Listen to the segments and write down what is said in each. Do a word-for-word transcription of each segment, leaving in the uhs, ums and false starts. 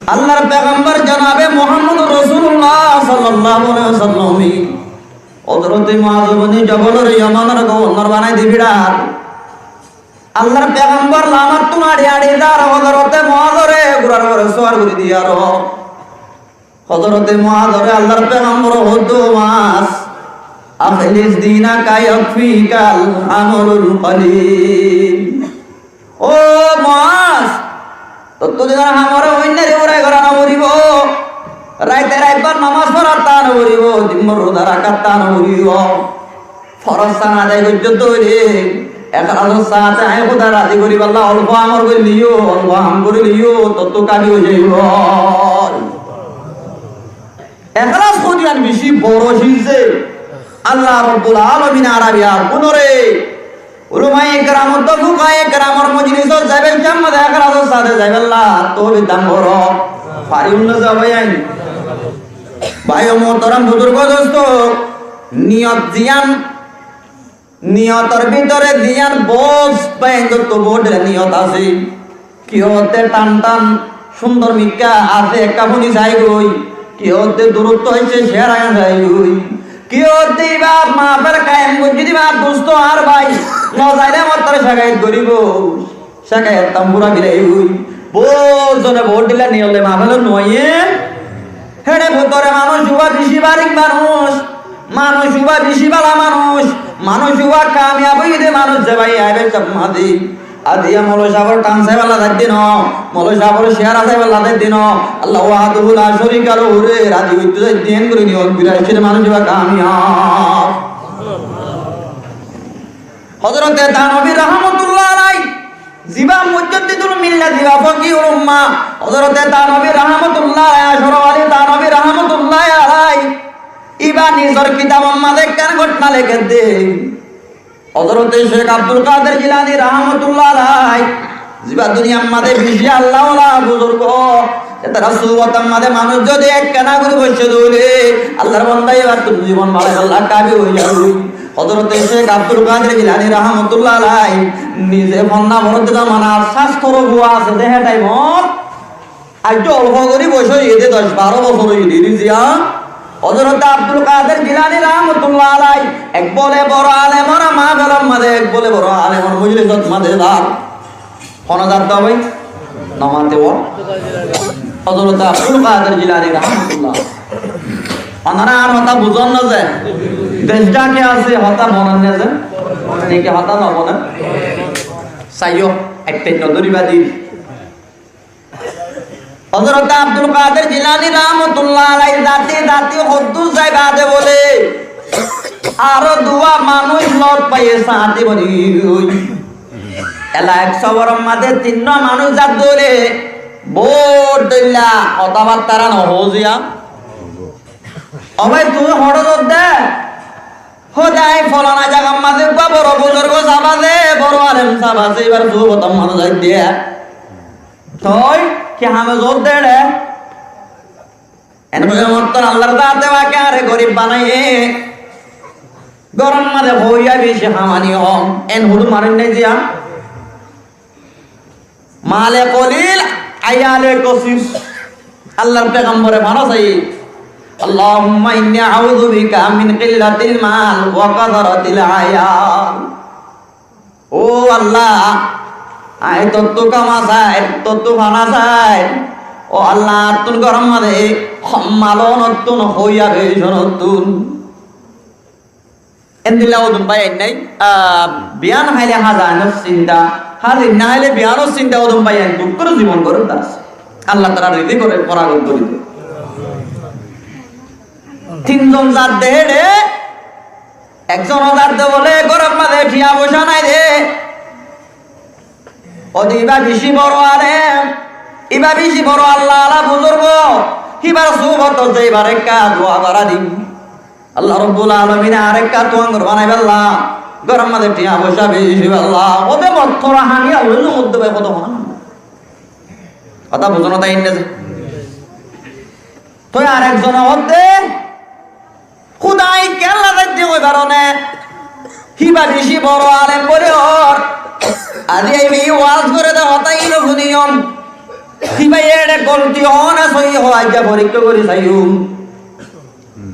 Allar pegambor jonabe Muhammadur Rosulullah sallallahu alaihi wasallame Hozorote Muaz ibne Jabal ore Yaman or governor banai di firar. Allar pegambor lamattún añçi añçi zar, Hozorote Muaz ore gurar uore suwar gori diyar. Hozorote Muaz ore Allar pegambor hoódde, Muaz, akhlis dinaka yakfikal hamalul qalil. Ó Muaz, tottú dinor ham ore oinno ore gorá no foribó. Raite raitbar nomaz foratta no foribó, din bor ruza rakatta no foribó. Foros san adai goijjó de óile, eklasor sáte añí Hódare razi goríballa olfo amol goilleyó, olfo ham goríleyó, tottú kafi ói zaibó. Eklas hodiyán beci boro ciz de. Allah Rabbul Alamine Arabi agunore, ulamaye keramor, fukahaye keramor mojlisot zaibar mazé eklasor sáte zaiballa toufik dan goró. Fari unno zabai ain. Bái o muhtaram buzurgo dosto, niyot ziyán, niyotor bútore ziyán bout bái o dosto, bout dila niyot asé. Kiyótte tán tán cúndor mikká asé, ekká fúni saigói. Kiyótte durottu aiccé, céhera gán saigói. Kiyótte ibá mahfil kayem goijjé de ibá dusto ar bái, no zaile mottor cekayet goríbou. Cekayet tam fura bilaigói. Bout zone bout dila niyot loi mahfilot no aiyé. Héçe bútore manúic uwá beci barik manúic, manúic uwá beci bála manúic, manúic uwá kamiyab óiye de manúic ze bái aibar mazé. Aijja moloi sábor tán saiballa zaidde no, moloi sábor céhera saiballa zaidde no, Allah wahdahu la sharika lahu re razi óite zaidde, en gorí niyot gorí aiccé de manúic uwá kamiyab. Hozorote Tanovi rahmatullah alaih, zibá mujaddidul millat, zibá fokihul ummah, Hozorote Tanovi rahmatullah alaih, Ashraf Ali Tanovi rahmatullah alaih, ibá nizor kitabor mazé ekkán gótna lekédde. Hozorote Cekh Abdul Kader Jilani rahmatullah alaih, zibá duniyar mazé beci Allah wala buzurgo, tarár suhbotor mazé manúic zodi ekkena gorí boiccé de óile, Allar banda ibár zibon bála Allah kafi ói zaibo. Hozorote Cekh Abdul Kader Jilani rahmatullah alaih nize fonná foródde zamanar sastor fua asé de hé thaimot, aijjó olfo gorí boiyos óiye de, doc baró bosór óiye de, eri ziyán. Hozorote Abdul Kader Jilani rahmatullah alaih ek bole boro alemor mahfilor mazé, ek bole boro alemor mojlisot mazé zar. Hone zar de bái? No mate bol. Hozorote Abdul Kader Jilani rahmatullah. Onora añár hotá buzón né ze? Dec dháke asé, hotá bonen né ze? Niki hotá no bonen? Saiyó, ek peit no dóriba de. Hozorote Abdul Kader Jilani rahmatullah alaih zati zati hoddúr zai bade bole, aró duwa manúic lot faiye sáñti boni ói. Ela ek soboror mazé tinnúa manúic zar de óile, bout dóilla hotábattára no hoó ziya. Ó bái, tuñí hoçé zodde? Hóde añí folana zagar mazé uggúa boro buzurgo sáb asé, boro alem sáb asé, ibár suhbotor mazé zaidde. Toi ki hame zodde re? En hoiyé mottor Allar zate pake añáre gorib banaiyé. Góror mazé hoiya beci hamani hom. En hudu marin nai ziya. Male kolil, ayale kosir. Allar pegambore fana sai, Allahumma inni a'udhu bika min qillatil mal wa kathratil ayal. Ó Allah, añí tottú kama sai, tottú fana sai. Ó Allah, añáttun góror mazé hom mal onottún, hoiya beci onottún. Endilla odun bái ainnái, ah, biyan háile hazainor sinta, hazir no háile biyanor sinta odun bái ain duk gorí zibon goródde asé. Allah taala rizik gorí, foragot gorí dibo. Tin zon zadde héçe, ek zon zadde bole góror mazé tiya foisa nai de. Óde ibá beci boro alem, ibá beci boro Allah ala buzurgo, híbar suhbotot zaibar ekka dua gorá di. Allah Rabbul Alamine arekka tuáñr banai fella, góror mazé tiya foisa beci fella, óde mottor haniya óile óde bái hoto hona. Hotá buzón né? Toi arek zone hoódde, Húdai kiyólla zaidde hoi faro né? Híba beci boro alem boli hoór. Aijja ibá waz goré de hotá ín fúniyum. Híba eçé golti hoó né, Hoi, aijja forikká gorí saiyum.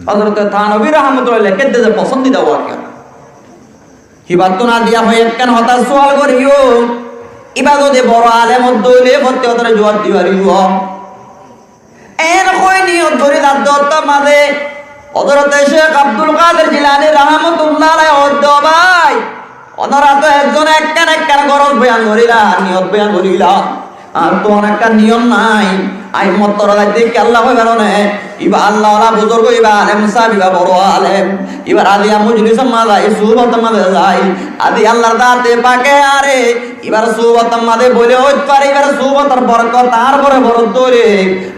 Hozrote Thanobí rahmatullah lekídde ze fosóndida waka. Híbattún adiya hoi ekkán hotá sual goríyum. Íba zodi boro alem ódde óile fottí hotáre juwab di faribó. En hoi niyot gorí zadde ottór mazé Hozrote Cekh Abdul Kadir Jilani rahmatullah alaih hoódde, ó bái, onorá to ekzone ekkán ekkán goros boyan goríla, niyot boyan goríla. Añáttu ekkán niyot nái. Añí mottor zaitté ki Allah hoi faronné? Íba Allah wala buzurg, íba alem sáb, íba boro alem. Íbar adiya mojlisor mazé zai, suhbotor mazé zai. Azi Allar zate pake añáre íbar suhbotor mazé boile óit fare, íbar suhbotor borkot añár uore boródde óile,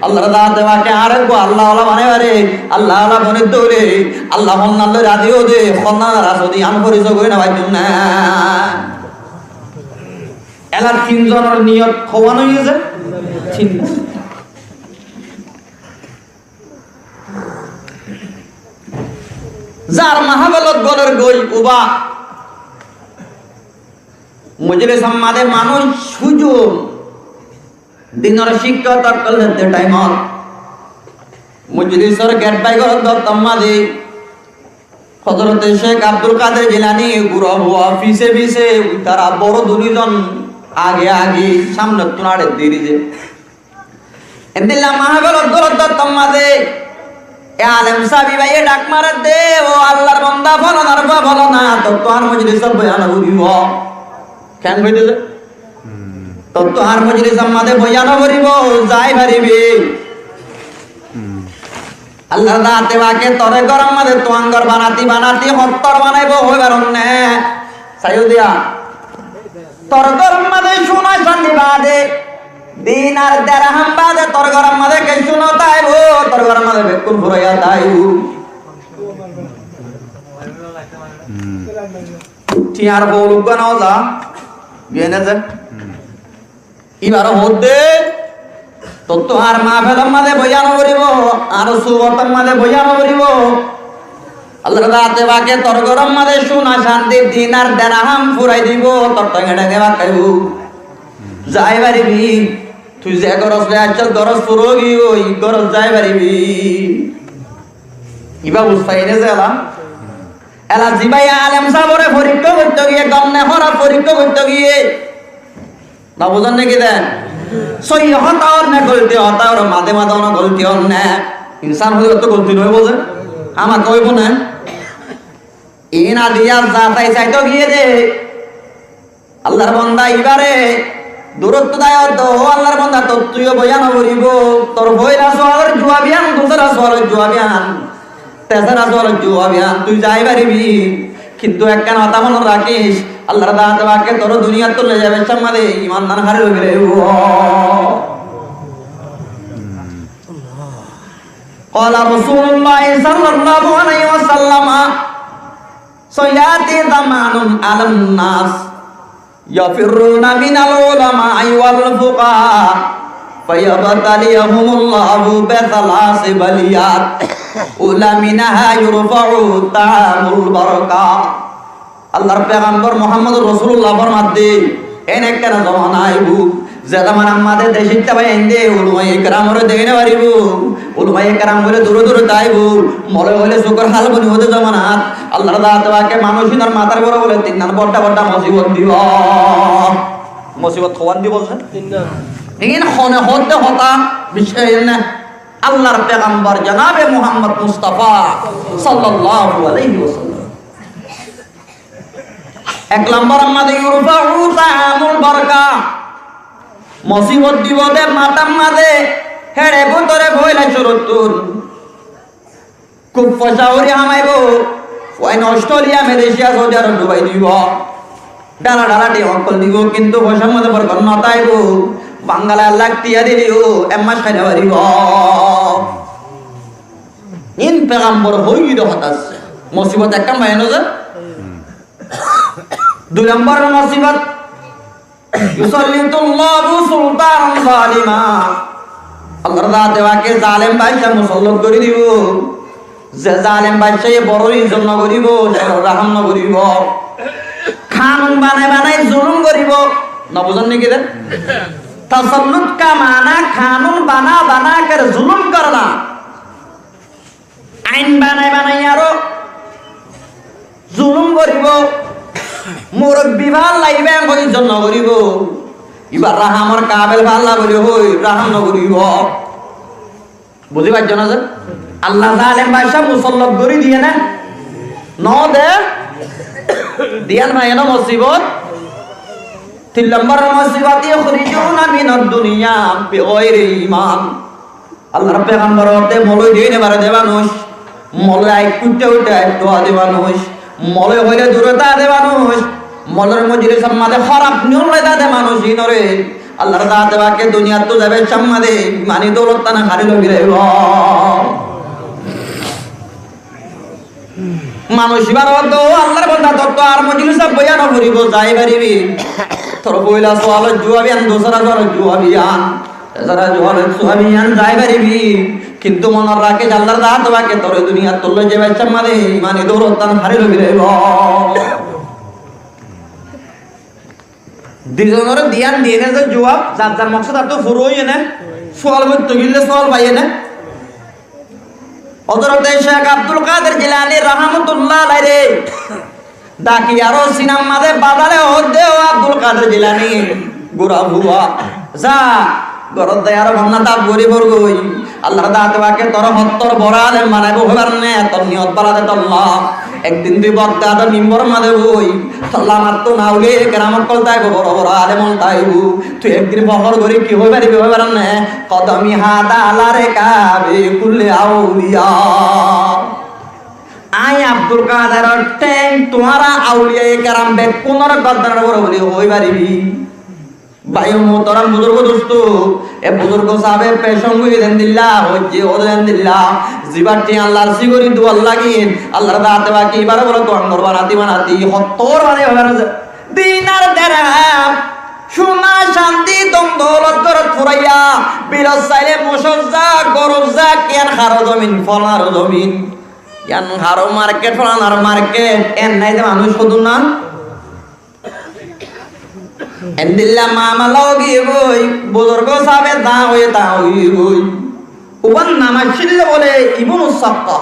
Allar zate pake añáre uggwá Allah wala banai fare, Allah wala banai dóile, Allah honnán loi razi óde, honnán razi óde, añí foriso gorí no faijjum né. Ela tin zonor niyot howan óiye ze? Tin. Zar maháfelot goler goi uba, mojlisor mazé manúic húzum, dinor cíkka ókkol dedde thaimot mojlisor get bái goródde ottór mazé Hozrote Cekh Abdul Kadir Jilani gura fua fise fise, tara boro dui zon age age, samnottún añçe deri ze. Endilla maháfelot goródde ottór mazé e alem sáb íbaye dhak maredde, ó Allar bonda, folanar fua folana, tottú añár mojlisot boyan goríbo. Keén hoiye de? Tottú añár mojlisor mazé boyan goríbo, zai faribi. Allar zate pake toré góror mazé tuáñgor banati banati hottór banaibo, hoi faronné? Saiyó diya. Tor góror mazé cúna candi baade, dinar derham baade tor góror mazé kessú no táibo, tor góror mazé bekkún furaiya táibo. Thiañr fool uggwá no za, giyé né ze? Íbaré hoódde, tottú añár maháfelor mazé boyan goríbo, añár suhbotor mazé boyan goríbo. Allar zate pake tor góror mazé cúna candi dinar derham furai dibo, tor thénge thénge bát háibo. Zai faribi, tui ze goros loi aiccós goros fura ói giyói, goros zai faribi. Íba buzí faiyé né ze ela? Ela zibáye alem sábore forikká goitto giyé, gom né hóraf forikká goitto giyé. No buzón né ki de? Sóiyi hotá or né golti hotá or, mazé mazé ono golti or né? Insán óile to golti no óibo ze? Hámaká óibo né? Iín adiya zasai saito giyé de. Allar bonda ibáre durottú dai hoódde, ó Allar bonda, tottú yó boyan goríbo, tor foila sualor juab yián, dusára sualor juab yián, tesara sualor juab yián, tui zai faribi. Kintu ekkán hotá monot rakís, Allar zate pake toré duniyattú loi zaibar somot iman nan hári loi félaibo. قال رسول الله صلى الله عليه وسلم: سيأتي زمان على الناس يفرون من العلماء والفقهاء فيبتليهم الله بثلاث بليات، أولى منها يرفع طعام البركة. Allar pegambor Muhammadur Rosulullah formadde, en ekkán zomana aibo, ze zomanar mazé decót táibo ende ulamaye keramore deki no faribo, ulamaye keram óile dure dure táibo, moloi óile sukor hál boni óde zomanat, Allar zate pake manúic ínor matár uore bóle tinnán bodda bodda mosibot dibo. Mosibot hoán dibo ze? Tinnán. Iín hone hoódde hotá, biccác goijjón né? Allar pegambor janabe Muhammad Mustafa sallallahu alaihi wasallam. Ek lombor mazé يرفع طعام البركة. Mosibot dibo de matár mazé, héçe bútore foila cúruttún. Kúb foicá gorí hamaibo, fuain Ostréliya, Malaysia, Saudi Arob dúbai dibo. Dhála dhála thiyá ókkol dibo, kintu foicár mazé borkot no táibo. Bangala ek lak thiyá dileyo ek mac hái no faribo. Iín pegambore hoiyé de hotá asé. Mosibot ekkán bayan óiye. Dui lombor mosibot, يسلط الله سلطانا ظالما. Allar zate pake zalem bacca musallot gorí dibo. Ze zalem baccaye boror izzot no goríbo, boror rahám no goríbo. Kanun banai banai zulum goríbo. No buzón né ki de? Tasallut ka mana kanun bana bana kar zulum karna. Ain banai banai aró zulum goribo. Murobbi fálla iba en hoi izzot no goribo. Iba rahamor kabel fálla buli hoi raham no goribo. Buzí faijjó né ze? Allah zalem bacca musallat gorí diyé né? No de? Diyan faiyé né musibot? Tin lombor musibot, yukhrijuna minad dunya bigoiri iman. Allahr pegambor hoódde moloi diyé né bare de manúic, moloi aik uiththé uiththé aik dua de manúic, moloi hoilé dure táke de manúic, moloir mojlisor mazé hóraf niyot loi táke de manúic, iínoré Allahr zaate pake duniyattu zaibar somot mazé imani doulot tán hári loi felaibó. Manúic ibáre hoódde, "Ó Allahr banda, tottú ar mojlisot boiya no foribó, zai faribi." Tor foila sualor juab iyan, dusára sualor juab iyan, tesara sualor juab iyan, zai faribi. Kintu monot rakíc, Allahr zaate pake toré duniyattu loi zaibar somot mazé imani doulot tán hári loi felaibó. Duizonoré diyan diyé né ze juab, zar zar moksod attú fura óiye né? Sual goittó gille sual faiyé né? Hozorote Cek Abdul Kadir Jilani rahmatullah alaire daki aró sinar mazé bazale hoódde, "Ó Abdul Kadir Jilani, gura fua, za, górot zai aró fonná taf gorí forgói. Allahr zaate pake toré hottór boro alem banaibó, hoibar né? Tor niyot bála de tolla." Ek din tui Bogdador mimboror mazé boi, tolla mattún auliyaye keram ókkol táibo, boro boro alem ókkol táibo. Tui ek din fohór gorí ki hoi faribi, hoibar né? "Kodomi hada ala rikabi kulli auliya." Añí Abdul Kaderor théng tuáñra auliyaye keram bekkúnor gordanor uore buli hoi faribi. Bái muhtaram buzurgo dustó, e buzurgo sábe pecón gorí dendilla, hoijjé ó dendilla, zibar thiañ lalsi gorí duar lagíl, Allahr zaate pake ibáre bóle tuáñr banati banati, hottór banai hoibar né? Dinar derham, cúna candi, don doulot górot furaiya, bilot sailé mucór za, górur za, kiyan haró zomin, folanar zomin, kiyan haró market, folanar market, en nái de manúic hodún na? Endilla mamala ói giyé goi, buzurgo sábe za hoiyé ta ói giyé goi. Uban nam accíl de bóle Ibnu Sakka.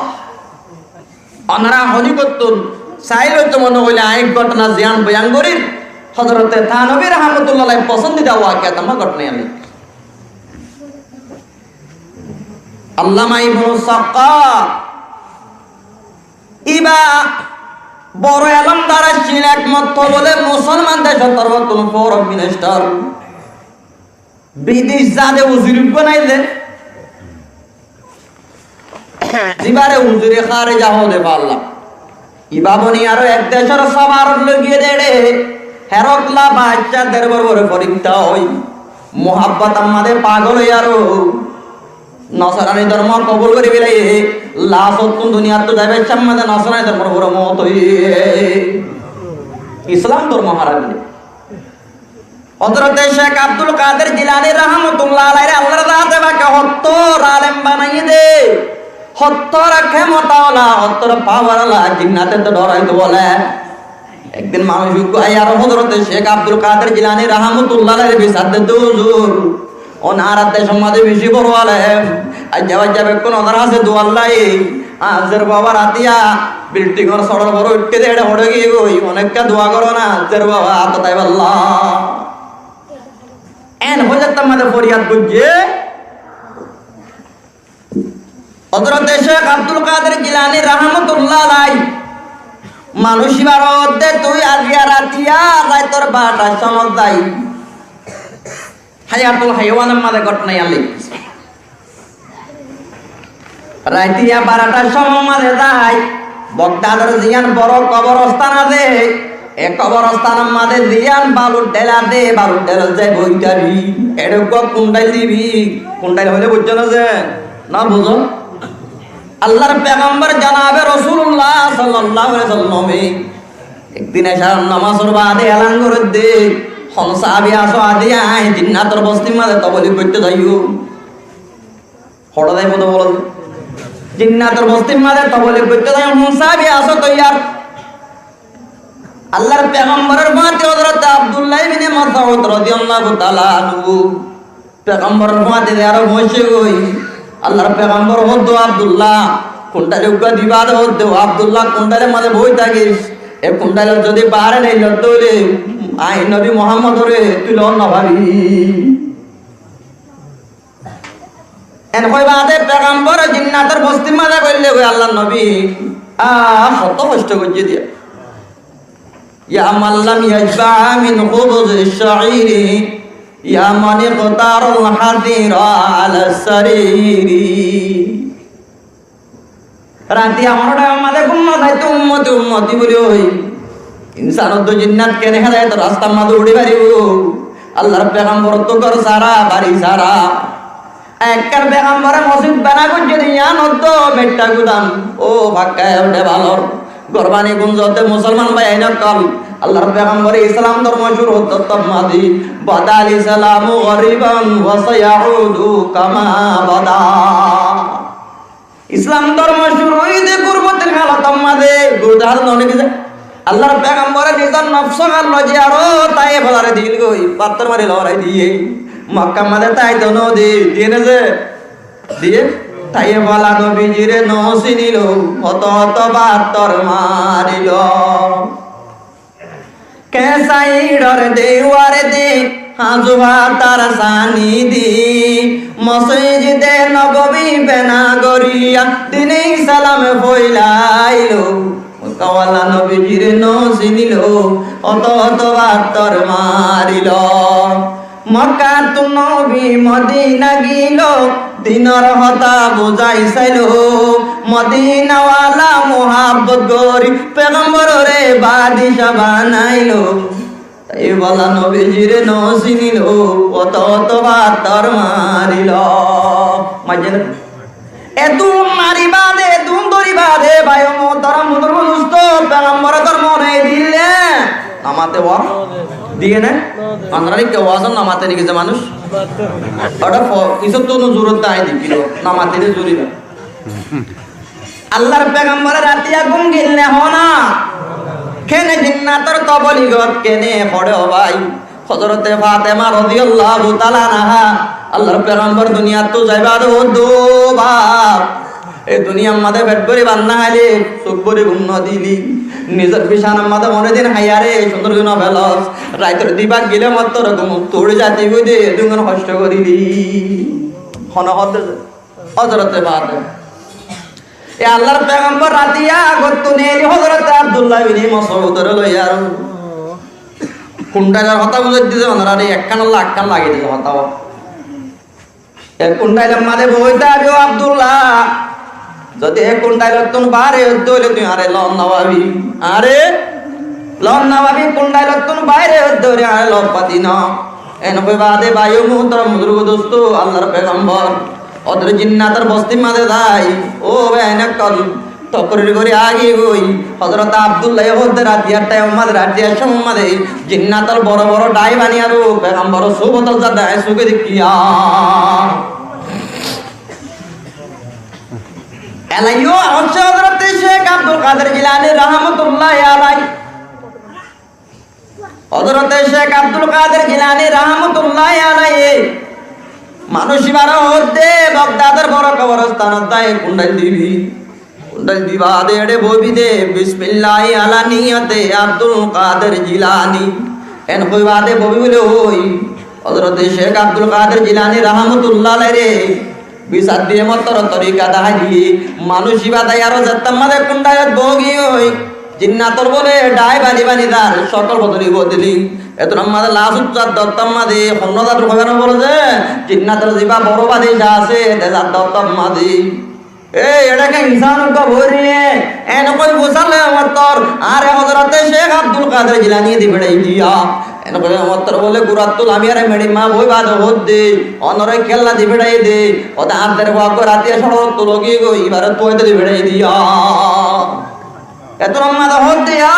Onora honi gottún, sailé to mone hoilé añí gótona ziyán boyan gorír, Hozorote Tanobí rahmatullah alaih fosóndida wakiya tamá gótona yián. Allama Ibnu Sakka, iba boro elómdar accíl, ek motto bóle musolman decór torfóttun foreign minister. Bidec zade uzir banailé, zibare uzire kharija hoó de falla. Ibá boni aró ek decór safarot loi giyé de, Herakla bacca derbor uore forikká ói, muhabbotor mazé pagol ói aró nosrani dormo kobul gorí felaiyé, lasottún duniyattu zaibar somot mazé nosrani dormor uore mot óiye, Islam dormo hári diyé. Hozorote Cek Abdul Kadir Jilani rahmatullah alaire Allahr zaate pake hottór alem banaiyé de, hottór kemota ola, hottór pawar ola, jinnate to dhoraito bóle. Ek din manúic uggwá aiyaró Hozorote Cek Abdul Kadir Jilani rahmatullah alaire bisar de, "Huzur, onora decór mazé beci boro alem, aijja faijja bekkún onor hañsé duar loi, añár zerfua ba ratiya bildingor sódor uore uiththé de, ére hoçé giyé goi, onekká dua goró na, zerfua ba atot aibálla." En hoilé tamá de foriyad goijjé. Hozorote Cek Abdul Kadir Jilani rahmatullah alaih manúic ibáre hoó de, "Tui aijja ratiya raitor barotar somot zai." Hayatul Hayawanor mazé gótona yián lekíyé. Ratiya barotar somot mazé zai, Bogdador ziyán boro koborostan asé, e koborostánor mazé ziyán balur dhel asé, balur dhelot zai boi táibi, ére uggwá kundail dibi, kundail hoilé buijjó na ze, na buzó? Allahr pegambor janabe Rosulullah sallallahu alaihi wasallame ek din ecár nomazor bade elan gorédde, hon sahabi asó, aijja añí jinnator bostir mazé toblig goitté zaiyum. Hoçé zaibó de bolo de. Jinnator bostir mazé toblig goitté zaiyum, hon sahabi asó toiyar? Allahr pegamboror fúañti Hozorote Abdullah ibne Masud rodiyallahu taala anhu Pegamboror fúañti de aró foóñiccé goi. Allar pegambor hoódde, "Abdullah, kundhail uggúa diba de?" Hoódde, "Ó Abdullah, kundhailor mazé boói tákis. E kundhailor zodi baáre neillós de óile, añí nobi Muhámmodoré tui loót nofábi." En hoi baade pegambore jinnator bostir mazé goillé goi Allar nobi. Ah, hotó hoctó goijjé diya. يا من لم يشبع من خبز الشعير، يا من اختار الحصير على السرير. Ratiya honó thaimor mazé gúm no zaito, ummoti, ummoti buli hoi. Insanottú jinnat kene hedayotor rastar mazé uçí faribó? Allar pegamborottú gór sára, bari sára. Ekkán pegambore mosjid bana goijjé de yián oddó beththá gudam, ó fakka uçé balor. Gór bani gunzóte musolman báiyain ókkol, Allar pegambore Islam dormo cúru hoódde ottót mazé, بدأ الإسلام غريبا وسيعود كما بدأ. Islam dormo cúru óiye de gurbotir halotor mazé, gurbotir halot no óiye de. Allar pegambore nizor nofsor hal loi aró Taif olaré dil goi, fattór mari lorai diyé. Mokkar mazé táito no de, diyé né ze? Diyé, Taif ola nobijire no sinilo, hoto hoto fattór marilo. Keñsa iñçor dewar de, hañsu fatar sani di, Mosjide Nobowi bena goriya, dine Islam foilailo. Mokka ola nobijire no sinilo, hoto hoto fattór marilo. Mokkattú nobi Modina gilo, dinor hotá buzái sailo. Modina wala muhabbot gori, pegamborore badica banailo. Taif ola nobijire no sinilo, hoto hoto fattór marilo. Maijjé né? Edún mari baade, edún dóri baade, bái ó muhtaram buzurgo dustó, pegambore dormo no dile, no mate waz. Diyé né? Onora ki wazot no mate né ki ze manúc? Ore fo-, kisottú no zurot dai di, kilo, no mate de zuriba. Allar pegambore ratiya gúm gil né hoó na? Kene jinnator toboligot kene fore ó bái? Hozorote Fatema roziyallahu taala anha, Allar pegambor duniyattú zaibar age hoódde, "Ó baf, e duniyar mazé fet bóri bát no háile, suk bóri gúm no dili, nizor bicanar mazé honódin háiyare cúndor gori no felos, raitor dibak gile mottor gúmottú uçí zaitibói de, edún hoctó gorili." Hone hoódde? Hozorote Fatema. E Allar pegambor ratiya górottú neeli Hozorote Abdullah ibne Mosudore loi aró kundhailor hotá buzái diye, onorare ekkán olla ekkán lagái diye hotá. E kundhailor mazé boói táibi ó Abdullah, zodi e kundhailottún baáre óile tui añáre loot no fabi, añáre loot no fabi, kundhailottún baáre óile añáre loot fati no. En hoi baade bái ó muhtaram buzurgo dustó, Allar pegambor ódor jinnator bostir mazé zai, ó bái ókkol, tokrir gori agi goi, Hozorote Abdullaye hoódde ratiyar thaimor mazé, ratiyar cómor mazé jinnator boro boro dhái bani aró pegambor subotot zade añí suke dekíyum. Elaiyo hoódde Hozorote Cekh Abdul Kader Jilani rahmatullahi alai. Hozorote Cekh Abdul Kader Jilani rahmatullahi alaihi manúic ibáre hoódde Bogdador boro koborstanot zai kundhail dibi. Kundhail di baade eçé boibi de, "Bismillahi ala niyate Abdul Kader Jilani." En hoi baade boibi buli hoi, Hozorote Cekh Abdul Kader Jilani rahmatullahi alaihire bisar diye, mottor torika dahái diye. Manúic ibá zai aró zettar mazé kundhailot boógi ói, jinnator bóle dhái bani bani zar, cokol bodoli bodoli. Etunor mazé lasuc zar dottor mazé, honno zar hoibar no bóle ze, jinnator zibá boro badica asé, de zar dottor mazé. Ei, eçé ki insán uggúa boói riyé? En hoi fusálde mottor, añáre Hozorote Cekh Abdul Kader Jilaniye di feçai diya. En hoi mottor bóle gurattú lami aró meçi ma boói baade hoódde, onore kiyólla di feçai de, óde añár der fua uggúa ratiya cóñçorottú logi goi, ibáre tuaite di feçai diya. Etunor mazé hoódde, "Ya,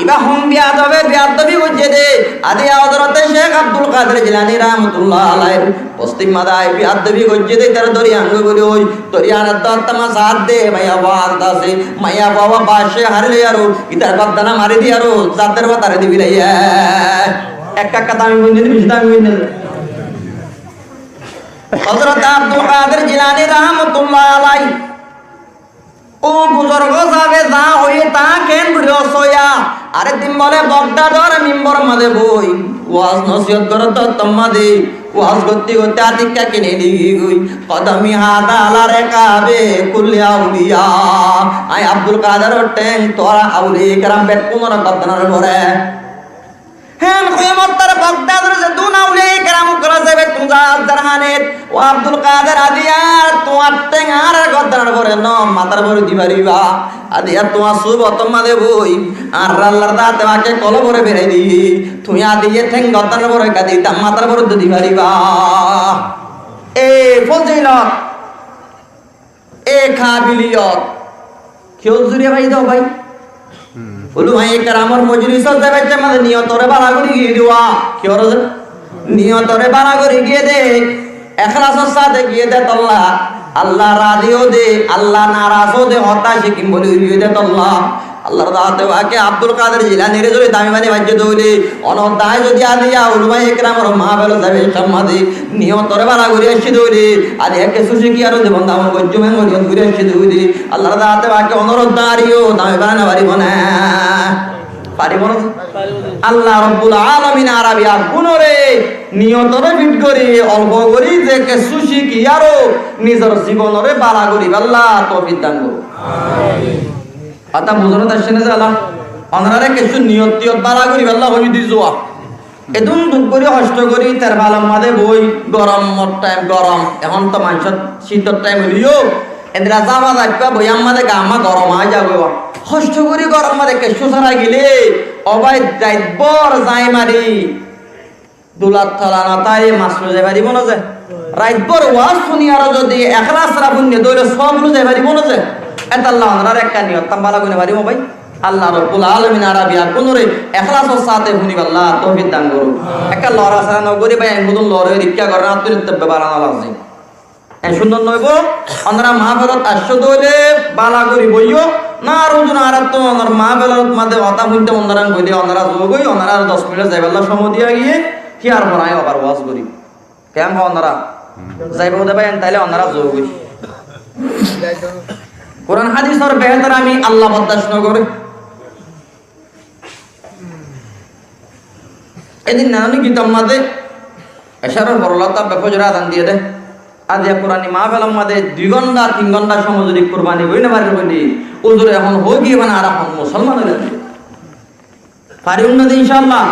ibá hon biyadobe, biyadobi goijjé de." Aziya Hozorote Cekh Abdul Kader Jilani rahmatullahi alaihir bostir mazé ai biyadobi goijjé de, itaré dóri an goi buli hoi, dóri anedde ottót mazé saádde, maiyafua añárat asé, maiyafua uwá baccé hári loi aró, itar gordana mari di aró, zadder fua taré di bilaiye. Ek ekka dami boin de, beci dami boin de. Hozrot Abdul Kadir Jilani rahmatullah alai. Ó buzurgo sábe za hoiyé ta ken gori hoó sóiya. Areddin bole Bogdador mimbor mazé boi waz nosiyot goré de, ottót mazé waz goitte goitte atikka kene digigoi. Kodami hada ala rekabe kulli auliya. Añí Abdul Kadiror theng tuáñra auliya keram bekkúnor gordanor uore. Hén hoiyé mottor Bogdador zeddún auliya keram ókkol asé bekkún zar zar hánet. Ó Abdul Kadir, aijja tuáñr theng añárar gordanor uore no, matár uore di fariba. Aijja tuáñr suhbotor mazé boi añárar Allar zate pake kolbore ferai di. Tuñí aijja theng gordanor uore gadi, matár uore di fariba. E fozilot, e kabiliyot. Kiyór zoriya bái de bái? Ulamaye keramor mojlisot zai baiccá mazé niyotore bála gori giyé de. Kiyór niyotore bála gori giyé de, ekhlasor sáte giyé de tolla. Allah razi ó de, Allah naraz ó de, hotá cíkim boli giyé de tolla. Allar zate pake Abdul Kadir Jilanire zodi dami banai faijjé de óile, onor dái zodi aijja ulamaye keramor mahfilot zai baiccá mazé niyotore bála gori aiccé de óile, aijja kessú cíki aró zibon dam goijjum en niyot gori aiccé de óile, Allar zate pake onor dái yó dami banai no faribo né? Faribo né? Allah Rabbul Alamine añára beggúnore niyotore fit gori, olfo gori ze kessú cíki aró nizor zibonore bála gori bálla toufik dan gorouk. Amin. Hotá buzonot aiccé né zala? Onorare kessú niyot tiyot bála gori bálla hoiyí di zua. Edún duk gori, hoctó gori, terfalor mazé boi, goromor thaim gorom, ehón to maincór cítor thaim óileyo, endilla zaba zaibba boiyar mazé gaa gorom ói zagói. Hoctó gori goromor mazé kessú sára gile, ó bái, rait bór zai mari, dular tola no táile mas loi zai faribo né ze? Rait bór waz fúni aró zodi ekhlas sára fúnne de óile sóob loi zai faribo né ze? Etolla onorare ekka niyot tán bála gori no faribo bái? Allah Rabbul Alamine añára beggúnore ekhlasor sáte fúni bálla toufik dan gorouk. Ekka lora sára no gori bái, añí buzón lora rikká goron, attú tebbe bála no lazim. E cúndor no óibo, onora mahfilot aiccó de óile bála gori boiyó, no ar uzu no ar to onor mahfilot mazé hotá fúnte onora goile onora zogói, onora ar doc minit zaibálla cómot diya giyé, ki ar fore añí abar waz gorim. Keén hoó onora? Zaiba de bái, en taile onora zogói. Kuran hadisor behétor ami Allah bordac no gorí. Edin nanani kitab mazé ecaror forolla tabbe fojor azan diye de. Aijja Kurani mahfilor mazé dui gonta, tin gonta cómot zodi kurbani gorí no fari gorí, uzure ehón hoói giyé mane añára ehón musolman ói giyé. Fari unna de inshallah.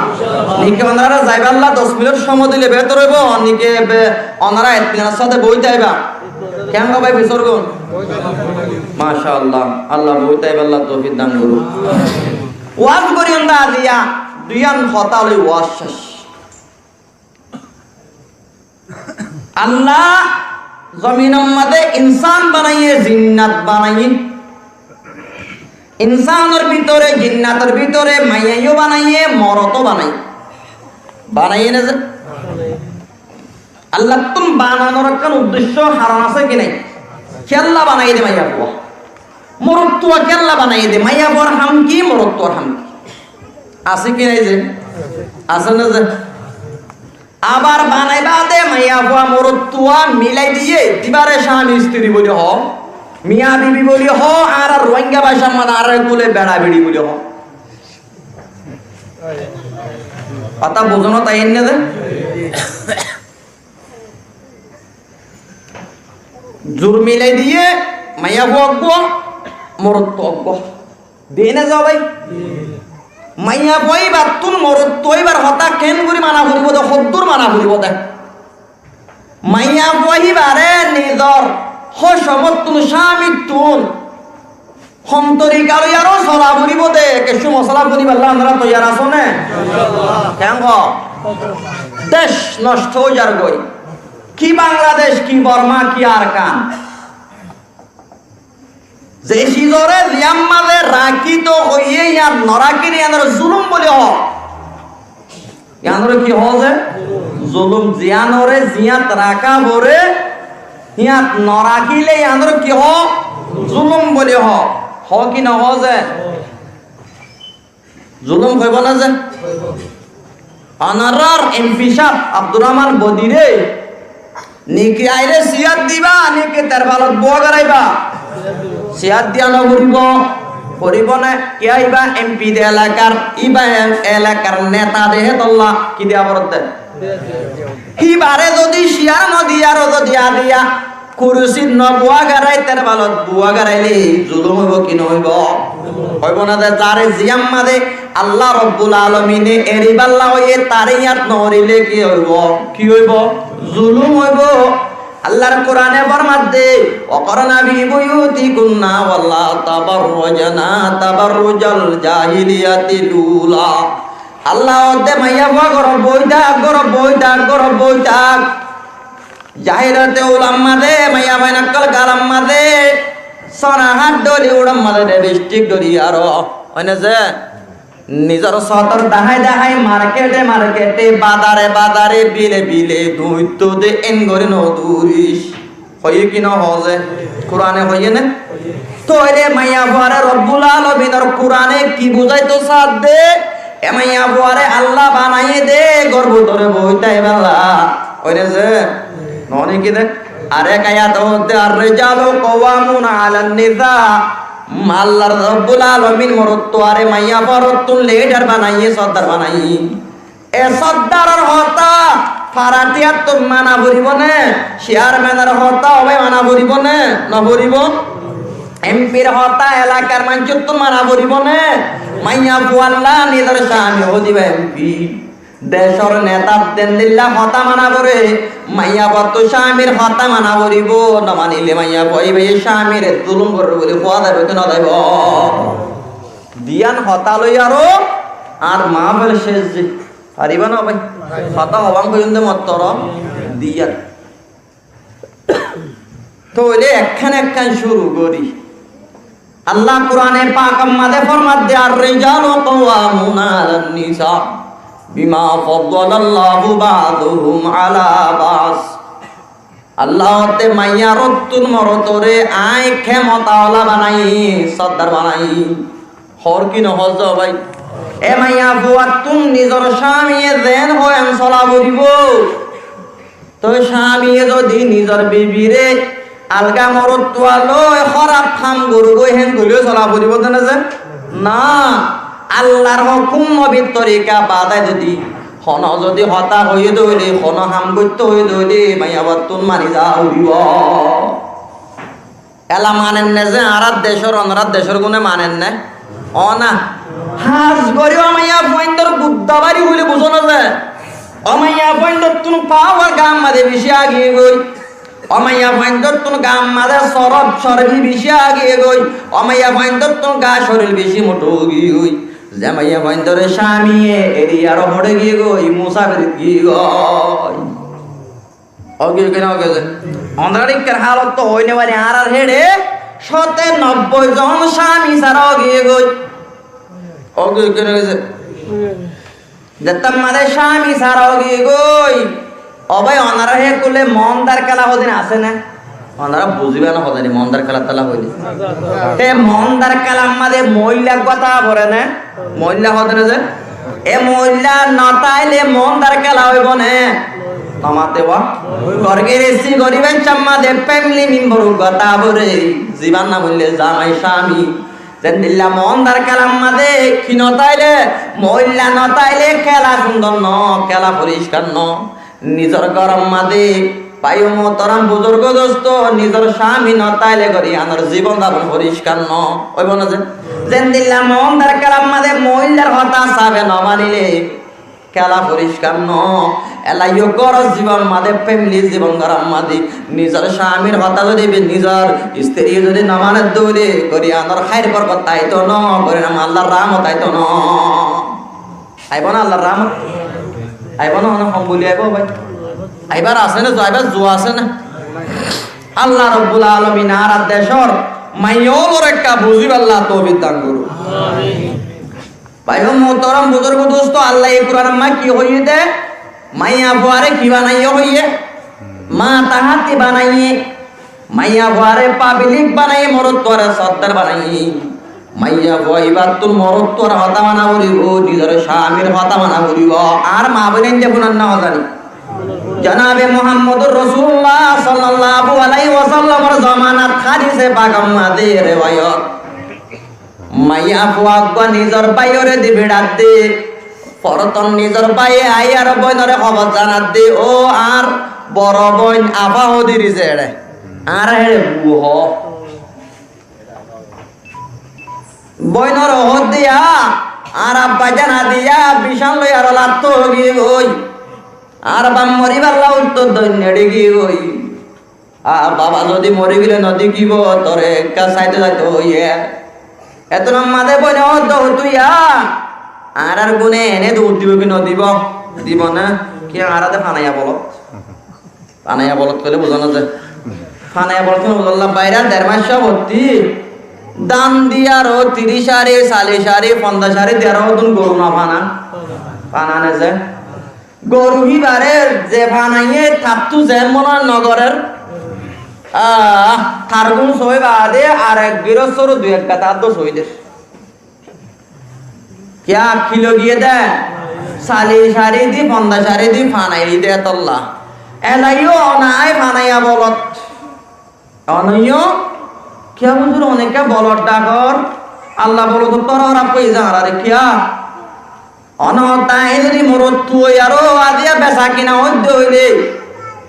Niki onora zaibálla doc minit cómot dile behétor óibo, niki be-, onora ek dinor sáte boói táiba. Keén hoó bái fisor gun? Masha Allah, Allah boói táibálla toufik dan gorouk. Waz gorí unna aijja duiyan hotá loi waz céc. Allah zominor mazé insán banaiyé, jinnat banaiyé. Insánor bútore, jinnator bútore maiyaiyó banaiyé, morotó banaiyé. Banaiyé né ze? Allattún bananor ekkán uddecco, haron asé ki nai? Kiyólla banaiyé de maiyafua? Morotfua kiyólla banaiyé de? Maiyafuar ham ki, morotfuar ham ki? Asé ki nai ze? Asé né ze? Abar banai baade maiyafua morotfua milai diyé, dibáre cami istiri buli hoó, miya bibi buli hoó, añárar Ruáingga bacár mazé añáráre kule beça beçi buli hoó. Hotá buzonot aiyér né ze? Zur milai diyé, maiyafua eggúa, morotfua eggúa. Diyé né ze bái? Maiyafua íbattún morotfua íbar hotá keén gorí mana foribó de, hoddúr mana foribó de. Maiyafua íbare nizor hócomottún, cámittún, hon torika loi aró sola foribó de. Kessú mosala fúnibálla onora toiyar asó né? Keén hoó? Dec nocto ói zargói. Ki Bangladec, ki Borma, ki Arkan. Ze cizore ziyán mazé rakí to hoiyé, yían norakíle yíanore zulum buli hoó. Yíanore ki hoó ze? Zulum. Ziyánore ziyát raká foré, yíat norakíle yíanore ki hoó? Zulum buli hoó. Hoó ki nohoó ze? Zulum hoibó né ze? Onorár empi sáb Abdur Rahman Bodire Niki aile siyar diba, niki terfalot bua goraiba? Siyar diya no foribo, foribo na? Kiyá iba empi de elakar, iba em-, elakar neta de, hétolla ki diya foredde? Híbare zodi siyar no diyaró zodi adiya kurusit no bua gorai, terfalot bua goraile zulum óibo ki no óibo? Óibo na de? Zare ziyán maze Allah Robbul Alamine eriballa hoiye, tare yad no erile ki óibo? Ki óibo? Zulum óibo. Allar Kurane formadde, "Wa qarna fi buyutikunna wa la tabarrajna tabarrujal jahiliyatil ula." Allah hoódde maiyafua górot boi tak, górot boi tak, górot boi tak. Jahiliyate ular maze maiyafuain ókkol galar maze sona hát dóri, uçar maze rebistik dóri aró, óine ze nizor sodor dahái dahái, markete markete, bazare bazare, bile bile, duittu de en gorí no duris. Hoiye ki no hoó ze? Kurane hoiye né? Tóile maiyafuare Robbul Alaminor Kurane ki buzáito saádde? E maiyafuare Allah banaiye de gór bútore boi táiballa. Óine ze? Noó né ki de? Arek ayat hoódde, "Ar-rijalu qawwamuna alan nisa." Allar Robbul Alamin morottuare maiyafuarottún lidar banaiye, sordar banaiye. E soddaror hotá faratiyattún mana foribo né? Ciyarmenor hotá óbai mana foribo né? No foribo. Empir hotá elakar maincóttún mana foribo né? Maiyafualla nizor cami ódiba empi. Decor netar zendilla hotá mana fore, maiyafuattú camir hotá mana foribo. No manile maiyafua íbaye camire zulum gorer buli hoó zaibo ki no zaibo? Diyan hotá loi aró añár mahfil céc. Fariba no bái? Hotá hoibán hoiyum de mottor diyan. Tóile ekkán ekkán cúru gorí. Allah Kurane Pakor maze formadde, "Ar-rijalu qawwamuna alan nisa bima faddalallahu ba'dahum ala ba'd." Allah hoódde, "Maiyarottún morotore añí kemota ola banaiyi, sordar banaiyi." Hoór ki no hoór ze bái? E maiyafuattún nizor camiye zeén hoó eén sola foribo. Toi camiye zodi nizor bibire alga morottualoi hóraf ham gorgói, héen goillé sola foribo de né ze? Na, Allar hókum, nobir torika baade zodi hono zodi hotá hoiyé de óile, hono ham goittó hoiyé de óile, maiyafuattún mani za foribo. Ela manen né ze añárar decór, onorar decór gune manen né? Ó na. Hás gorí ó maiyafuaindor gudda bari hoilé buzó na ze? Ó maiyafuaindottún pawar gaar maze beci agiyé goi. Ó maiyafuaindottún gaar maze sorof corbi beci agiyé goi. Ó maiyafuaindottún gaa coril beci moto ói giyé goi. Ze maiyafuaindore camiye eri aró hoçé giyé goi, musafirit giyé goi. Ói giyé ki no ói giyé? Onorar ikkár hálot to ói no fare, añárar héçe cóte nobboi zon cami sára ói giyé goi. Ói giyé ki no ói giyé? Zettót maze cami sára ói giyé goi. Ó bái, onorar hé kule moóndar kéla hodin asé né? Onora buzíba na hotá ni, moóndar kéla tela hoilé. Te moóndar kélar maze moóilla gotá fore né? Moóilla hoó de né ze? E moóilla no táile moóndar kéla óibo né? No mate ba? Gór giresti goríbar maze fémili membar gotá fore, zibar nam óilde zamai cami. Zendilla moóndar kélar maze ki no táile, moóilla no táile kéla cúndor no, kéla foriskar no. Nizor góror maze, bái o muhtaram buzurgo dosto, nizor cami no táile gór iyanor zibon zabon foriskar no óibo na ze? Zendilla moóndar kélar maze moóillar hotá safe no manile kéla foriskar no. Elaiyó góror zibon maze, fémili zibon góror maze, nizor camir hotá zodi be-, nizor istiri zodi no mane de óile gór iyanor háir borkot táito no, gór iyanor maze Allar rahmot táito no. Aibó na Allar rahmot? Aibó na? Hone hom buli aibó bái? Aibar asé né, aibar zua asé né? Allah Robbul Alamin añárar decór maiya ólore ekka buzíballa toufik dan goruk. Bái o muhtaram buzurgo dosto, Allah e Kuranor maze ki hoiyé de? Maiyafuare ki banaiye hoiyé? Matahati banaiye. Maiyafuare pablik banaiye, morottuare sordar banaiye. Maiyafua ibattún morottuar hotá mana foribo, nizor camir hotá mana foribo. Ar ma boinain de funan na hozani? Janabe Muhammadur Rosulullah sallallahu alaihi wasallamor zomanat hadise pak or maze rewayot. Maiyafua uggwá nizor báiyoré di biçadde, forton nizor báiye aiyaró bóinore hóbor zanadde, "Ó añár boro bóin, afa hodiri zere, añára here bu ho." Bóinor hoódde, "Añár abba zan adiya bicán loi aró latto ói giyói, añár baf moribálla uttor dóin neçi giyói. A baba zodi mori gile nodekíbo, tore ekká saito saito óiye." Etunor maze bóine hoódde, "Ó tuiya, añárar gune ene duñr dibo ki nodibo?" Dibo na? Ki añára de fanaiya bolot? Fanaiya bolot hoile buzá no za. Fanaiya bolot hoile buzá no za. Baira der mac fottí dan diyaró tiríc ari, callic ari, fonzac ari diyaró hodún goru no fana? Fana ne ze. Goru híbare ze fanaiye tattú ze mone no gorer. Ah, tar gún sói baade ar ek girostoró dui ek gata addo sói der. Kiyá, ki loi giyé dé? Callic ari di, fonzac ari di fanai di dé tolla. Elaiyo onai fanaiya bolot. Onaiyo, kiyá buzur, onekká bolot dhakor. Allah bolotottú hóraf ói za añára re kiyá. Ono tai zodi morottu ói aró adiya besa kina óidde óile,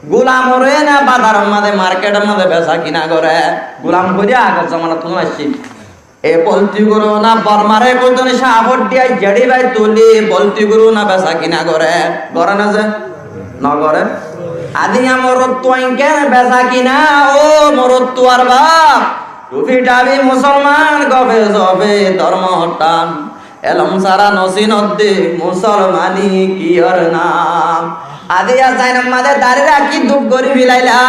gulam ore na bazaror maze, marketor maze besa kina gore. Gulam hoide agor zomanattún aiccé. E bolti goru na Bormar ek zone cah foddiya zeri bái tuli bolti goru na besa kina gore, gore na ze? No gore. Adiya morottu ain kene besa kina, ó morottuar baf. Tufi thabi musolman, gofe sofe dormo hottan. Elom sara no sinodde musolmani kiyór nam. Adiya zainor maze dari rakí duk gori filaila.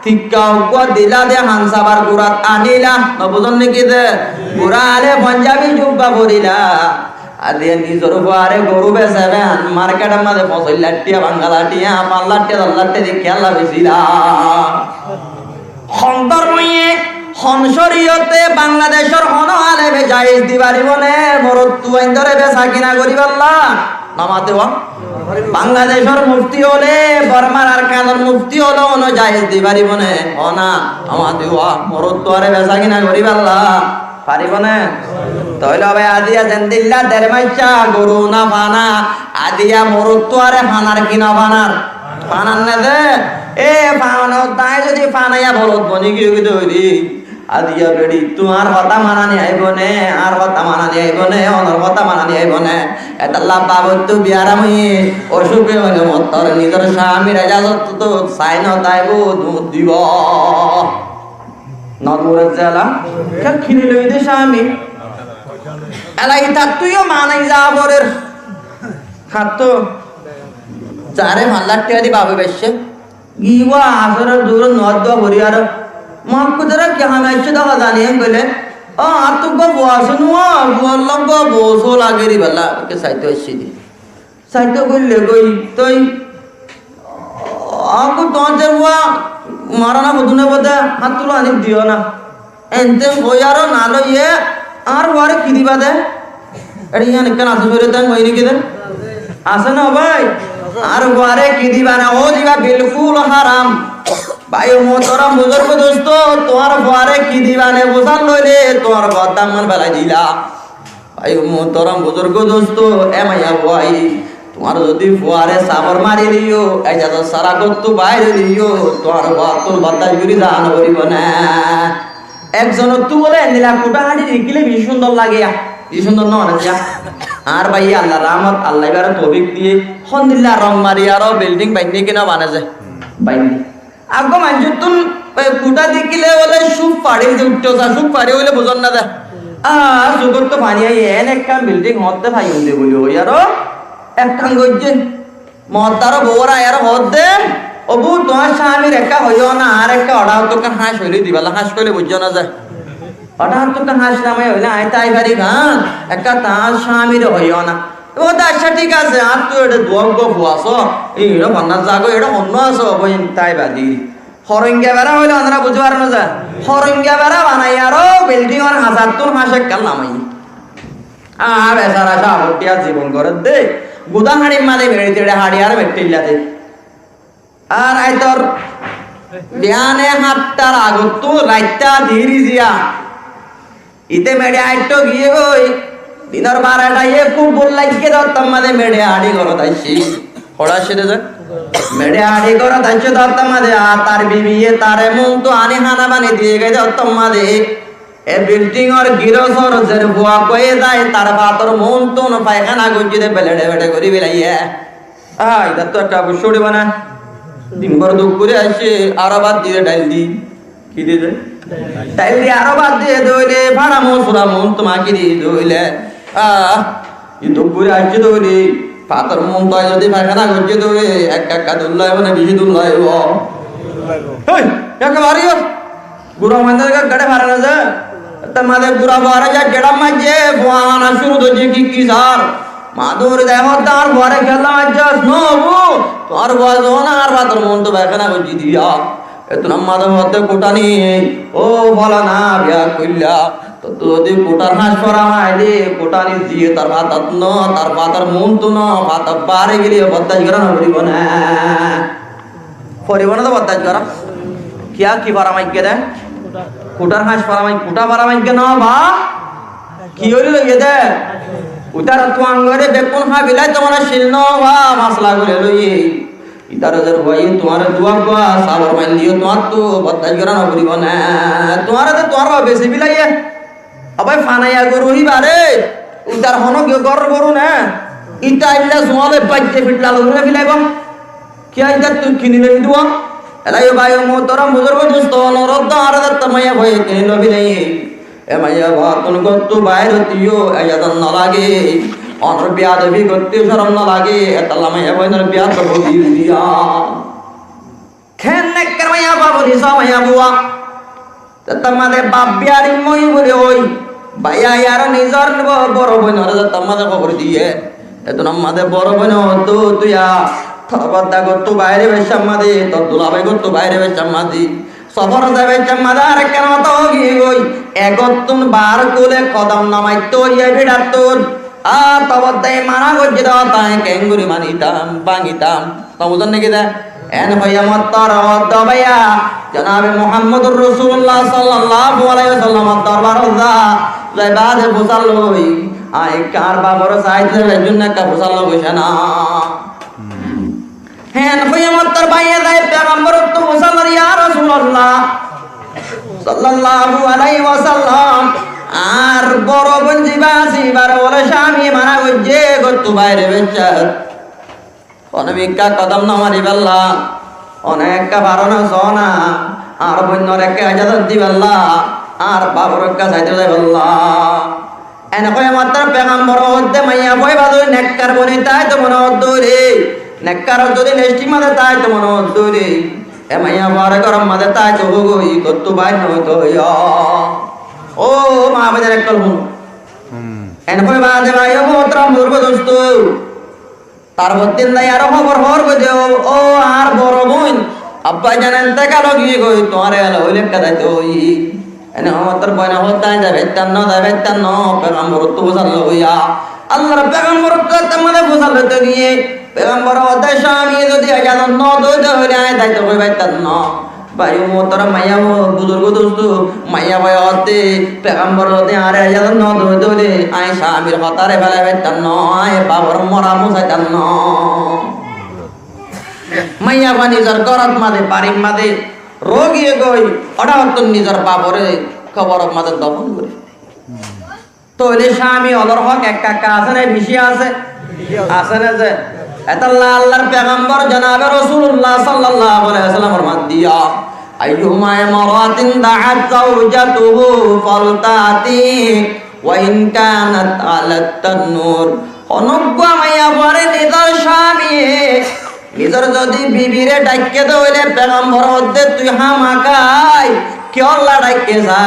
Tikka uggwá dila de hansabar gurat anila. No buzon niki de? Gura ale Ponjabi jubba forila. Adiya nizor fuare goru beseben, marketor maze foñsai lak tiya, Bangala tiya, fañs lak tiya, doc lak tiya di kiyólla besila. Hon dormoye, hon coriyote Bangladecor hono aleme jaiz di faribo ne morottu aindore besa kina goriballa? No mate wa. Bangladecor mufti óile, Bormar Arkanor mufti óile hono jaiz di faribo ne? Ó na, no mate wa. Morottuare besa kina goriballa faribo ne? Toile bái, adiya zendilla der mac cah goru no fana, adiya morottuare fanar ki no fanar? Fanar ne ze? E fano, tai zodi fanaiya bolot boni giyói de óile, adiya beçi, tuáñr hotá manani aibo ne, añár hotá manani aibo ne, onor hotá manani aibo ne? Etolla babottú biyaram óiye, ocuke óile mottor nizor camir ejazot to sai no taibo, duñr dibo. No duñr ze ela, ke kini loi de cami. Ela itattú yo manai za forer. Hattú zare fañs lak tiya di babe baiccé. Giwa asóre duro no dua fori aró. Makkú dara ki ham aiccé dá zani en bole. Ó, añáttu uggwá fua asé nuwa, fuar loi uggwá bou só lageri balla, ke saito aiccé di. Saito goille goi, toi, "Añáttu tuáñr ze fua marana hodún ebo de, añáttu loi ani diyo na." Ente hoi aró no loiye, añár fuare ki diba de? Eçe yián ekkán asé, fere tan hoi niki de? Asé no bái? Añár fuare ki diba na, ó diba bilkul haram. Bái o muhtaram buzurg dosto, tuáñr fuare ki diba ne buzar loile, tuáñr fuar damman felai dila. Bái o muhtaram buzurg dosto, e maiyafuai, tuáñr zodi fuare sabor mari diyo, ejazot sára góttu bair diyo, tuáñr fuattún bordac gori za no foribo ne. Ekzonottú bole endilla kuthá hañçi dekíle beci cúndor lage ya, beci cúndor no lage ya? Añár báiye Allar rahmot, Allah ibáre toufik diye, hondilla rong mari aró bilding bainne ki no bane ze? Bainne. Aggwá maincóttun, e, kuthá dekíle bole cúk fari, uçhtho za cúk fari óile buzon na de. Aá, cúkottu faní aiye, en ekkán bilding hoóñtte faiyum de buli hoi aró ekkán goijjé. Mottaro bouwar aiyaró hoódde, "Ó bou, tuáñr cámir ekká hoiyó na, añár ekká oçáttú ekkán háñc óile dibálla, háñc óile buijjó na ze." Oçáttú ekkán háñc namai óile aññí tái fari gán, ekká tuáñr cámire hoiyó na. Ó de accá, thík asé, añáttu eçé duwá uggwá fua asó, iín ó fannát zagói, eçé honnúa asó, bóin tái badi. Horóinga berá hoilé onorá buzí faró né ze? Horóinga berá banaiyaró bildingor hañsattún háñc ekkán lamaiyé. Aá, besara cáa fottí ar zibon gorédde, gudá hañçir mazé meçi teçe haçi ar meçi théilla de. Ar raitor biyane háñttar agottú raitta deri ziya. Ite meçe aittó giyé goi, dinor baretaye kúb búk laiggé de ottót mazé meçe añçí górot aiccé. Hoçé aiccé de ze? Meçe añçí górot aiccé de ottót mazé, ar tar bibiye tare muúntu aní hána bani diyé goi de ottót mazé. E bildingor girosor zer fua uggúa zai, tar fator muúntu faikana goijjé de beleçe beçe gorí felaiyé. Á, itattú ekka buccí uçíbo né? Din bór duk gorí aiccé, aró bát diyé, dhail di. Ki diyé de? Dhail di, aró bát diyé de óile, fára muúntu, fára muúntu maki diyé de óile. Á, i duk gorí aiccé de óile, fator muúntu zodi faikana goijjé de óile, ekka ekka dur laibo né, beci dur laibo? Héi, ekka bari gor. Gura maincór gaçe fare no ze. Tar maze gura fuare ze geçá maijje, fua hana cúru goijje, ki ki sar. Maze dóri de, hoódde, añár fuare kiyólla maijjós, no óibo. Tuáñr fua zehón añár fator muúntu faikana goijjé diya. Etún maze hoódde kuthani, ó folana biya koilla. Tottú zodi kuthar háñc fora maile, kuthani ziye tar fatot no, tar fator muúntu no, fatot bari gile boddac gora no foribo né. Foribo né de boddac gora. Kiyá, ki fora maijje de? Kuthar háñc fora maij-, kutha fora maijje no ba? Ki óile loiye de? Uitar tuáñgore bekkún hábilai to mone cil no ba, masala gorí loiye. Itar zar fuaye tuáñre duwa gua sabor mail diyo, tuáñttu boddac gora no foribo né. Tuáñre de tuáñr ba besi bilaiye. Abai fanaiya goru híbare, itar hono giyó góror goru né. Ita ailla suále baijje fitla loi filaibo. Kiyá itattú kini loi duwa? Elaiyo bái o muhtaram buzurgo dusto, onorot añára zatta maiya fuaye kini loi filaiye. E maiya fuattún gottú bair óiyo ejazot no lage. Onor biyadobi gottú corom no lage. Etolla maiya fuainor biyadobi diya. Ken nekkar maiya fua buli so maiya fua. Zettót maze baf biyari moi buli hoi. Báiye aró nizor bo-, boro boinore zettót maze hóbor diye. Etún maze boro boine hoódde, tuiya tor bodda gottú baire baiccá maze, tor dulabái gottú baire baiccá maze. Sofor zai baiccá maze arekkán hotá ói giyé goi. Egottún bar kule kodom no maitto, iye biçattún. Á, tobodde mana goijjé de hotá, añí keéngori manitam, báñgitam. No buzón né ki de? En hoiyé mottor hoódde báiya, Jonabe Muhammadur Rosulullah sallallahu alaihi wasallamor dorbarot za, zai bade fusár loi, añí ekka añár baforé sai de, eijjonno ekka fusár loi goijjé na. En hoiyé mottor báiye zai pegamborottú fusár lor, ya Rosulullah, sallallahu alaihi wasallam, añár boro boin ziba asé, ibare bole Cámiye mana goijjé, góttu baire baiccá. Hono mikká kodom no maribálla, hono ekká faro na só na, añár boinnore ekká ejazot dibálla, añár baforé ekká saite zaibálla. En hoiyé mottor pegambore hoódde maiya fua ibá zodi nekkar boni táito mone hoódde óile, nekkar zodi lesti maze táito mone hoódde óile, e maiya fuare góror maze táito hoó goi, góttu bair no óito hoiyo. Ó ma báiyain ókkol, fúno. Hmm. En hoiyé bade bái o muhtaram buzurgo dusto, tar foddin zai aró hóbor hoór goi de, ó, ó, añár boro boin, abbajan entekal ói giyé goi, tuáñre ela óile ekká zaito óiye. En hoiyé mottor boine hoódde, añí zai faittam no, zai faittam no, pegamborottú fusár loi hoiya. Allar pegamborottú zettót maze fusár loito giyé, pegambore hoódde, Cámiye zodi ejazot no dói de óile añí zaito goi faittam no. Bái o muhtaram, maiya fua, buzurgo dusto, maiya fua hoódde, pegambore zodi añáre ejazot no dói de óile, añí Cámir hotáre félai faittam no, añí bafor mora musaitam no. Maiya fua nizor górot maze, barir maze roi giyé goi, ótahottún nizor baforé kobor maze dofon gorí. Tóile Cámi ólor hók ekka ekka asé né, beci asé? Asé né ze? Etolla Allar pegambor jonabe Rosulullah sallallahu alaihi wasallam formaiddé, أيما امرأة دعت زوجته فلتأته وإن كانت على التنور. Honó uggúa maiya fuare nizor Cámiye nizor zodi bibire dhaikké de óile pegambore hoódde tui hámaká kiyólla dhaikké sa.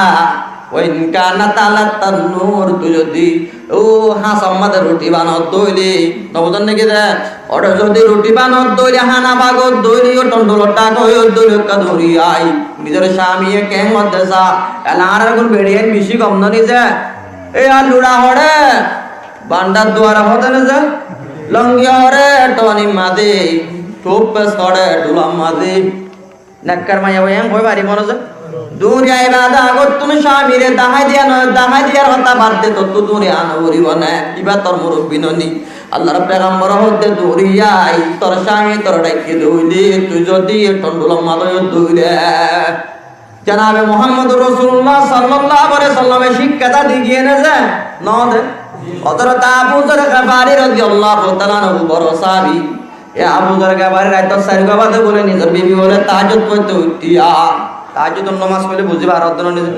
وإن كانت على التنور, tui zodi ó háñsor maze ruthi banodde óile, no buzón né ki de? Óre zodi ruthi banodde óile, hána bagódde óile, ó thondulor dhak óiyodde óile, ekka dóri ai. Nizor Cámiye keéngorí de sa. Ela añárar gun beçiyain beci gom no ni ze? E añár lura hoçé bandhar duare hoóde né ze, longi hoçé thonir maze, Cúppe sóçe dhulor mazé. Nekkar maiyafua en hoi fari mone ze. Duri aiba de agottún camire dahái diya no, dahái diyar hotá bad de, tottú duri ana foribo né. Iba tor murubbi no ni. Allar pegambore hoódde duri ai, tor cami tore dhaikké de óile, tui zodi ettún dhulor mazé dure. Janabe Muhammadur Rosulullah sallallahu alaihi wasallame cíkka ta di giyé né ze, no de. Hozrot Abu Zar Gefari radiyallahu taala anhu boro sahabi. E Abu Zar Gefari raitor sair gaba de bóle nizor bibi bóle tahajjud foitto uiththé, tahajjudor nomaz foile buzi faro de no nize.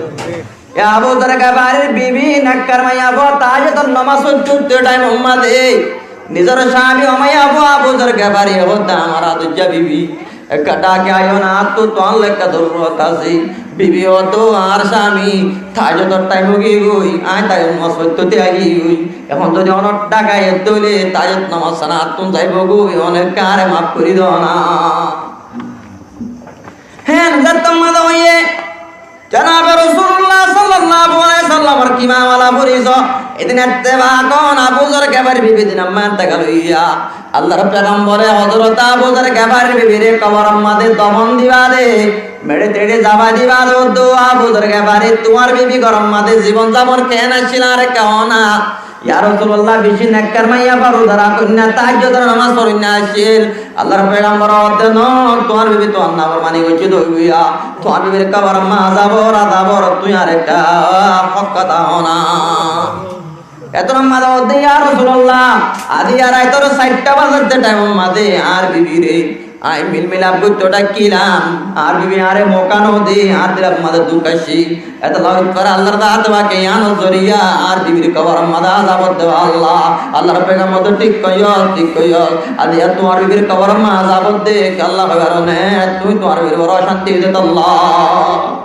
E Abu Zar Gefarir bibi nekkar maiyafua tahajjudor nomaz foitto uiththé thaimor mazé nizor cami o maiyafua Abu Zar Gefari hoódde, amar adijja bibi, ekka dhaki aiyó na, añáttu tuáñlla ekka zorurot asé. Bibi hoódde, añár cami tahajjudor thaim ói giyói, añí tahajjud nomaz foitto táki giyói. Ehón zodi onor dhaki aiyé de óile tahajjud nomaz san añáttun zaibói, onor ekka añáre maf gorí do na. Hén, zettót mazé óiye, Janabe Rosulullah sallallahu alaihi wasallamor ki mamala foriso? Edin ettefak on Abu Zar Gefarir bibi edin amma entekal óiya. Allar pegambore hozrot Abu Zar Gefarir bibire koboror mazé dofon diba de, meçe teçe zaba diba de, uddú Abu Zar Gefari, tuáñr bibi góror mazé zibon zabon ken accíl añáre ekka hoó na. Ya Rosulullah, beci nekkar maiyafua, ruza rakóinna, tahajjudor nomaz foróinna accíl. Allar pegambor hoódde, no, tuáñr bibi tuáñr naformani goijjé de óibo ya. Tuáñr bibir koboror mazé azab or, azab or, tui añáre ekka hók hotá hoó na. Ettór mazé hoódde, ya Rosulullah, aijja raitor sairta bazar de thaimor mazé añár bibire añí milmilaf goittó dhaikkílam, añár bibi añáre mouka no de, añár dilor mazé duk aiccé. Etolla hoit fare Allar zate pake yiánor zoriya añár bibir koboror mazé azab ódde Allah. Allar pegambor hoódde, thík hoiyós, thík hoiyós. Aijja tuáñr bibir koboror mazé azab ódde, kiyólla hoibar né, tuñí tuáñr bibir uore ocánti óiye de Allah.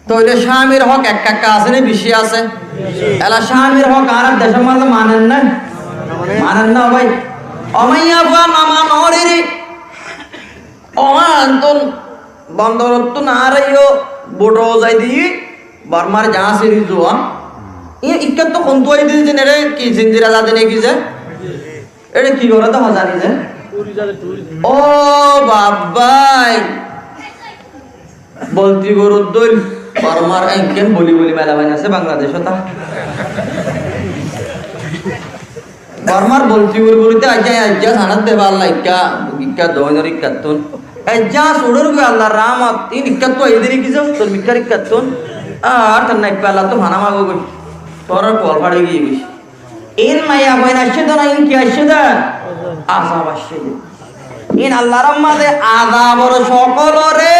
Tóile camir hók ekka ekka asé né beci asé? Ela camir hók añárar decór mazé manen né? Manen né bái? O maiyafua, no mano re. O ma entún bondorottún añára yó bóut zai di, Bormar jaáñs eri zuan. Iín ikkattú hontú aiyé de, ere ki zinzira zade né ki ze? Ere ki goré de hozani ze? Ó babbái! Bolti goró dóil. Bormar enkén boli boli mela bain asé Bangladecót. Bormar bolti boli boli te aijja, aijja sanat de balla ikka, ikka doinor ikkattún. Aijja surir goi Allar rahmot, in ikkattú aiyé de ki ze, tor mikkar ikkattún. Ar tanna ikka Allattú fana mago goi. Tor ar kual fari giyé goi. In maiyafuain aiccé de na, in ki aiccé de? Azab aiccé de. In Allahr mazé azabor cokol ore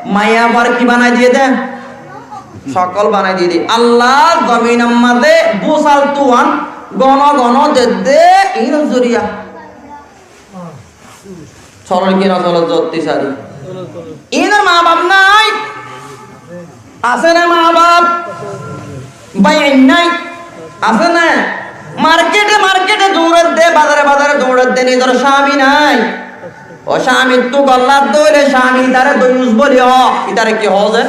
maiyafuar ki banai diye de? Cokol banai diye de. Allah zominor mazé busal tuan gono gono de de in zoriya. Solor ki no solor zotti sari. Inor ma baf nai? Asé né ma baf? Bái ain nai? Asé né? Markete markete doure de, bazare bazare doure de, nizor cami nai. O camittú gollat dóile cami itare doyus boli ho, itare ki ho ze?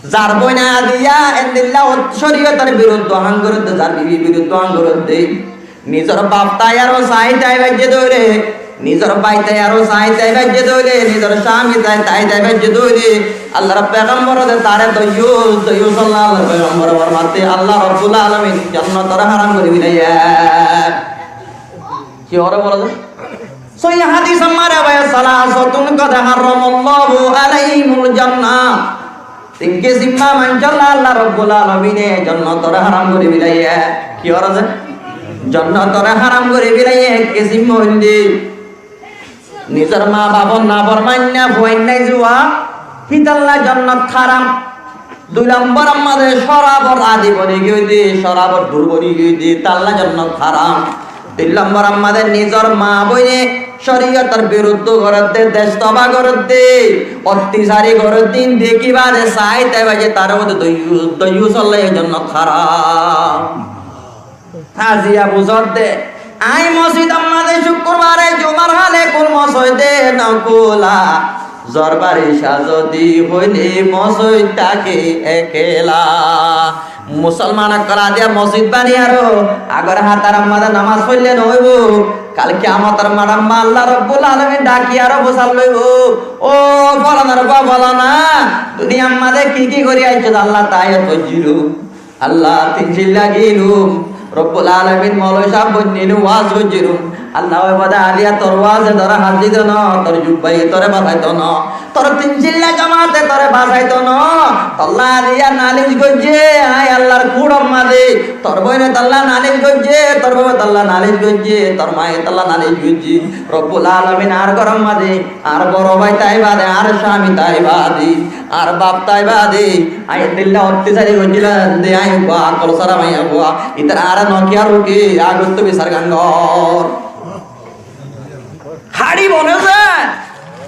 Zar bóin adiya endilla coriyotor biruddo ham gorer de, zar bibi biruddo ham gorer de. Nizor baf tai aró sai tai baijje dóile, nizor bái tai aró sai tai baijje dóile, nizor cami tai tai tai baijje dóile, Allahr pegambor de tare doyus, doyus Allah, Allahr pegambor formate, Allah Rabbul Alamin jonnotor haram gori bilaiye. Ki ore bolo de? Sóiyi hadis ammar bái, salasatun qad harramallahu alaihimul jannah. Tin kisim manúcolla Allah Rabbul Alamine jonnotor haram gori bilaiye. Ki ore ze? Jonnotor haram gori bilaiye. Ek kisim óilde nizor ma bafor naformainna fuain nai zuwa, hitalla jonnot haram. Dui lombor mazé corabor adi boni giyói de, corabor dur boni giyói de, talla jonnot haram. Tin lombor mazé nizor ma boine coriyotor biruddo gorer de, dec toba gorer de, ottisari gorer de, in deki bade sai tai baijje tare hoó de doyus, doyus olla jonnot haram. Aziya buzor de, añí mosjidor mazé cukkurbare jumar hale kul mosjid no kula, zor baric zodi hoile mosjid take ekela. Musolman okkol adiya mosjid bani aró agor hatar mazé nomaz foille no óibo. Kal kiyamotor maçot Allah Rabbul Alamin dhaki aró fusár loibó, "Ó folanar fua folana, duniyar maze ki ki gori aiccós?" Allah tái goijjíl. Allah tin cilla giyílum, Rabbul Alamin moloi sáb boinnílum, waz goijjílum. Allah hoibó de, "Aliya, tor waze tore hás dito no, tor jubbaye tore basaito no, tor tin cilla jamaate tore basaito no. Tolla aliya nalic goijjé, añí Allar kuçor maze, tor boine tolla nalic goijjé, tor babe tolla nalic goijjé, tor maye tolla nalic goijjé." Rabbul Alamin, añár góror maze añár boro bái tái bade, añár cámi tái bade, añár baf tái bade, añí endilla ottácari goijjílam de, añí uggwá akkol sára maiya fua, ítara añáre no kiyá ruke, agottú bisar gan gor. Háçi bone ze,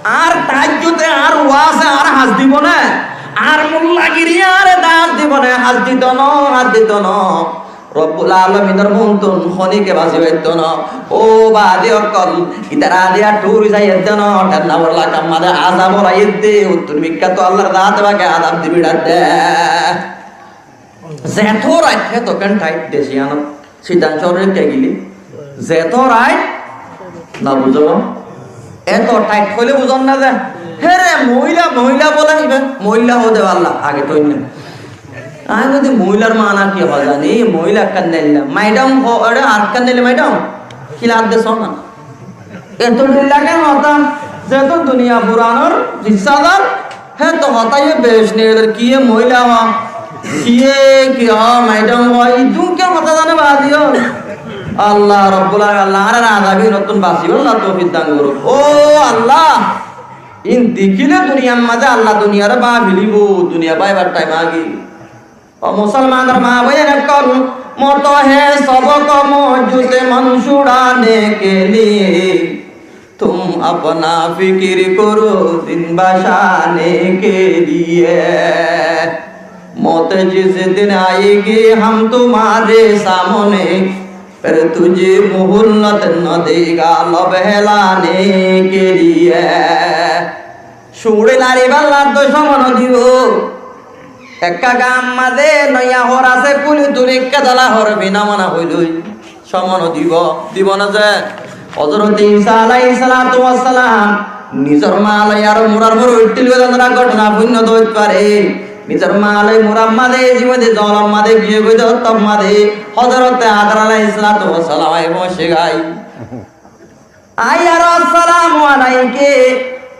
añár taajjude, añár waze añáre hás dibo né, añár mullagiriye añáre hás dibo né, hás dito no, hás dito no. Rabbul Alaminor muúntu honíkka basi faitto no. Ó badi ókkol, ítara diya thuri sai edde no, thenna bor lakar maze azab óra edde, uttun mikká to Allar zate pake azab dibi dhadde. Zeto rait, heto ken thait desi ano, sitan sóre ke gili. Zeto rait, no buzó? Eto thait hoile buzón na ze. Here mohila, mohila bole ibe, mohila hode balla, age to inne. Añí buli, mohilar maana ki hó zani? Mohila ekkán nella. Madam hó, ore ar ekkán nella madam. Ki lage de sona? Eto nella ken hotá? Zeto duniya furanor issá zar, heto hotá ye bec nella, kiye mohila hó, kiye ki hó, madam hó, idún ke hotá zane badi hó. Allah Rabbul Alamin, Allah añáre azabi nottun basibolla toufik dan goruk. Ó Allah, in dekile duniyar maze Allah duniyare bá felibo, duniya báibar thaim agi. او مسلمانور ماں بہن، کل موت ہے سبق موجود من چھڑانے کے لیے، تم اپنا فکر کرو دن بچانے کے لیے۔ موت جس دن آئے گی ہم تمہارے سامنے، پھر تجھے مہلت نہ دے گا لب ہلانے کے لیے۔ Suñçi laribálla to cómo no dibo. Ekká gaar maze noiya hór asé, kúli tuli ekká dala hór bina mana hoilói. Cómo no dibo, dibo na ze. Hozorote Isa alaihissalatu wassalam nizor maa loi aró murar uore uiththíl goi, tómra góthona fúinno de óit fare. Nizor maa loi murar maze, zibon de zolor maze giyé goi de óttor maze Hozorote Hajar alaihissalatu wassalam aibó cígai. Aiyaró, "Assalamu alaiki,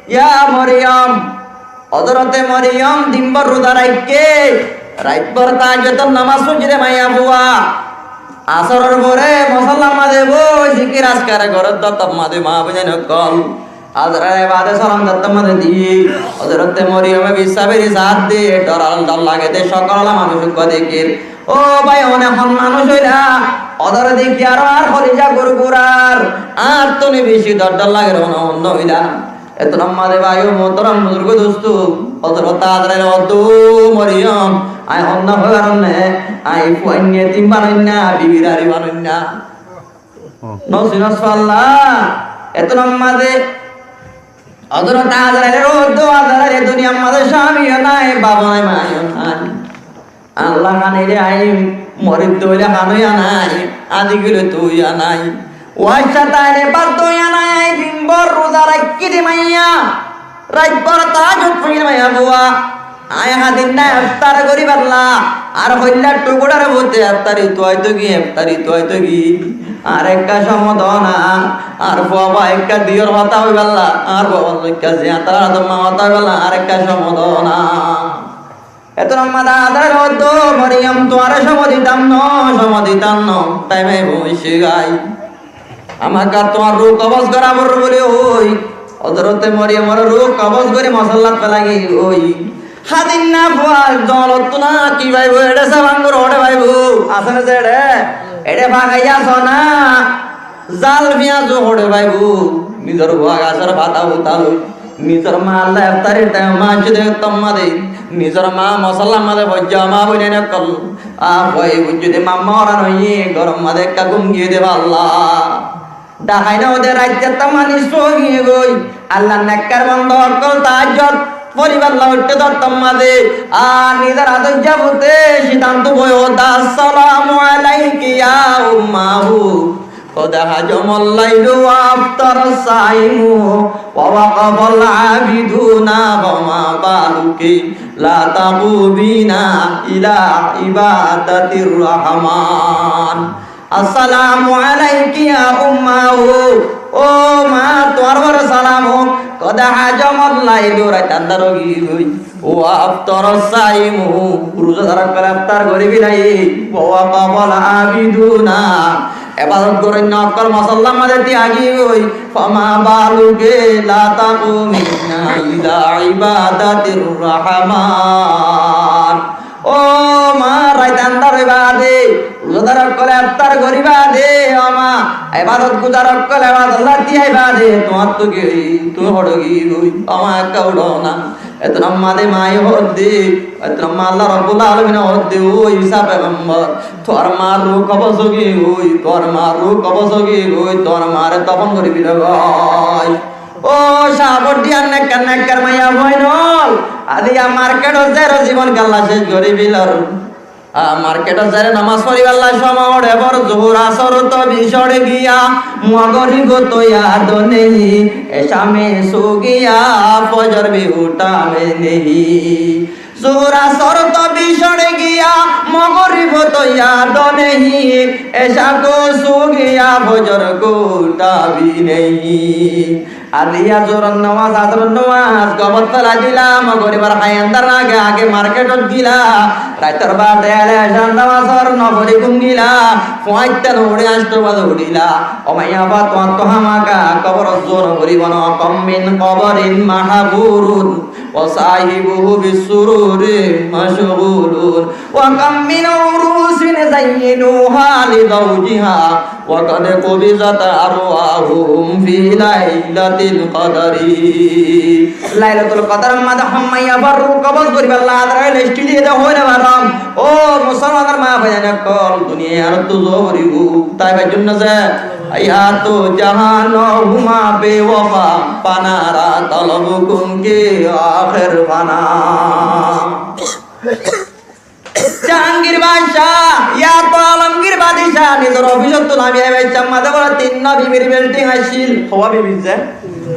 ya Moriyom." Hozorote Moriyom din bór ruza raikké, rait bór tahajjudor nomaz foijjé de maiyafua. Asóror fore mosollar maze boi zikir azkar gorer de óttor maze maa bóinain ókkol. Azraile bade salam de óttor maze diyé. Hozorote Moriyome bissá beri saádde, dhor al dhor lage de, cókkol ola manúic uggúa dekír. Ó bái, one hon manúic óila? Odóre dekí aró añár holija gurgurar, añártú ni beci dor dor lager, one hon óila? Ettór maze bái ó muhtaram buzurgo dustó, Hozorote Azraile hoódde, "Ó Moriyom, añí hon no hoi faronne, añí fuain yetim banoinna, bibir ari banoinna." No sinos falla, ettór maze Hozorote Azraile hoódde, "Azrail, e duniyar maze cámiyo nai, bafo nai, maiyo nai. Allah, hane re añí mori de óile hanoiya nai, adi gile toiya nai. Waccá taile bát doiya nai, añí din bór ruza raikké de maiya, rait bór tahajjud foijjé de maiyafua. Añí hadinna eftar goríballa, añár hoillár thukurar bútore eftari tuaito giyé, eftari tuaito giyé. Añár ekká cómo do na, añár fua bái ekká diyór hotá hoiballa, añár fua bái ekká ziyán tarar ador maze hotá hoiballa, añár ekká cómo do na." Ettór maze Azrail hoódde, "Moriyom, tuáñre cómo ditam no, cómo ditam no, thaim aibó cígai. Amakká tuáñr ruh kobos gora foribó" buli hoi, Hozorote Moriyomor ruh kobos gori mosollat felai giyói. Hadinna fua zolottú na ki faibo, eçé sab angur hoçé faibo, asé né ze eçé, eçé fagaiya sona, zal fiyazu hoçé faibo, nizor fua gasór fata uta loi. Nizor maa lla eftarir thaim maijjé de óttor maze, nizor maa mosollar maze foijjé, maa bóinain ókkol, añár fua boi zodi mamma óra noiyé, góror maze ekká gúm giyé de falla. Dahái no de raittú tamma nis ói giyé goi. Allar nekkar bonda ókkol tahajjud foriballa uiththé de óttor maze, ar nizor ador zobute citantú boi hoódde, "Assalamu alaiki ya ummahu." قد هجم الليل وأفطر الصائم ووقف العابدون فما بالك لا تقومين إلى عبادة الرحمن. السلام عليك يا أمه. Ó ma, tuáñr uore salam ók. قد هجم الليل, rait andár ói giyói. وأفطر الصائم, ruzadar ókkole iftar gorí félaiye. ووقف العابدون, ebadot goróinna ókkol mosollar mazé tíya giyói. فما بالك لا تقومين إلى عبادة الرحمن. Ó ma, rait andár ói baade, ruzadar ókkole iftar gorí baade, ó ma, ebadot guzar ókkol ebadot lagi baade, tuáñttu ki, tuñí hoçé giyói, ó ma, ekká uçó na. Ettót mazé maye hoódde, ettót mazé Allah Rabbul Alamine hoódde, ó Isa pegambor, tuáñr mar ruh kobos ói giyói, tuáñr mar ruh kobos ói giyói, tuáñr mare dofon gorí félaiyo goi. Ó, sábor diyar nekkar nekkar maiyafuain ókkol, aijja marketot zaiyóre zibon galla céc gorí félor. Á, marketot zaiyóre nomaz foribálla cómot ebor, zuhur asor to biçór giya, mogorib to yad nehi, ecá mein só giya, fojor bhi utha mein nehi. Zuhur asor to biçór giya, mogorib to yad nehi, ecá ko só giya, fojor ko utha bhi nehi. Aijja zuhuror nomaz, asror nomaz, gobot félai dila, mogoribor háiyanor age age marketot gila, raitor baáte aile ecár nomazor no fori gúm gila, fuañitta no uçí añctó baze uçíla. Ó maiyafua, tuáñttu hámaka kobor zuon no foribo no, كم من قبر محفور وصاحبه بالسرور مشغول. وكم من عروس زينوها لزوجها وقد قبضت أرواحهم في ليلة القدر. Lailatul Qadror mazé hon maiyafuar ruh kobos goríballa añára list diyé de hoói no farom. Ó musolmanor maa bóin ókkol, duniyai añáráttu zoó foribó, tai faijjum né ze. حيات جهان و هما بے وفا، فنا را طلب کن کہ آخر فنا. Jahangir Badcá, yá to Alomgir Badcá, nizor ofisottu lami aibáccá mazé bóle tinnwá bibir bilding accíl. Hoiba bibir ze?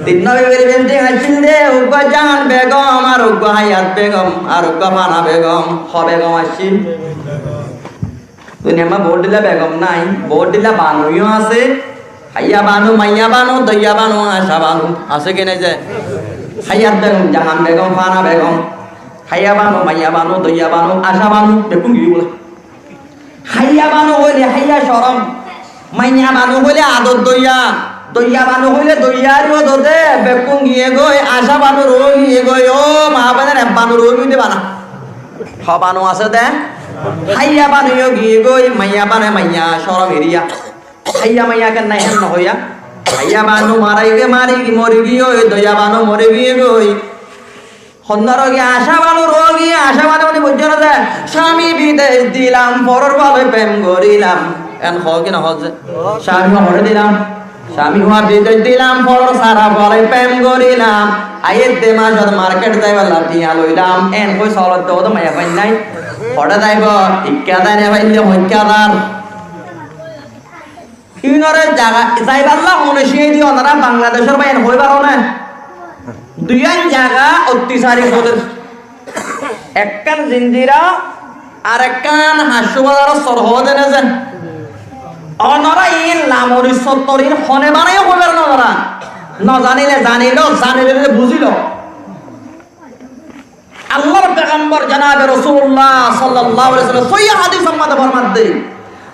Tinnwá bibir bilding accíl de, uggwá Jahan Begom, ar uggwá Hayat Begom, ar uggwá Fana Begom. Ho Begom accíl? Duniyat bout dila Begom nái, bout dila Banu yó asé. Háiya Banu, Maiya Banu, Doiya Banu, Aca Banu. Asé ki nái ze? Hayat Begom, Jahan Begom, Fana Begom. Háiya Banu, Maiya Banu, Doiya Banu, Aca Banu, bekkún giyói bóle. Háiya Banu hoilé háiya corom, Maiya Banu hoilé ador doiya, Doiya Banu hoilé doiya ar yó dode, bekkún giyé goi, Aca Banu roói giyé goi, ó maa bóin, ek Banu roói giyé de bana. Ho Banu asé de, háiya Banu yó giyé goi, Maiya Banu, Maiya corom eriya. Háiya Maiya kennái hén no hoiya. Háiya Banu mari giyé, mari giyé, mori giyé goi, Doiya Banu mori giyé goi. Honnúa roói giyé, Aca Banu roói giyé, Aca Banu mani buijjó né ze, cami bidec dilam, foror fua loi prem gorílam. En hoó ki no hoó ze? Cami fua hoçé dilam? Cami fua bidec dilam, foror sara fua loi prem gorílam. Aiyér de macot market zaibálla tiañ loilam. En hoi solot de, ó de maiyafuain nái. Hoçé zaibo? Ikká zai no faille hoikká zar. Iínoré zaga zaibálla hone cíyai diyé, onora Bangladecór bái, en hoói faro né? Duiyán zaga ottisari hoóder. Ekkán Zinjira, arekkán Haccú Bazaror sor hoóde né ze. Onora iín lamori sottor iín hone banaiyé hoói faro né onora? No zanilé zaniló, zanilé buzílo. Allar pegambor janabe Rosulullah sallallahu alaihi wasallam sóiyi hádisor mazé formadde,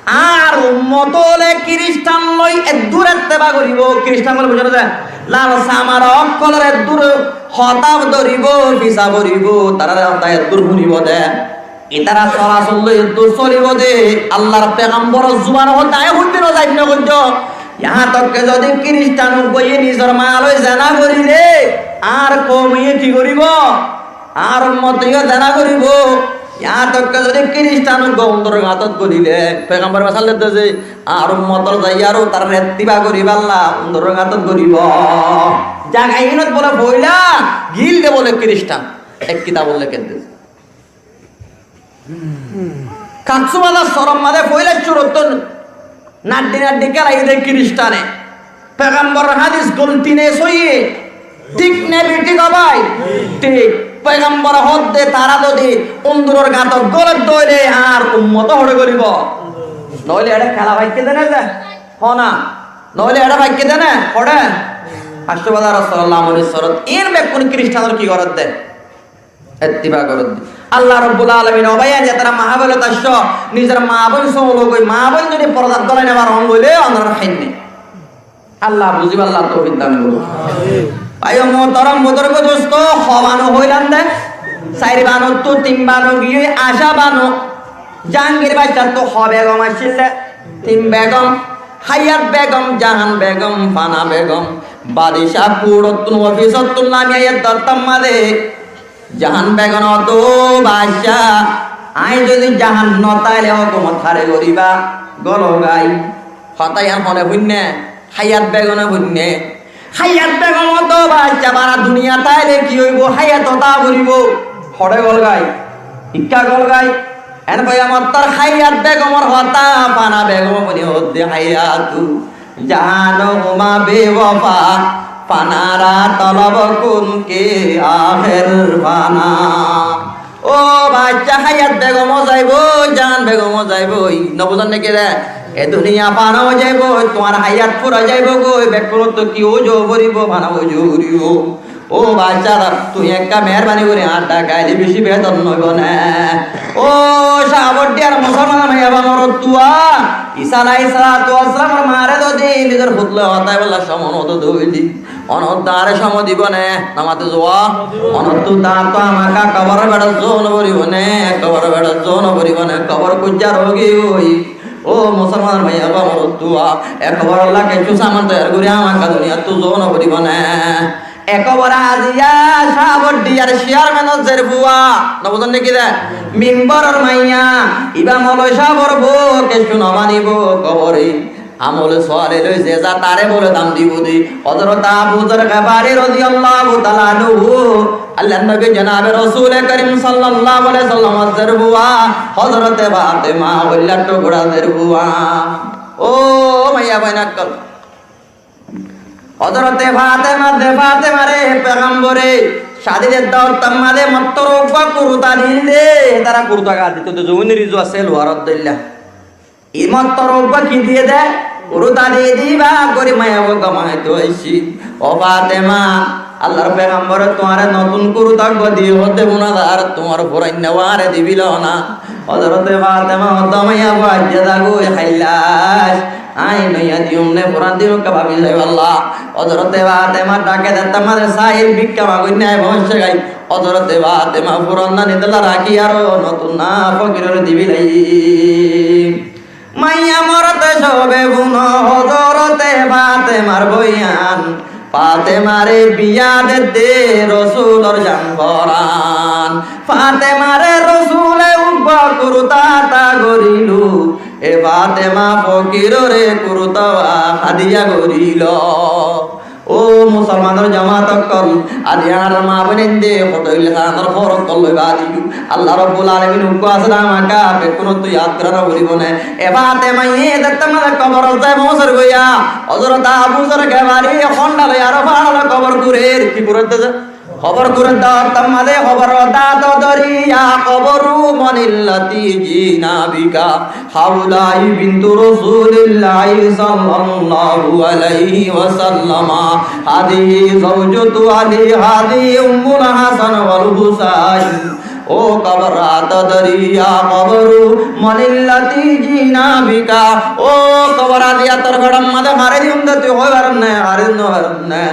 añár ummot ókkole kiristan loi eddúr etteba goríbo, kiristan ókkole buijjó né ze, lal samara ókkolor eddúr hotá dóribo, fisá goríbo, tarár hotá eddúr fúnibo de, itará solasol loi eddúr solibo de, Allar pegamboror zubanor hotá añí fúnte no zaim no goijjó. Yahá tok ke zodi kiristan uggwáye nizor maa loi zena goríle, añár koum ye ki goríbo? Añár ummot ye zena goríbo. Yahá tok ke zodi kiristan uggwá undoror gáñtot goríle, pegambore mesal dedde ze, añár ummotor zaiyaró tarár etteba goríballa undoror gáñtot goríbo. Zaga inot bóle foila gilde bóle kiristan, ek kitabot lekédde. Kaksubazar sorot mazé foila cúruttún Naddi naddi kélaiyé de Kiristane. Pegamboror hádis golti né sóiyi? Thík né bethík ó bái? Thík. Pegambore hoódde tará zodi unduror gañtot góledde óile añár ummot ó hoçé gólibou? Noóile eçé kéla faikké de né ze? Hoó na. Noóile eçé faikké de né? Hoçé? Hácco bazar Rasulullá amolor sorot. Iín bekkún Kiristanor ki gorédde? Ettibá gorédde. Allah Rabbul Alamin, ó bái, añí zetará maháfelot aiccó, nizor maa boin sóologói, maa boin zodi fordar dórai no faron óile, onorar háinne. Allah buzíballa toufik dan gorouk. Bái ó muhtaram, buzurg dustó, hó banu hoilam de, sair banottú tin banu giyói Acá banu, Jahangir baccattú hó begom accíl de, tin begom, Háyat begom, Jahan begom, Fana begom, badicá kuçottún, ofisottún nami aiyér dortár mazé, Jahan begonot, "Ó bacca, aññí zodi Jahan no táile hókumot háre goríba?" Gólgái. Hotá yián hone fúinne? Háyat begome fúinne. Háyat begom, "Ó bacca, fana duniyat táile ki óibo? Háyat ó táa foribó." Hoçé gólgái? Ikká gólgái? En hoiyé mottor Háyat begomor hotá fana begome fúni hoódde, "Háyatu, Jahanó huma bewafa, fanara tolob kun ke aher fana." Ó bacca, Háyat begom ó zaibói, Jahan begom ó zaibói. No buzón né ki de? E duniya fana ó zaibói, tuáñr háyat fura zaibói, bekkúnottú ki ó zaa foribó, fana ó zaa foribó. Ó bacca, tuñí ekká meherbani gorí añár dhakaili, beci bedor no óibo né? Ó Cábordiyar musolman maiya baf morottúa, Isa alaihissalatu wassalamor maáre zodi nizor fut loi hotá hoibolla cómot no dóili, onór dañre cómot dibo né? No mato zuwa. Onóttu dañrttú hámaká kobor beçot zon no foribó né? Kobor beçot zon no foribó né? Kobor kuijjar ógi ói. Ó musolman maiya baf morottúa, e koborólla kessú saman toiyar gorí hámaká duniyattú zon no foribó né? E kobor aziya Cábordiyar ciyarmenor zerfua, no buzón né ki de? Mimboror maiya, ibá moloi sábor bou, kessú no manibo kobore. Amole sóale loi ze za taré bole dam dibo de. Hozorot Abu Zar Gefari rodiyallahu taala anhu, Allar nobi jonabe Rosule Korim sallallahu alaihi wasallamor zerfua, Hozorote Fatema, óillar tugura zerfua. Ó maiya boin ókkol, Hozorote Fatema, ze Fatemare pegambore cádi dedde ottót mazé mottor uggúa kurta diyé de, tará kurta gañr dito de, zobunor izu asé luaror dóilla. Í mottor uggúa ki diyé de? Kurta diyé de, ibá gorí maiya baf gom aito aiccí. Ó Fatema, Allar pegambore tuáñre notún kurta uggúa diyé hoódde fúna zar, tuáñr furainna uáñre dibilóna. Hozorote Fatema hoódde, ó maiya baf, aijja zagói, háilla aññí noiya diyum né, furan diyum ekká babi saibálla. Hozorote Fatema dhake de, tar mazé sail, bikká magoinná aibó hoicce gái. Hozorote Fatema furan nani dólla rakí aró notún na fokirore dibilai. Maiya morot cóbe fúno Hozorote Fatemar boyan. Fatemare biya dedde Rosulor jan foran. Fatemare Rosule uggúa kurta ata gorílo. E Fatema fokirore kurta uwá hádiya gorílo. Ó musolmanor jomaat ókkol, aijja añárar maa boinainde hoto óile tarár hóor ókkol loi baádiyo. Allah Rabbul Alamin uggúa asé de, hámaká bekkúnottú yad gorá no foribó né? E Fatemaye zettót mazé koborot zai foóñsor goiya, Hozorot Abu Zar Gefari hondha loi aró fáñra loi kobor kurer, ki kurer de ze? Kobor kurer de ottót mazé koboror dañt dóri, ya koboru, man illati jina bika? Haulai bintu Rasulillahi sallallahu alaihi wasallam. Hadihi zaujatu Ali, hadihi Ummul Hasan wal Husain. Ó kobor, ata dari ya koboru, man illati jina bika? Ó kobor, aijja tor feçor mazé fari diyum de, tui hoi faros né, fari diyum né, fari diyum né?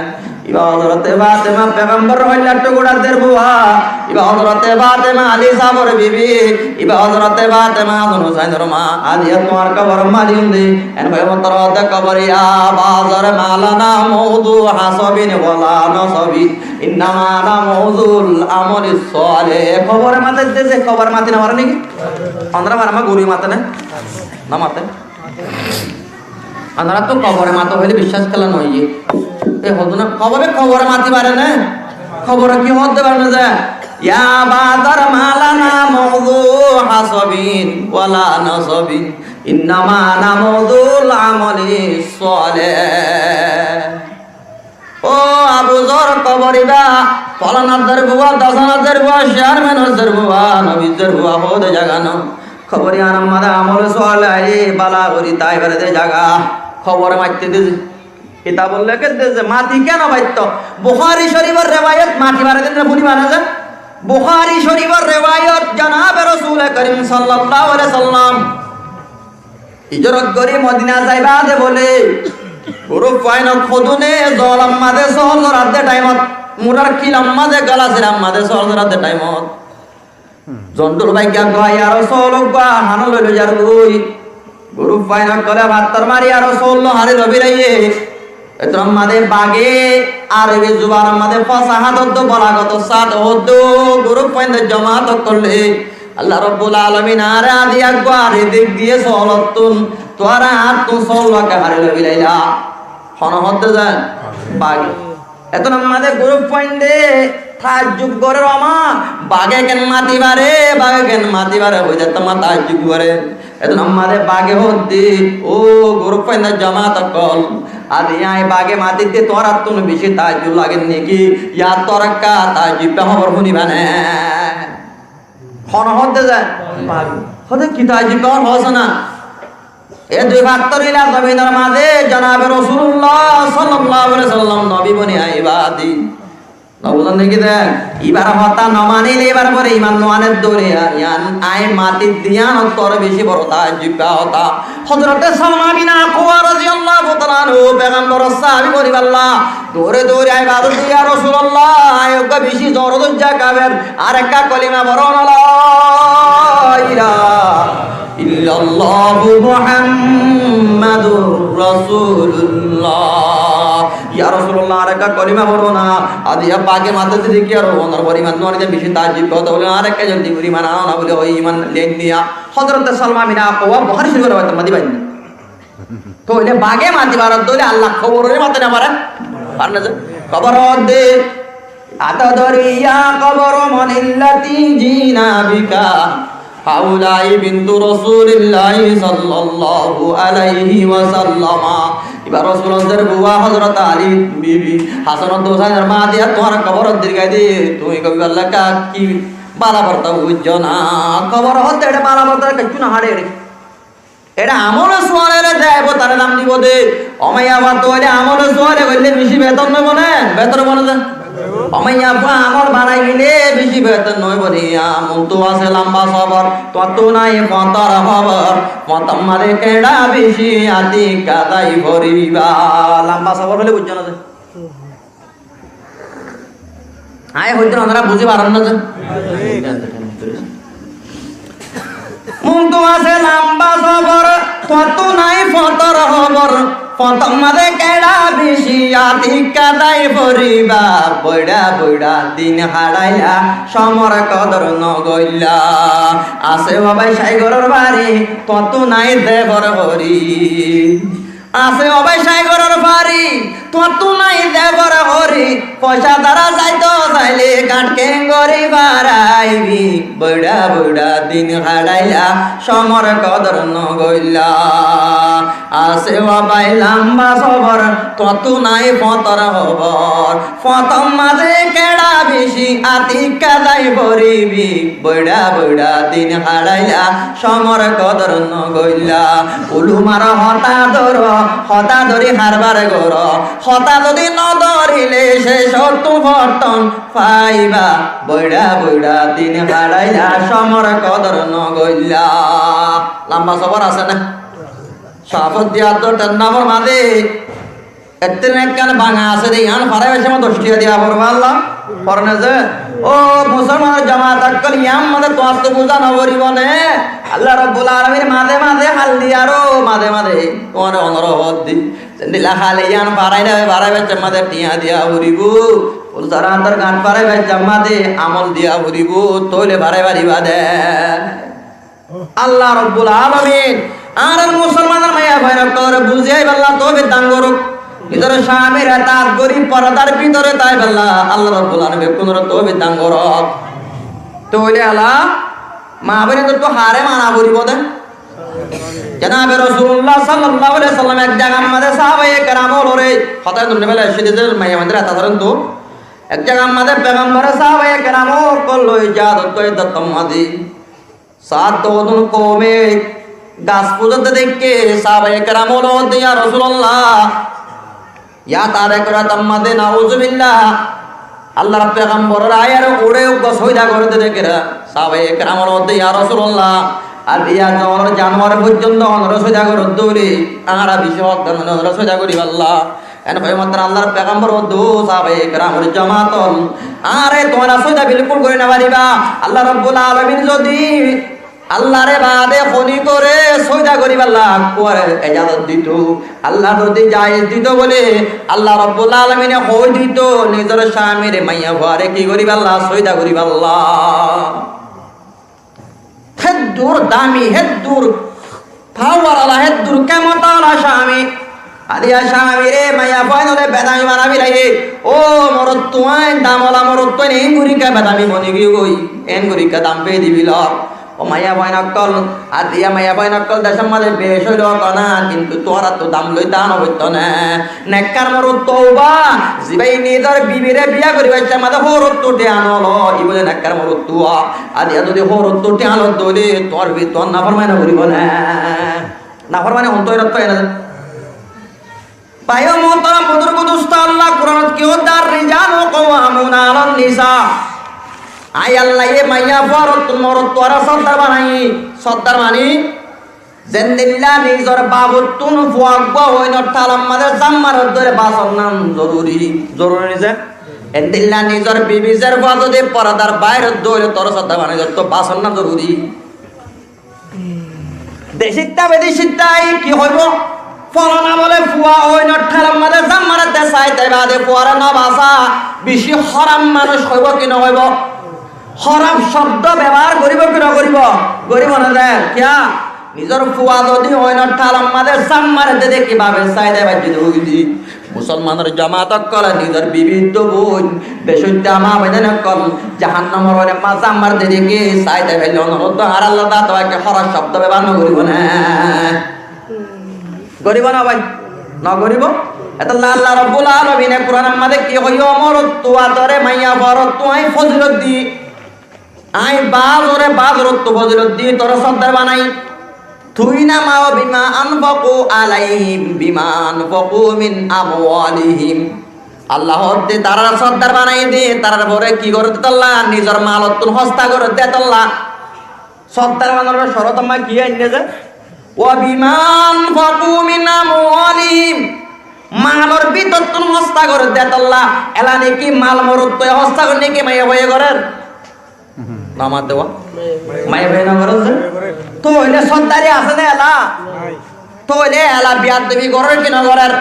Ibá Hozorote Fatema, pegamboror óillar tugura zerfua. Ibá Hozorote Fatema, Ali sábor bibi. Ibá Hozorote Fatema, Hasan Husainor maa. Aijja tuáñr koborot fari diyum de. En hoiyé mottor hoódde kobore, ya Aba Zar, ma lana maudu hasabin wala nasabin, innama lana maudu amalis salih. Kobore maté de ze, kobore mati no fare né ki? Onora fare, añár gurúye mate né? No mate. Añárattú kobore mato hoilé biccác kiyólla no óiye? E hoódde na, kobore, kobore mati fare né? Kobore ki hoódde fare né ze, ya Aba Zar, ma lana maudu hasabin wala nasabin, Innama namudul amali soleh. Ó Abu Zor, kobor ibá folanar zar fua, dosanar zar fua, cearmenor zar fua, nobir zar fua hoóde zaga no. Kobor iyanor mazé amole soleh aile bála gorí táibar de zaga. Kobore maitté de ze. Kitabot lekédde ze mati kiyá no faitto? Buhári Córifor rewayot, mati baré de fúniba né ze. Buhári Córifor rewayot, jonabe Rosule Korim sallallahu alaihi wasallam hijrot gorí Modina zaiba de bóle, gurúf fuain ókkol hodún e zolor mazé sóol zoradde thaimot, murar kilor mazé, gala sirar mazé sóol zoradde thaimot zondul baigga gua, yaro sóol gua hano loi loi zargoi. Gurúf fuain ókkole fattór mari yaro sóol loi hári loi bilaiyé. Ettór mazé bage, Arobi zubanor mazé fosahat hoddé, balagotor sáte hoddé, gurúf fuaindor jomaat ókkole, Allah Robbul Alamin añáre aijja eggúa rizik diyé sóolottún, tuáñra añáttun sóol loi hári loi bilaila. Hone hoddé ze? Bage. Ettór mazé gurúf fuainde taajjub gorér, ó ma, bage ken mati baré, bage ken mati baré, hoói de ettór mazé taajjub gorér. Ettór mazé bage hoddé, ó gurúf fuaindor jomaat ókkol, aijja añí bage matit de tuáñrattún beci taajjub lager né ki? Yar tóu ekká taajjub hóbor fúniba né. Hone hoddé ze? Bage. Hoddé ki taajjub hóbor hoóso na? E dui fattór ila zominor mazé jonabe Rosulullah sallallahu alaihi wasallam nobi boni aiba de. No buzón né ki de? Ibar hotá no manile, ibar uore iman no aner dóilla, yián añí matit de yián ottu beci boro taajjub hotá. Hozrote Salma bin Akwa roziyallahu taala anhu, pegambor or sahabi bonibolla, dóri dóri aibár de, ya Rosulullah, añí eggúa beci zor dóijja kafer, añár ekká kolima foro na, la ilaha illallahu Muhammadur Rasulullah. Ya Rosulullah, añár ekká kolima foro na. Aijja bage matit de ki ar onor foriman no ané de beci taajjub hotá bóle, añár ekká zoldi foriman ano na bóle, ói iman loi niya. Hozrote Salma bin Akwa, Buhári Córifor rewayot mazé baiyain. Tóile bage mati baré de óile Allah kobor ore mati no faré? Faré né ze? Kobor hoddé, "Atadri ya kobor manil lati ji'na bika? Haulai bintu Rasulillahi sallallahu alaihi wasallam." Iba Rosulor zar fua Hozrot Ali bibi, Hasan ar Husainor ma de, tuáñra kobor hoddé giyé de, tuñí hoiba lla ki bála borta buijjó na? Kobor hoddé ere bála borta kiccú no haçe ere. Ere amole suwale re daibo, tare dam dibo de. Ó maiyafuwa, tóile amole suwale goille beci betor no óibo né? Betor óibo né de? Ó maiyafuwa, amol banai gile beci betor no óibo né? Muntú asé lamba sobor, tuáttu nai fotor hobor. Fotor maze keçá beci, ati kazai foriba. Lamba sobor hoile buijjó na de? Añí hoitó, onora buzí faron na de? Muntú asé lamba sobor, tuáttu nai fotor hobor. Fotor maze keçá beci, ati kazai foriba. Boira boira din haçaila, somor kodor no goilla. Asé ó bái sai goror bari, tuáttu nai de bor hori. Asé ó bái sai goror bari, tuáttu nai de bor hori, foisa dara saito saile gañth kengori baraibi, boira boira din haçaila, somor kodor no goilla. Asé ó bái lamba sobor, tuáttu nai fotor hobor, fotor maze keçá beci, ati kazai foribi, boira boira din haçaila, somor kodor no goilla. Ulumar hotá doro, hotá dori harbar goro, hotá zodi no dorile cecottu fotton faiba, boira boira din haçaila, somor kodor no goilla. Lamba sobor asé né? Safot diyar do ten nombor maze Ettór ekkán banga asé de, yián farai faicce maze doc tiya diya foribo Allah. Fore né ze? Ó musolmanor jomaat ókkol, yián maze tuáñrtu buzá no foribo né? Allah Rabbul Alamin maze maze hal diyar, ó maze maze tuáñre onora hoddé. Zendilla hale yián farai no, farai faicce maze tiya diya foribo. Ful sara añtar gañth farai faicce maze amol diya foribo, tóile farai fariba de. Allah Rabbul Alamin añárar musolmanor maiyafuain ókkolore buzí aibálla toufik dan gorouk. Nizor camir etaat gorí fordar bútore táibálla Allah Rabbul Alamin bekkúnore toufik dan gorouk. Tóile ela maboinottu hare mana foribo de? Janabe Rosulullah sallallahu alaihi wasallam ek jagar maze sahabaye keram ókkolore hotá dóri félaiye, cíde maiyafuain dóre hotá dóren to. Ek jagar maze pegambore sahabaye keram ókkol loi jihadot goijjé, hotá maze Saad dódun koume gas fúzotte deikké sahabaye keram ókkole hoódde, "Ya Rosulullah, yá taré gorá tamma de, nauzubillah. Allar pegamboror ayar uçé uggúa sóida goré de dekíra." Sahabaye keram ókkole hoódde, "Ya Rosulullah, ar yá zongolor januar foijjonto onora sóida goródde óile, añára bicí hókdar mane onora sóida goríballa." En hoiyé mattor Allar pegambor hoódde, "Ó sahabaye keramor jamaat ókkol, añáre tuáñra sóida bilkúl gorí no faribá. Allah Rabbul Alamin zodi Allare baade honikore sóida goríballa ekkuare ejazot dito, Allah zodi jaiz dito bóle, Allah Rabbul Alamine hoi dito nizor camire maiyafuare ki goríballa, sóida goríballa." Héddur dami, héddur pawar ola, héddur kemot ola cami. Ar yá camire maiyafuain ókkole bedami banai félaiye. Ó morotfuain, dam ola morotfuain, en gorí kiyá bedami boni giyói, en gorí kiyá dam fei dibilor. Ó maiyafuain ókkol, ar yá maiyafuain ókkol decór maze beci óile hotá nai, kintu tuáñrattu dam loi táno foitto né. Nekkar morotfua óiba, zibáye nizor bibire biya goríbar cómot hoórottu thiañ no lo, ibá óilde nekkar morotfua. Ar yá zodi hoórottu thiañ lodde óile, tuáñr bibi tuáñr naformani no goríbo né? Naformani hontú óiye né? Bái ó muhtaram buzurg dustó, Allah Quranot ki hoódde, "Ar-rijalu qawwamuna alan nisa." Añí Allaye maiyafuarottún morotfuare sóddar banaiyí, sóddar mani Zendilla nizor bafottún fua eggúa óinor thalor maze zam maredde óile basón nan zoruri. Zoruri né? Endilla nizor bibi zer fua zodi foradar bairedde óile toré sóddar banai zottó basón nan zoruri. Decítta bedecítta ki hoibo? Folana bole fua óinor thalor maze zam maredde, saite bade fuare no basa, bicí hóraf manúic hoibo ki no hoibo? Hóraf cobdo bebohár goríbo ki no goríbo? Goríbo né de. Kiyá? Nizor fua zodi óinor thalor maze zam maredde dekí bafe saite baijjé de óile. Musolmanor jamaat ókkol, nizor bibi, dó boin, becóitta maa boin ókkol, jahannamor óinor maze zam maredde dekí saite faille onorottu añár Allar zate fak hóraf cobdo bebohár no goríbo né? Goríbo né bái? No goríbo. Etolla Allah Rabbul Alamine Quranor maze ki hoiye, "Ó morotfua, toré maiyafuarottú añí fozilot di." Añí baáz oré baáz orottú fozilot di, toré sóddar banai. Tui namá, "Wa bima anfaqu alaihim, bima anfaqu min amwalihim." Allah hoódde, tarare sóddar banai de, tarar uore ki gorédde tolla, nizor malottún hósta gorédde tolla. Sóddar bananor córot ammá ki ainné ze? "Wa bima anfaqu min amwalihim." Malor bútottún hósta gorédde tolla. Ela niki mal morotfuaye hósta gorér niki maiyafuaye gorér? Namát de wa? Maiyafuaye no gorér ze? Tóile sóddari asé né ela? Tóile ela biaddobi gorér ki no gorér?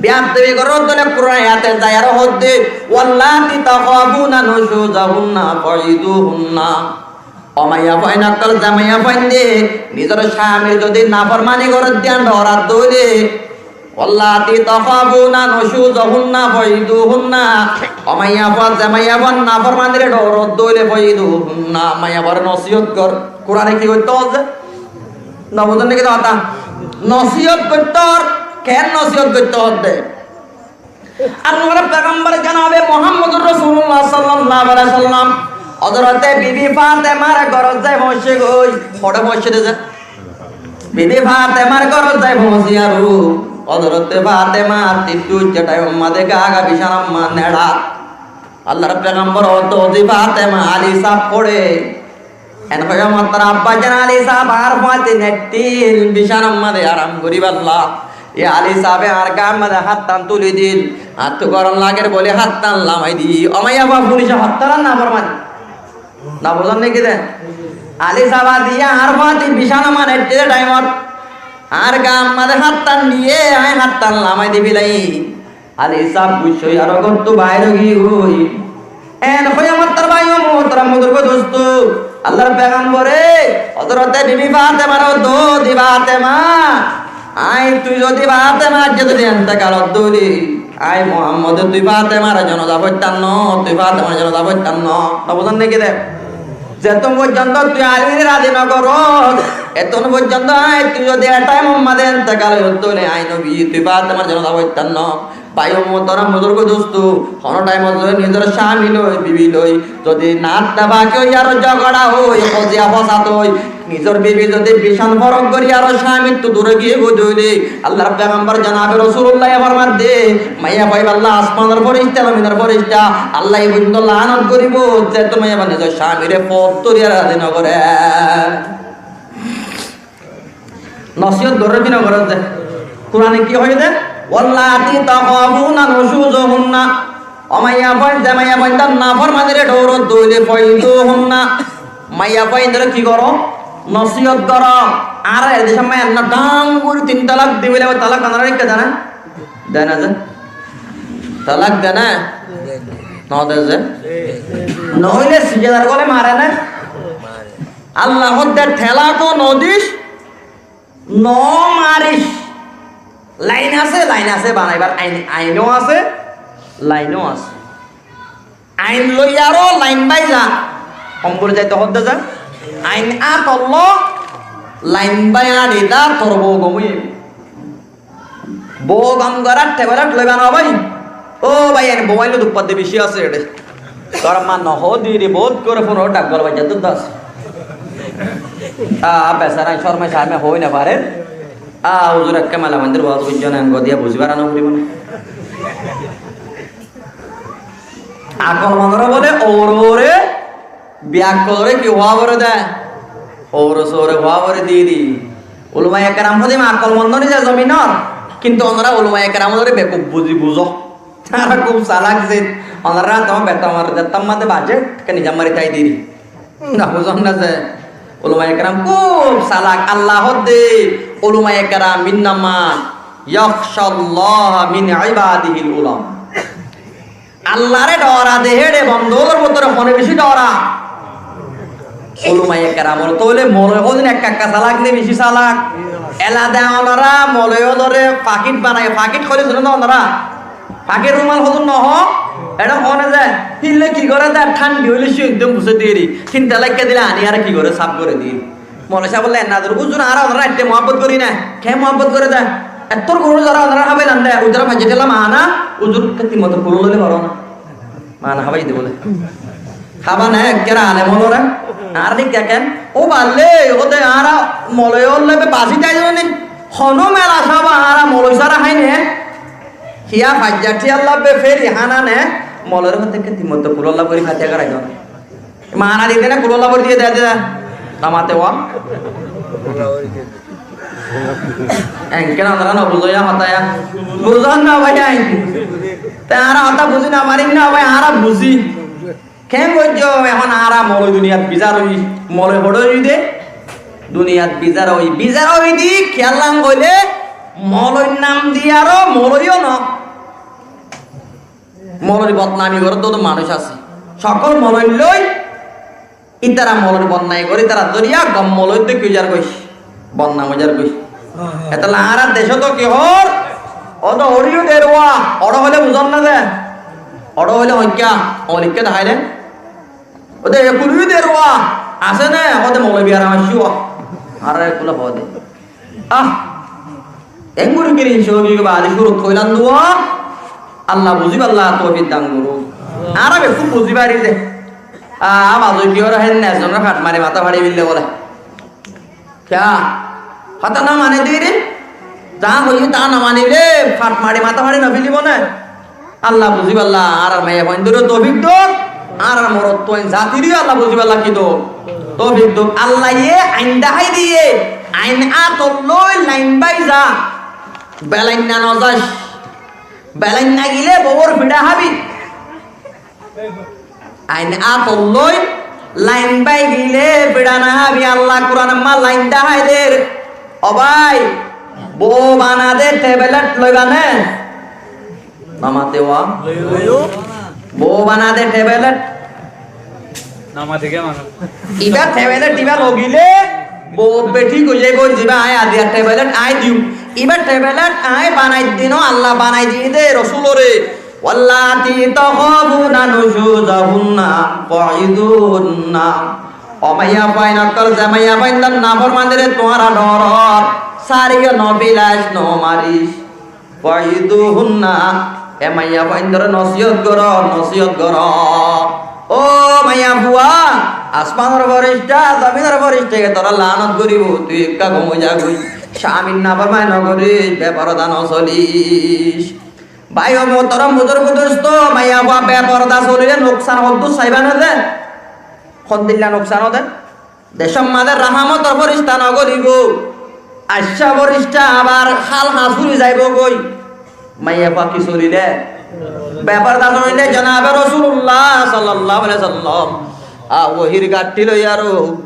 Biaddobi gorér tóile Quran ayate zai aró hoódde, "Wallati takhafuna nushuzahunna fa'izuhunna." Ó maiyafuain ókkol, ze maiyafuainde nizor camir zodi naformani gorédde yián dhoradde óile, "Wallati takhafuna nushuzahunna fa'izuhunna." Ó maiyafua, ze maiyafua naformanire dhorodde óile, fa'izuhunna, maiyafuare nosiyot gor. Qurane ki goitto hoódde? No buzón niki de hotá? Nosiyot goitto hoór. Ken nosiyot goitto hoódde? Añárar pegambor janabe Muhammadur Rosulullah sallallahu alaihi wasallam, Hozorote bibi Fatemar górot zai foóñiccé goi. Hoçé foóñiccé de ze? Bibi Fatemar górot zai foóñiccé aró Hozorote Fatema tittú uiththé thaimor maze gága bisánar maze neçá. Allar pegambor hoódde, "Ó Fatema, Ali sáb hoçé?" En hoiyé mattor, "Abbajan, Ali sáb añár fúañti neiththíl bisánar maze aram goríballa. Yá Ali sábe añár gáar maze háttán tulí dil, añáttu gorom lager bóli háttán lamai di." Ó maiyafua, fúnice hottárar naformani. No buzón niki de? Ali sáb aijja añár fúañti bisánar maze neiththíl de thaimot añár gáar maze háttán diyé, añí háttán lamai di félaiyi. Ali sáb guccá ói aró górttú baáir ói giyói. En hoiyé mattor bái ó muhtaram buzurgo dustó, Allar pegambore Hozorote bibi Fatemare hoódde, "Ó Fatema, añí tui zodi Fatema aijja zodi entekal ódde óile, añí Muhammode tui Fatemar janaza foittám no, tui Fatemar janaza foittám no." No buzón niki de? Zetún foijjonto tui Alimre razi no goros, etún foijjonto aññí tui zodi e thaimor maze entekal ói óile aññí nobi tui Fatimar zenoza foittam no. Bái o muhtaram buzurgo dustó, hono thaimot zodi nizor cámi loi, bibi loi, zodi nattafaki ói ar zogora ói, koziya fosad ói, nizor bibi zodi bican forok gori ar cámittú dure giyé goi de óile, Allar pegambar jonabe Rosulullah ye formadde, maiyafuaiballa asmanor forista, zominor forista, Allah ye foijjonto laanot goribo, zetún maiyafuain nizor cámire fot dori ar razi no gore. Nosiyot gorer ki no gorer de? Kurane ki hoiye de? "Wallati takhafuna nushuzahunna." O maiyafuain, ze maiyafuain tar naformanire dhouro de óile, "Fa'izuhunna." Maiyafuain dore ki goro? Nosiyot goro. Ar e decor maiyafuain dang gori tin talak dibo, talak onora raikka de na? De na ze? Talak de na? No de ze? No óile sijadar gole mare na? Allah hoódde telak o no dis, no maris. Lain asé, lain asé, banaibar ain, ain o asé, lain o asé. Ain loi aró lain bái za. Hom gori zaito hoódde za. Ain át ot lo, lain bái añçi za, tor bou gom óiye. Bou gom gorar tebelet loiba no bái. Ó bái, en bou aillo duk fadde beci asé ede. Tor ma no hoó diri, bout gori fúnor dhak gol baijja duk das. A, besara córmai córmai hoói no fare. A, huzur, ekka mala mandir waz buijjó na, engo diya buzi fara no foribo na. Akol monore bole, oure oure, biakkolore ki hoó fore de? Oure soure hoó fore diri. Ulamaye keram hoó de ma akol mon no nize zominor, kintu onora ulamaye keram ore bekuf buzi buzo. Tara kub salak zit. Onora to beton or zettam made baje, ke nizam mari tai diri. Na buzon na ze ulamaye keram kub salak. Allah hoódde ulamaye keram, "Innama yakhshallaha min ibadihil ulama." Allare dhoora de héçe bondo ólor bútore hone beci dhoora? Ulamaye keramor. Tóile moloi hodin ekka ekka salak ne beci salak? Elade onora moloi ólore fakit banai, fakit hoile suno de onora? Fakir rumal hodin no ho? Eçe hone de, hille ki gore de, thandi óile siyon dem buse deri. Tin tala ekka dile ani ar ki gore, saf gore deri. Moloi sáb bolle, "Enna dur uzur, añára onorar aññí muhábbot gorí na." Ke muhábbot goré dé? Ettór gurú zara onorar hábailan dé, uddúra faijjé thélla maána, uzur kétti moto kuló loile faró na. Maána hábai dé bóle. Hába na, ekkéra alem ólore. Añára thík dé ken? Ó balle, ó dé añára moloi ólle be basi táizo ni. Honó mela sába añára moloi sára hái ne. Hiyá faijjá thíyalla be feri hána ne. Moloire hoté kétti moto kuló olla gorí fatiya gorai dó na. Maána dite na, kulólla bori diye de, de, de. Namate wa. Enke na, onora no buzó ya hotá ya. Buzón na bái ain. Te añára hotá buzí no farim na bái, añára buzí. Ken goijjó, ehón añára moloi duniyat bizar ói, moloi hoçé ói de? Duniyat bizar ói, bizar ói de, kiyólla hoilé, moloi nam diyaró moloi ó no. Moloi bodnami goródde manúic asé. Sokól moloi loi, ítara moloi bodnami gorí, ítara zoriya gom moloi de ki ói zar goi? Bodnam ói zar goi. Etolla añárar decót ki hoór? Ó de hoçé yó deruwa, hoçé hoilé buzón na de. Hoçé hoilé hoikká, hoikká deháile. Ó de ekul yó deruwa, asé ne, ó de moloi biyaram aiccé. Añárar ekul hoó de. Ah, enggori kirin cóbi baade cúrut hoilam duwa, Allah buzibálla toufik dan goruk. Añára bekkún buzi fari de. Ah, amazoi kiyóre hénne ezonor fat mari matá fari félaiye bóle. Kiyá? Hotá no mane de re? Za hoiyé ta no manile fat mari matá fari no félaibo ne? Allah buzibálla añárar maiyafuaindóre toufik douk, añárar morotfuain zatiré Allah buzibálla ki douk? Toufik douk. Allaye ain dahái diye, ain átot loi lain bái za, belainna no zais, belainna gile bouwor fiçá hábi. Ain átot loi lain bái gile fiçá no hábi. Allah Kuran ot lain dahái der. Ó bái, bou bana de tebelet loiba ne? Namate wa? Loiyo. Bou bana de tebelet. Namate ke mano? Iba tebelet iba logile, bou beti goijai boi ziba ai adiya tebelet ai diyum. Iba tebelet ai banai dino, Allah banai diye de Rosulore. Wallati takhafuna nushuzahunna fa'izuhunna. Ó maiyafuain ókkol, ze maiyafuaindor naformanire tuáñra dhorór, sáriyo nofilas, nomaris. Fa'izuhunna, e maiyafuaindore nosiyot goró, nosiyot goró. Ó maiyafua, asmanor forista, zominor forista, e toré laanot goríbo, tui ekká gom ói zagói. Camir naformani nogoris, beforda nosolis. Bái ó muhtaram buzurg dustó, maiyafua beforda solile nuksan hoddúr saiba né de? Hondilla nuksan ó de? Decór mazé rahámotor forista nogoríbo, aiccá forista abar hál hañs furi zaibói. Maiyafua ki solile? Beforda solile. Jonabe Rosulullah sallallahu alaihi wasallam, a, wohir gaththi loi aró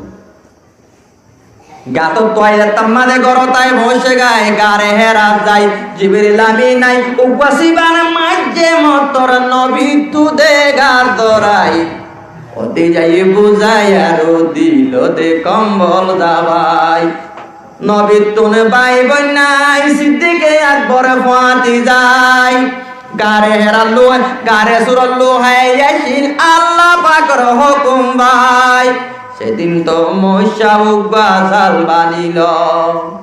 gatóttu aiyér, tar mazé górot ai foóñice gái, gare Hérat zai, Jibril Amin ai, uggúa sibar maijjé mottor nobittú dega dorai. Ódde zai buzái aró dilo de kombol zabai. Nobittún bái boin nái, Siddike Akbor fuáñti zai. Gare Hérat loi, gare Surot loi aiyér, Allah pakor hókum bái. Sedin to moicca uggúa sal banilo.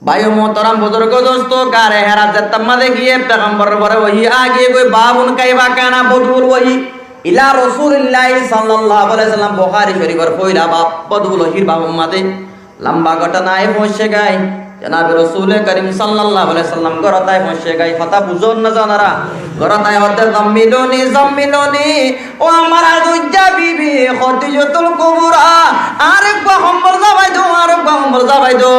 Bái ó muhtaram buzurg dustó, gare Hérat zettót mazé giyé, pegambor uore wohi a giyé goi, babun kaifa kana bad'ul wahi ila Rasulillahi sallallahu alaihi wasallam, Buhári Córifor foila bab, bad'ul wahir babor mazé. Lamba góthona ai foóñice gái, jonabe Rosule Korim sallallahu alaihi wasallam górot ai foóñice gái, hotá buzón né zonora? Górot ai hoódde, "Zammiluni, zammiluni, ó añár azoijja bibi Khodijatul Kubra, añáre uggúa hombol zabai do, añáre uggúa hombol zabai do."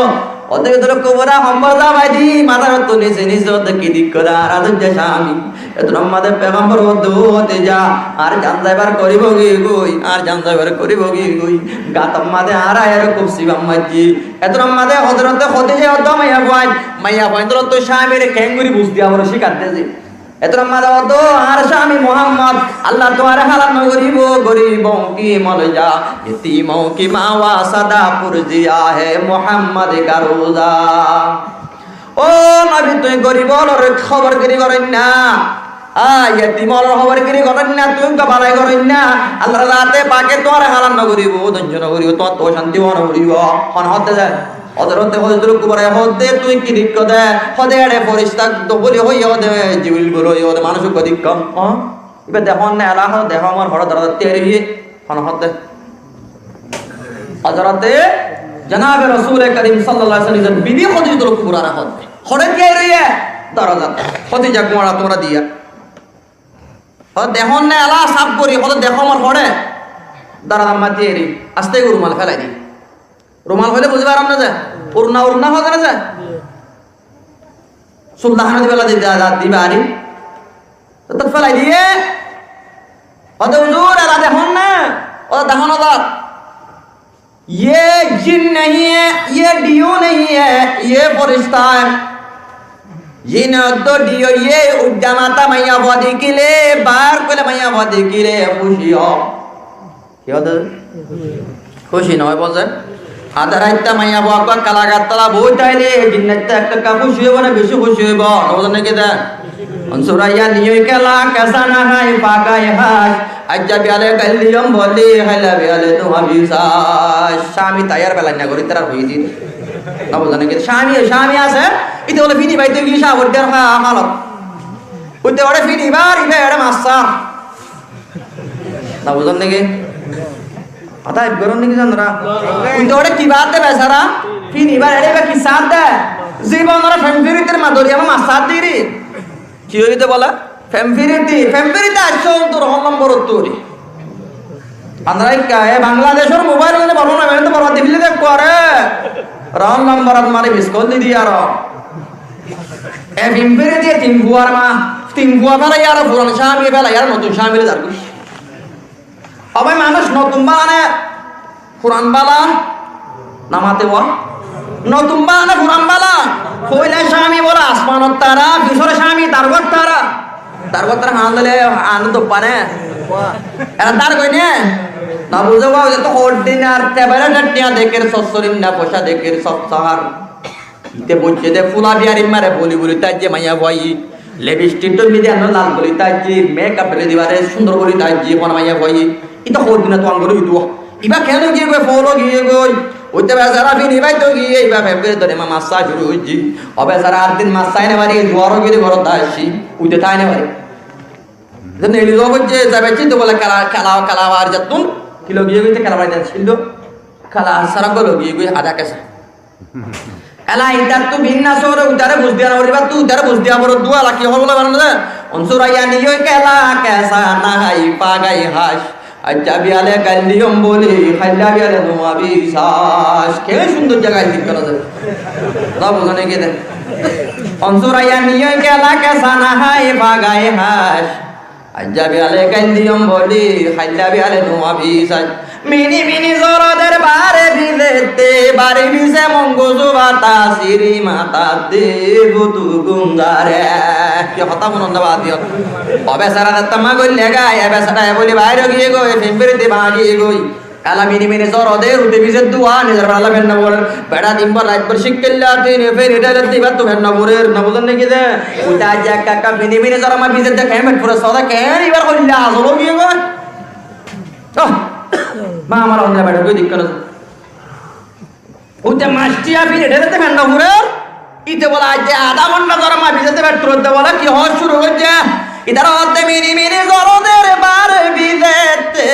Khodijatul Kubra hombol zabai di, mazar ottú nise nise hoódde, "Ki dikko de añár azoijja cámi?" Etunor mazé pegambor hoódde, "Ó Khodiza, añár jan zaibar gorí bogi goi, añár jan zaibar gorí bogi goi. Gator mazé añáre aiyér kúb sibar maijjé." Etunor mazé Hozorote Khodiza hoódde, "Maiyafuain, maiyafuaindor ottú cámire keéngorí buz diya foribó cíkadde ze." Etunor mazé hoódde, "Añár cámi Muhammod, Allah tuáñre hálat nogoríbo, goribon ki molja, yetimon ki mawa sada pur ziya hai Muhammod ka ruza." Ó nobi, tuñí gorib ókkolor hóbor giri goróinna, a, yetim ókkolor hóbor giri goróinna, tuñí uggúa balai goróinna, Allahr zate pake tuáñre hálat nogoríbo, dóñso nogoríbo, tuáñttu ocánti ówa nogoríbo. Hon hoódde ze, Hozorote Khodijatul Kubra hoódde, tuñí ki dikko de? Hoódde, eçe forista dóbuli hoiyé, hoódde Jibril buli hoiyé, hoódde manúic uggúa dikko. Ó, ibá dehón né ela? Hoódde, dehó, añár hoçé doraza tiyari óiye. Hon hoódde? Hozorote jonabe Rosule Korim sallallahu alaihi wasallam nizor bibi Khodijatul Kubra re hoódde. Hoçé tiyari óiye? Dorazat. Khodiza, kuáñra tuáñra diya. Hoódde, dehón né ela sáf gorí? Hoódde, dehó, añár hoçé dorazat mazé tiyari. Asté gorí rumal félai di. Rumal hoilé buzí faron né ze? Urna, urna hoó né ze? Sul dahán di félai di, da, da, di bari. Tót félai diyé. Hoódde, "Huzur, ela dehón né?" Ó, dehón, ó zat. "یہ جن نہیں ہے، یہ ڈیو نہیں ہے، یہ فرشتہ ہے۔ یہ نہ تو ڈیو، یہ اڈا ماتا مائیافوا دیکھیلے، بار کولے مائیافوا دیکھیلے، خوشی ہو۔" Ki hoó de? Kúci no óibo ze? Adá raitta maiyafua uggúa kalagar tola boi táile, e jinnattú ekka ekka kúci óibo né, beci kúci óibo? No buzón né ki de? Hon suraiya niyoi kela kesa na hai pakai haj. Aijja biyale kail diyom boli, haila biyale duma bisaj. Cámi taiyar belainna gorí tará hoiyé de. No buzón né ki de? Cámi, cámi asé. Ite bole fini baite giyé cámi uddar ha-, halot. Uite ore fini bar, iba ere mastar. No buzón né ki? Hotá aib goron né ki zonora? Uite ore ki baat de besara? Fini bar, ere iba ki saat de? Zibon ore fem firitir ma doriya ma mas saat diri. Ki óiye de bole? Fem firiti, fem firiti aiccé ontu rohon nombor ottú ori. Andra ikka, e Bangladecor mobile ne boro na, mene to boro difili dekko are. Rohon nombor ot mari miss call di di aro. E fim firi diye tin fuar ma, tin fua félai ar furan cámi félai ar notun cámi loi zargoi. Ó bái, manúic notun bála né furan bála? No mate ó. Notun bála né furan bála? Foila cámi bóle asmanot tara, fisor cámi dargot tara. Dargot tara hán dile anu doppa né? Era dargoi né? No buze ó, to hoddin ar tebere tetiya dekir, sossorin na posa dekir, sossahar. Ite bujje de fula biyari mare boli boli taijje maiyafuaye. Lipstick dóri de anno lal boli taijje, makeup beli dibare sundor boli taijje, hon maiyafuaye. Ite hoddin ar tuang gori udu. Ibá keén giyé goi, foóil giyé goi. Uite besara fini báito giyé, ibá feb gorí dóri mas sá cúru óiye. Ó besara, ar din mas sái no fari, zuar ói giyé, górot aiccí, uite tái no fari. Ze neçi zog óiye, zai baiccé de bóle kala, kala, kala bar zattún, ki loi giyé goi, te kala bar zattún, kala sára goi loi giyé goi, adá kesá. Ela itattú binna sóore utare buz diya no foribá, tú utare buz diya foribó, ela ki hoó bóle barana de? Onsur aiyá niyói kela kesá nahái fagai hac. Aijja biyale gail diyum bóli, hailla biyale nuwa bisas. Keén cúndor zaga gail dikká no de. No buzó né ki de? Onsur aiyá niyói kela kesá nahái fagai hac. Aijja biyale gail diyum bóli, hailla biyale nuwa bisas. Mini mini zoroder bare bizette, bari bize monguzu bata, siri mata de butu gum zare. Ki hotá funon de baádiyo. Ó besara de tamma goille gai, e besara e bóli baáre giyé goi, fim firi di baáre giyé goi. Ela mini mini zoroder, uite bize duwa, nizor bela fenna forer. Beça din bor rait bor cíkkilla, tine feni dhailer de, ibattú fenna forer, no buzón né ki de? Uite aijja ekka ekka mini mini zor ma bize de, keén feth fure sóde, keén ibar hoilla azol ói giyé goi. Oh, ma amar hoilla beça goi dikká no. Uite mas tiya fini dhailer de fenna forer. Ite bóle aijja adá gonthá zor ma bizette, feth furette bóle ki hoó cúru goijje? Itará hoódde mini mini zoroder bare bizette,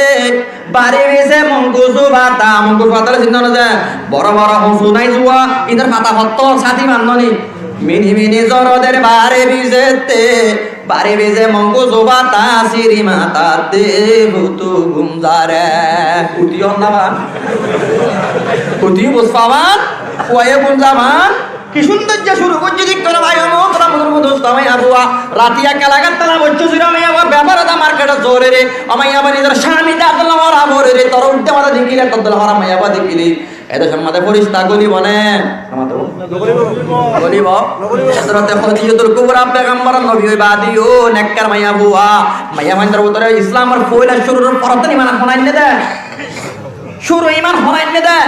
bari bize monguzu bata, monguzu bata óile sinno no de, boro boro hosu nai zuwa, itar fata hottó sáti mannó ni. Mini mini zoroder bare bizette, bari bize monguzu bata, siri mata de butu gum zare. Uti hon na ba? Uti buz faban? Kuaye gum zaban? Ki cúndor ze cúru goijje dikká no bái, ó muhtaram buzurg dustó, maiya fua. Rati ekka lagat tala boiccé sira maiya fua, bepar ada markete zore re. Ó maiya fua nizor sami de adalla mora more re, tor uddhe mara dekile, tor dalla mora maiya fua dekile. E decor maze forista golibo né? Golibo. Hozrote Hodijatul Kubra pegambor nobi ói bade ó nekkar maiya fua. Maiya fuaindor bútore Islamor foila cúrur forottún iman honainne de. Cúru iman honainne de.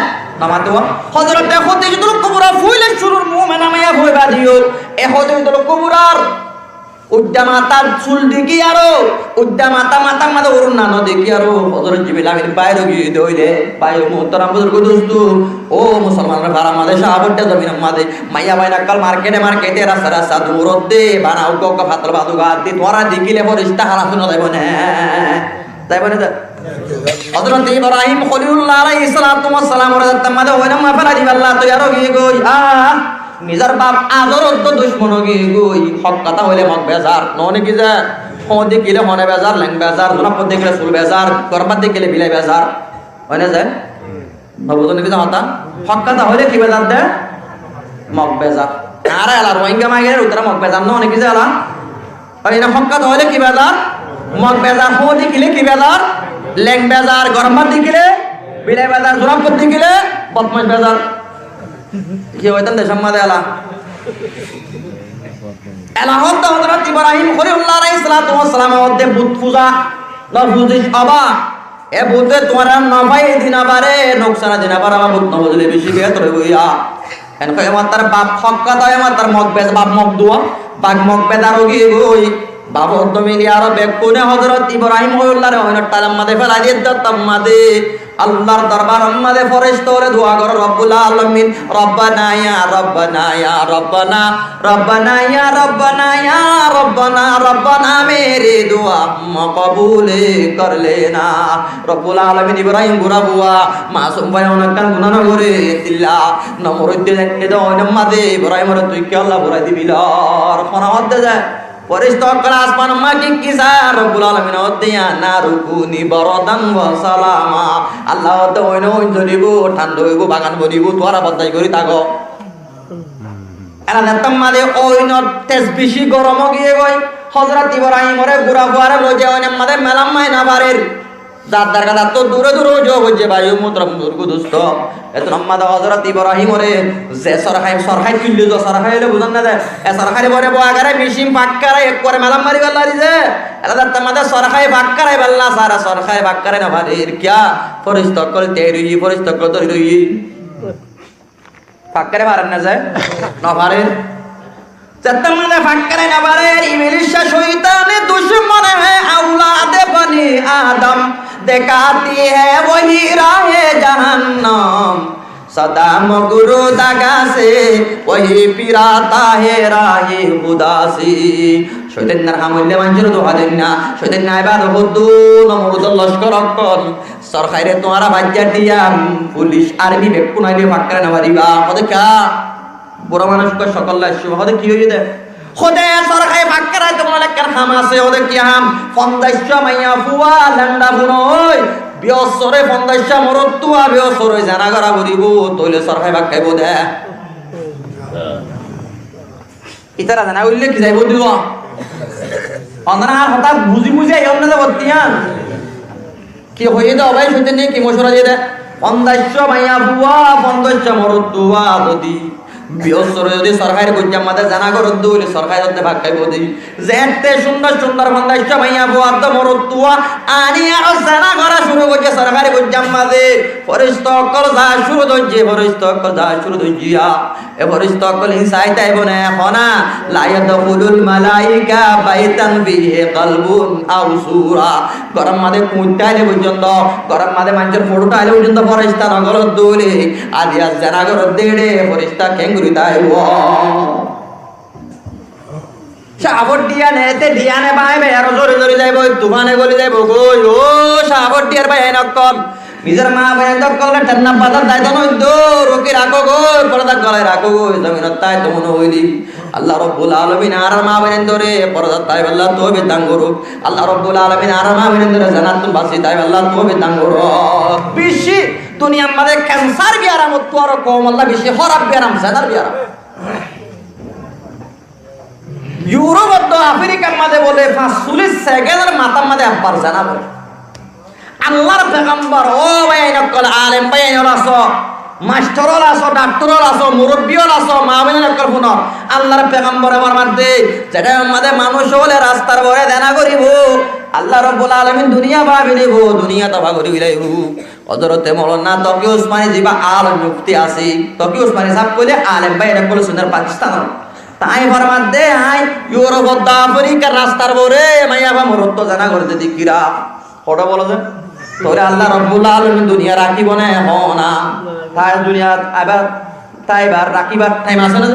Nomate ó. Hozrote Hodijatul Kubra foila cúrur mumena maiya fua ói bade ó. E Hodijatul Kubrar uddá matár sul dekí aró, uddá matá, matár maze urunna no dekí aró, Hozrot Jibril Amin bair ói giyé de óile, bái ó muhtaram buzurg dustó, ó musolmanor farar maze, cáh foittá zominor maze, maiya fuain ókkol markete markete, rasta rasta douródde, bana uggwá uggwá fatol baduga addi, tuáñra dekíle forista halas no zaibo né? Zaibo né de? Hozrot Ibrahim Kholilullah alaihis salatu wassalamore zettót made óinor maze félai dibálla toiyar ói giyé goi. Ah, nizor baf Azoror to ducmon ói giyé goi. Hók hotá hoile Mog bezar. No né ki ze? Hók dekile hone bezar, leng bezar, zuraf dekile sul bezar, gormar dekile bilai bezar. Ói né ze? No buzón né ki ze hotá? Hók hotá hoile ki bezar de? Mog bezar. Añára ela Rohingya maiyafuain, uttara Mog bezar no né ki ze ela? Ar ine hók hotá hoile ki bezar? Mog bezar. Hók dekile ki bezar? Leng bezar. Gormar dekile bilai bezar. Zuraf dekile bodmac bezar. Ki hoitam decor maze ela? Ela hoódde Hozrot Ibrahim Kholilullah alaihis salatu wassalam hoódde but fuza no fuzis oba. E bute tuáñra nofá di no fare, nuksan di no fare, añár but no buzile beci behétor óibo ya. En hoi añáttar baf hók hotá, añáttar Mog bez-, baf Mog duwa, baf Mog bezar ói giyé goi. Baf óddo mili aró bekkúne Hozrot Ibrahim Kholilulláre óinor thailor maze félai diyé de, tar maze Allar dorbaror maze forista ókkole dua goré, Robbul Alamin, Robbana ya Robbana ya Robbana, Robbana ya Robbana ya Robbana, Robbana mere dua makbul kar lena. Robbul Alamin Ibrahim gura fua, masum bái, onekkán guná no goré, endilla no moródde zaitté de óinor maze Ibrahimore tui kiyólla furai dibi lor? Hone hoódde de, forista ókkole asmanor maze ki ki sar, Robbul Alamin hoódde, ya naru kuni bardan wa salama. Allah hoódde, óin óin zolibo, thánda óibo, bagan bonibo, tuáñra bordac gorí táko. Ela zettót maze óinor tez beci gorom ói giyé goi, Hozrot Ibrahimore gura fuare loi zai óinor maze melam mai no farer. Zar dargá zattó dure dure ói zagói foijjé, bái ó muhtaram buzurg dustó. Ettót maze Hozrot Ibrahimore ze sorhai, sorhai tuillé zo, sorhai óile buzón né de, e sorhair uore boi agare mecin fakkare ekkore melam mari félai diye. Ela zettót maze sorhai fakkare félai sare, sorhai fakkare no farer. Kiyá? Forista ókkol tiyari óiye, forista ókkol dóri loiye. Fakkare farer né ze? No farer. Zetté mane fak gorí no fare, iblis cóitane ducmon hai, aulade Bani Adam, dekati hai wahi rahe jahannam, sada mugru daga se wahi pirata hai rahe Khuda se. Cóitanor ham óilde manúcor duha dona, cóitane ibá hoddúr Nomrudor lockor ókkol, sorkare tuáñra baijja diyam, fulic, armi bekkún aile fak gorí no fariba. Hoó de kiyá? Bura manúc ókkol sokol aiccé, hoóde ki óiye de? Hoóde sorkare fak goráito mone ekkán ham asé, hoóde ki ham? Fonzaiccwá maiyafua, lenda fua ói, biyossóre fonzaiccwá morotfua biyossóre zena gorá foribó, tóile sorkare fak goráibo de. Ítara zena goille ki zaibo de? Onora añár hotá buzi buzi aiyó de bottiyan. Ki hoiyé de, ó bái, cóitane ki mocuwara diyé de? Fonzaiccwá maiyafua, fonzaiccwá morotfua zodi biyossóre zodi sorkari goijjar maze zena goródde óile sorkare tóile fak goráibo de. Zeéñtte cúndor cúndor fonzaiccwá maiyafua ar morotfua aní aró zena gorá cúru goijjé sorkari goijjar maze, forista ókkol za cúru goijjé, forista ókkol za cúru goijjé. E forista ókkol in sai táibo né, hoó na, "La yadkhulul malaika baitan fihi kalbun aw sura." Góror maze kuñta táile foijjonto, góror maze manúcor foto táile foijjonto forista no goródde óile, aijja zena goródde ére forista keéngorí táibo? Cáfor diya ne, ete diya ne bái bái aró zori zori zaibo, tufane goli zaibo goi. Ó cáfor diyar bái ain ókkol, nizor maa boin ókkolore tenna bazar zaito no dó, ruki rakó goi, porda golai rakó goi, zominot táito mone óile. Allah Rabbul Alamin añárar maa boinore pordat táibolla toufik dan gorouk. Allah Rabbul Alamin añárar maa boinore zenattún basi táibolla toufik dan gorouk. Beci duniyar maze kensar biyaram ottú aró kom, Allah, beci hóraf biyaram, zenar biyaram. Yurop ottú Afrikar maze bóle fañssollic sekendor matár maze ekbar zena gorer. Allar pegambor, ó bái ain ókkol, alem bái ain ókkol asó, mastor ókkol asó, daktor ókkol asó, murobbi ókkol asó, maa boin ókkol fúno, Allar pegambore formaiyé de, ze thaim maze manúc ókkole rastar uore zena goribo, Allah Rabbul Alamin duniya fáñki dibo, duniya toba gori felaibo. Hozorote Moulana Toki Usmani ziba alem mufti asé, Toki Usmani sáb óilde alem bái, ére bóle suner Pakistanor. Tái formaiyé de, añí Yurop ottú Afrikar rastar uore maiyafua morotfua zena gorer de dekílam. Hoçé bóle de? Tóile Allah Rabbul Alamin duniya rakíbo né? Hoó na. Tái duniyat abar táibar, rakíbar thaim asé né?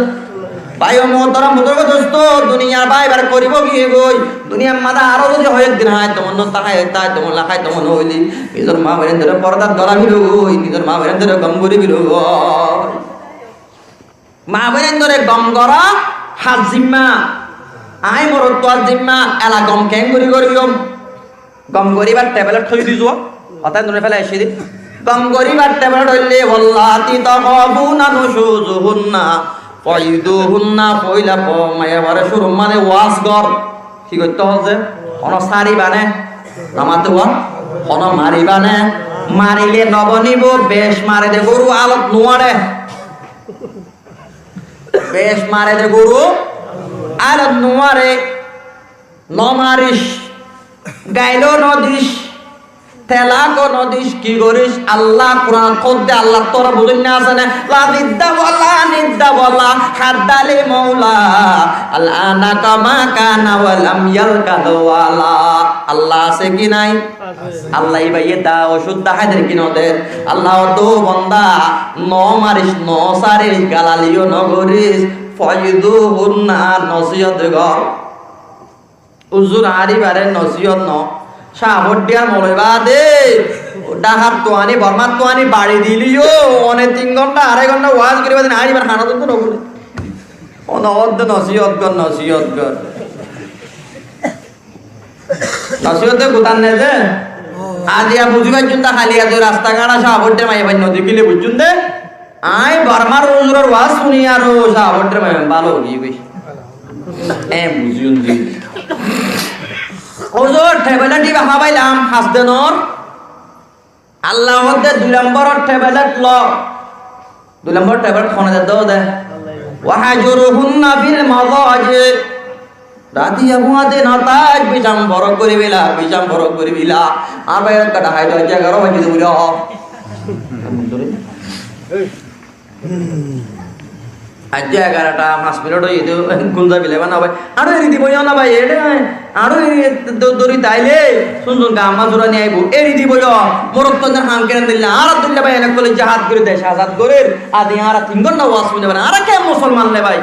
Bái ó muhtaram, buzurg, dustó, duniyar báibar goríbo ki goi? Duniyar maze aró zodi hoek din háito mone, táito mone, háito mone óile, nizor maa boinore pordat gorí felo goi, nizor maa boinore gom gorí felo goi. Maa boinore gom gorá añár zimma, añí morotfuar zimma, ela gom keéngorí goijjum? Gom goríbar teblet hoi di zuwa, hotá dune félai aiccí de. Gom goríbar teblet óilde, "Wallati takhafuna nushuzahunna fa'izuhunna", foila maiyafua re cúrur maze waz gor. Ki goittó hoó de? Hono sáriba né? Namate wa? Hono mariba né? Marile no bonibo, bec mare de goru alot nuare. Bec mare de goru alot nuare. No maris, gailo no dis, telako no dis, ki goris? Allah Kuranot hoódde, Allah tora buzón na asé né? La zidda wala nidda wala hadda li maula, al ana kama kana wa lam yalka wala. Allah asé ki nai? Allah ibáye da ocúd da háider ki no der? Allah hoódde, ó banda, no maris, no sáris, galaliyó no goris, fa'izuhunna, nosiyot gor. Uzur, añár ibáre nosiyot no. Cáfór diyar moloi bade, Dhákattu aní, Bormáttu aní baçi dileyó, one tin gónta, arai gónta waz gorí bade añár ibár hanottú no bole. Ono ódde nosiyot gor, nosiyot gor. Nosiyot de kutar ne de. Aijja buzí faijjón de, háli aijja rasta gáñt cáfór diyar maiyafuain no dekíle buijjón de. Añí Bormár uzuror waz fúni aró cáfór diyar maiyafuain bála ói giyói. E buzíyon de. Uzur, tebelot ibá hábailam, has dinor. Allah hoódde dui lombor teblet lo. Dui lombor teblet hone de dó de. Wahjuruhunna fil madaji. Rati abuade no táis, bisána forók gorí fela, bisána forók gorí fela. Añár bái ekka Dhákait aijja egaró baijje de buli. Aijjó egarota fañs minit óiye de, gúm zai bóli bana bái. Aró eri dibo yó na bái, ere, aró eri do-, dóri táile, sun sun gamma zurani aibo, eri dibo yó. Morottór ham kene dilla, añára dilla bái, ene kole jihad gorí, dec azad gorí, adi añára tin gonta waz fúni bana, añára ke musolman le bái?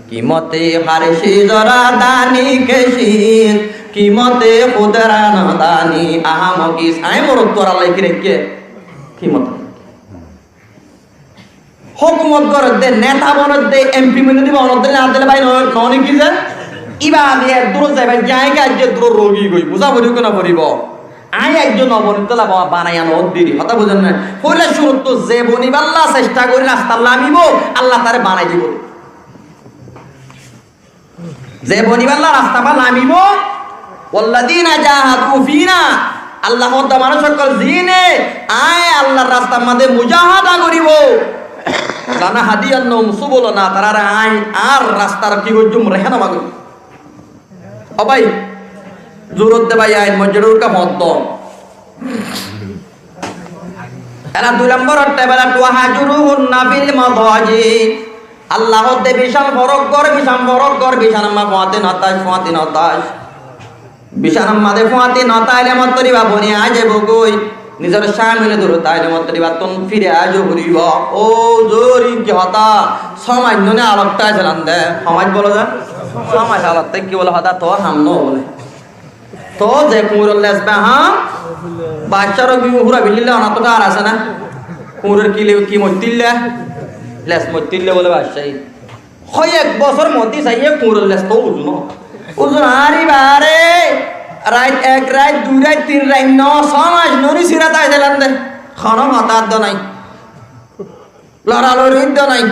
Kimoti harshi zora dani keshin, kimote khudra nadani ahmaqi. Añí morottór Allah ki raikké? Kimot. Hókumot goródde, neta bonoddé, M P mone diba, onodde lát dile bái no, no niki ze? Iba ami ek duro zaiba, jai ge aijjó duro rogi goi, buza foribo ki no foribo? Añí aijjó no boni tola ba-, banaiya no diri, hotá buzón né? Foila cúruttu ze bonibálla cesta gori rasta lamibo, Allah tare banai dibo. Ze bonibálla rasta ba lamibo, "Wallazina jahadu fina", Allah hoódde manúic ókkol zine añí Allar rastar mazé mujahada goribo, "lanahdiyannahum subulana", tarare añí añár rastar ki goijjum, rehénuma goijjum. Ó bái, zurut de bái, añí mojjúr urka hoóddo. Ela dui lombor tebela, "Wahajuruhunna fil madaji." Allah hoódde bican forok gor, bican forok gor, bican amma fuañti no táis, fuañti no táis. Bican amma de fuañti no táile mottor iba boni aái zaibo goi. Nizor camile duro táile mottor ibattún firi aái zaibo goi. Ó zori ki hotá, só mac none alok táiselan de. Só mac bolo de? Só mac alok táikki bole hotá, toóu ham no bole. Toóu ze kuñuror les be, há? Baccar ó ki hura bilíle, onattú ar asé ná? Kuñuror ki le-, ki moittille? Les moittille bole baccaye. Hoi ek bosór modi saiye kuñuror les toóu uzu no. Uzu no, añári bare rait ek rait, dui rait, tin rait no, só mac noni sira táiselan de. Hono hotá addo nai. Loralori dó nai.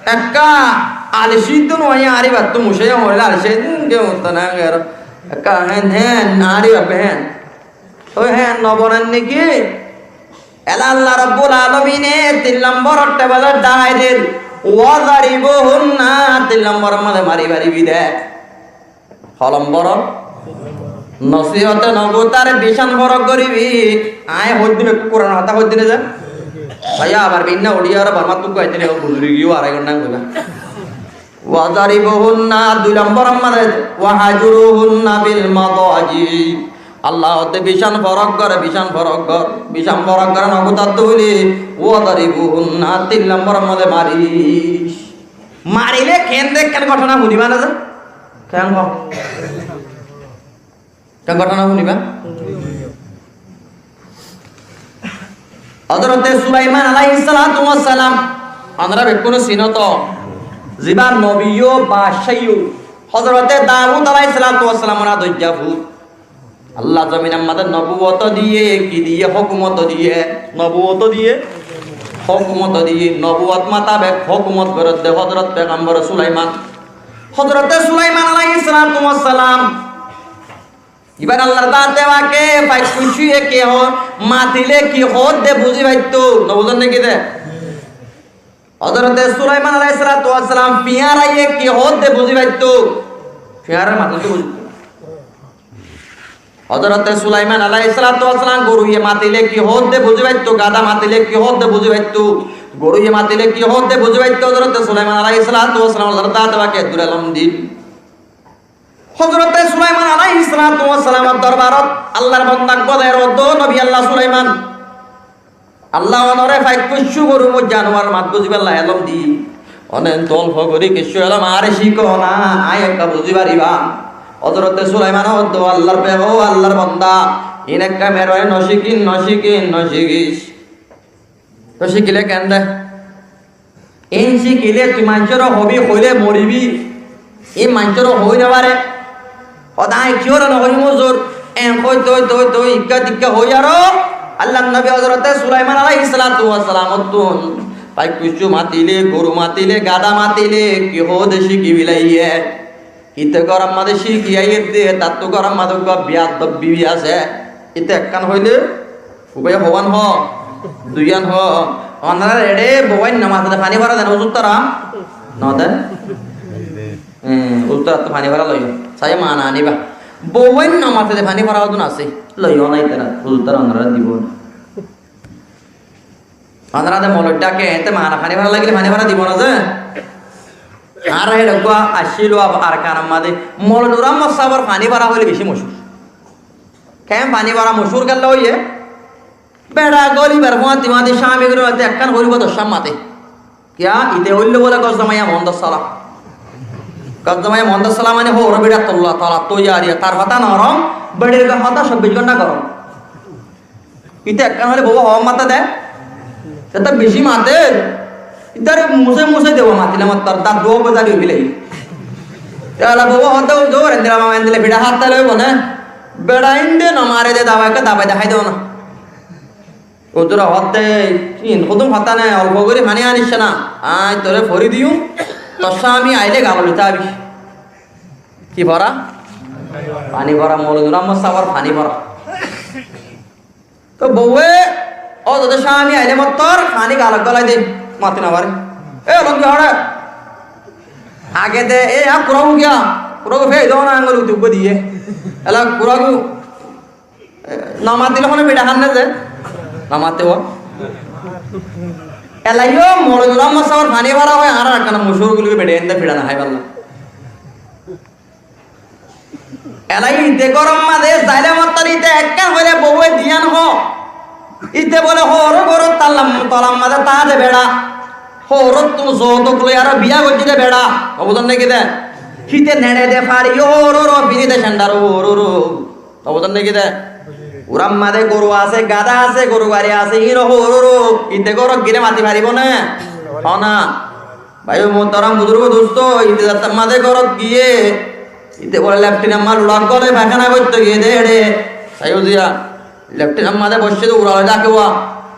Ekka alici dó no añári battú mucáiya hoóile alici dó ke mutto nangero. Ekka hen hen añári babbe hen. Ói hen no bonan niki? Ela Allah Rabbul Alamine tin lombor tebelot dahai der. Wadaribuhunna, tin lombor mazé mari mari bide. Holom boro. Nosihote nobutar bican forok goribi. Añí hoiddin ekku Kuran hotá hoiddin ze. Baiya abar binna udiya aro Bormat tukku aidin ekku buzuri giyo arai gonda goiba. Wadaribuhunna dui lombor amare wahajuruhunna fil madaji. Allah hote bican forok gor, bican forok gor, bican forok gor nobutar tuili wadaribuhunna tin lombor amare maris. Marile ken de ken gótona funiba na ze? Ken ho? Ken gótona funiba? Hozorote Sulaiman alaihissalatu wassalam, onora bekkúne sino to, ziba nobi yo, bacca yo, Hozorote Dawud alaihissalatu wassalam ora doijja fut. Allah zominor mazé nobuwot diye, ki diye? Hókumot diye. Nobuwot diye, hókumot diye. Nobuwot mutabek hókumot goredde Hozorot Pegambor Sulaiman. Hozorote Sulaiman alaihissalatu wassalam, ibar Allar date wake faik kuccuye ki ho-, matile ki hoódde buzi faitto. No buzon niki de? Hozorote Sulaiman alaihissalatu wassalam fiñáraye ki hoódde buzi faitto? Fiñárar matile ki buzi faitto? Hozorote Sulaiman alaihissalatu wassalam goruye matile ki hoódde buzi faitto? Gada matile ki hoódde buzi faitto? Goruye matile ki hoódde buzi faitto? Hozorote Sulaiman alaihissalatu wassalam Allar date wake dure lom din. Hozorote Sulaiman alaihissalatu wassalamor dorbarot Allar bonda uggwá zaiyóre hoódde, "Ó nobi Allah Sulaiman, Allah onore faik kuccu, goru, moiz, januar, mat buzibálla elóm di. One dol fogori kessú elóm añáre cíko na, añí ekka buzi faribá." Hozorote Sulaiman hoódde, "Ó Allar pegambor, ó Allar bonda, iín ekka merore no cíkin, no cíkin, no cíkis." Toi cíkile ken de? Iín cíkile tui maincóre hobi, hoilé moribi. Iín maincóre hoi no fare. Hoódde añí kiyóre no hoiyum huzur? En hoite hoite hoite hoite ikká tikká hoi aró Allar nobi Hozorote Sulaiman alaihissalatu wassalamottún faik kuccu matile, goru matile, gada matile, ki hoódde cíki bilaiye. Íte góror mazé cíki aiyér de, tattú góror mazé uggwá biyadob bibi asé. Íte ekkán hoilé, uggwá hoówan hoó, duiyan hoó. Onorár eçé bouwain no maté de faní fora den, huzur tora? No den? Eé, huzur tora to faní fora loiyó. Saiyó mana aníba. Bouwain no maté de faní fora hodún asé. Loiyó na ítara, huzur tora onoráre dibó na. Añára de moloi dháke, eéñtte maána faní fára lagile faní fára dibo na ze? Añára hé dhoggúa accíl Arkanor mazé Moloi Nur Ammod sábor faní fára hoilé bicí mochúr. Keén faní fára mochúr kiyólla hoiyé? Beça gólibar fúañti fúañti cámi gorí mate ekkán hoilé bóle doccá mate. Kiyá? Ite óilde bóle Gozzamaiya Muhammod Assalam. Gozzamaiya Muhammod Assalam mane hóor beçar tolla, tolat óiye ar tar hotá norom, beçir hotá sobbic gónta gorom. Ite ekkán hoilé bou hoór mate de. Ite bicí mater. Itare musé musé deba matile mattar, dat duwa gozari ói gile. Te ala bou hoódde, "Uzu, endilla mama endilla fiça hátta loibo né? Beça inde no mare de, dabai ekka dabai dehái do na." Uzure hoódde, "Tin hodún hotá ne, olfo gorí faní aníc na, añí tore fori diyum, tor cámi aile galo loi tábi." Ki fora? Faní fora, Moloi Nur Ammod sábor faní fora. Toi bouwe, "Ó, tode cámi aile mottor faní galot gólai de, mati no fare." "E, olok di hore." Age de, "E, a kuragu kiyá?" Kuragu fei do na, angol uti uggúa diye. Ela kuragu, e, no matile hono beça hánne ze? No mate ó. Ela yó Moloi Nur Ammod sábor faní fára hoi, añára ekkán mochúr gulí beça ende fiça no hái falla. Ela ite góror mazé zaile mottor ite ekká hoile bouwe diyan hoó. Ite bóle hóor góror tolla, tolar mazé táke de beça. Hóorottú zoutuk loi aró biya goijjé de beça. Ó buzón né ki de? Hite neçe de fari hóoror, firi de cendar hóoror. Ó buzón né ki de? Urar mazé goru asé, gada asé, goru gari asé, híin hóoror. Ite górot gile mati faribo né? Hoó na. Bái o muhtaram buzurgo dusto, ite zattar mazé górot giyé, ite bóle leftinor mazé luçak gólai faikána goitto giyé de eçe. Saiyó ziya, leftinor mazé boiccé de uçaloi dháke wa.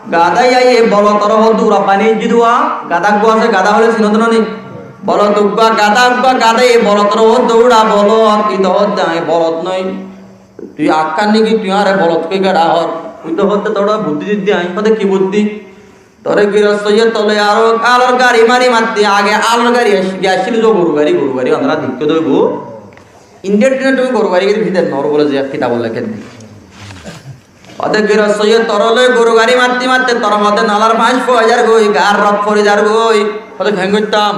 Gadá aiyé bolotor hoódde uçá bainní aijjé de wa. Gadá uggúa asé, gadá hoilé sinó de no ni? Bolot uggúa, gadá uggúa, gadá aiyé bolotor hoódde uçá bolot, ite hoódde añí bolot noó. Tui akkán niki, tui añáre bolot hoi keçá hoór? Ite hoódde toré buddí diddi añí. Hoódde ki buddí? Toré girostoye tole aró alor gari mari matte, age alor gari ac-, giyé accíl zo goru gari, goru gari, onora deikké de óibo. Indiyar dine tumi goru gari gari fidar noór bóle ze kitabot lekédde. Óde girostoye toré loi goru gari matte matte tor hoódde nalar fañs fori zargói, gaar rot fori zargói. Óde keén goittám?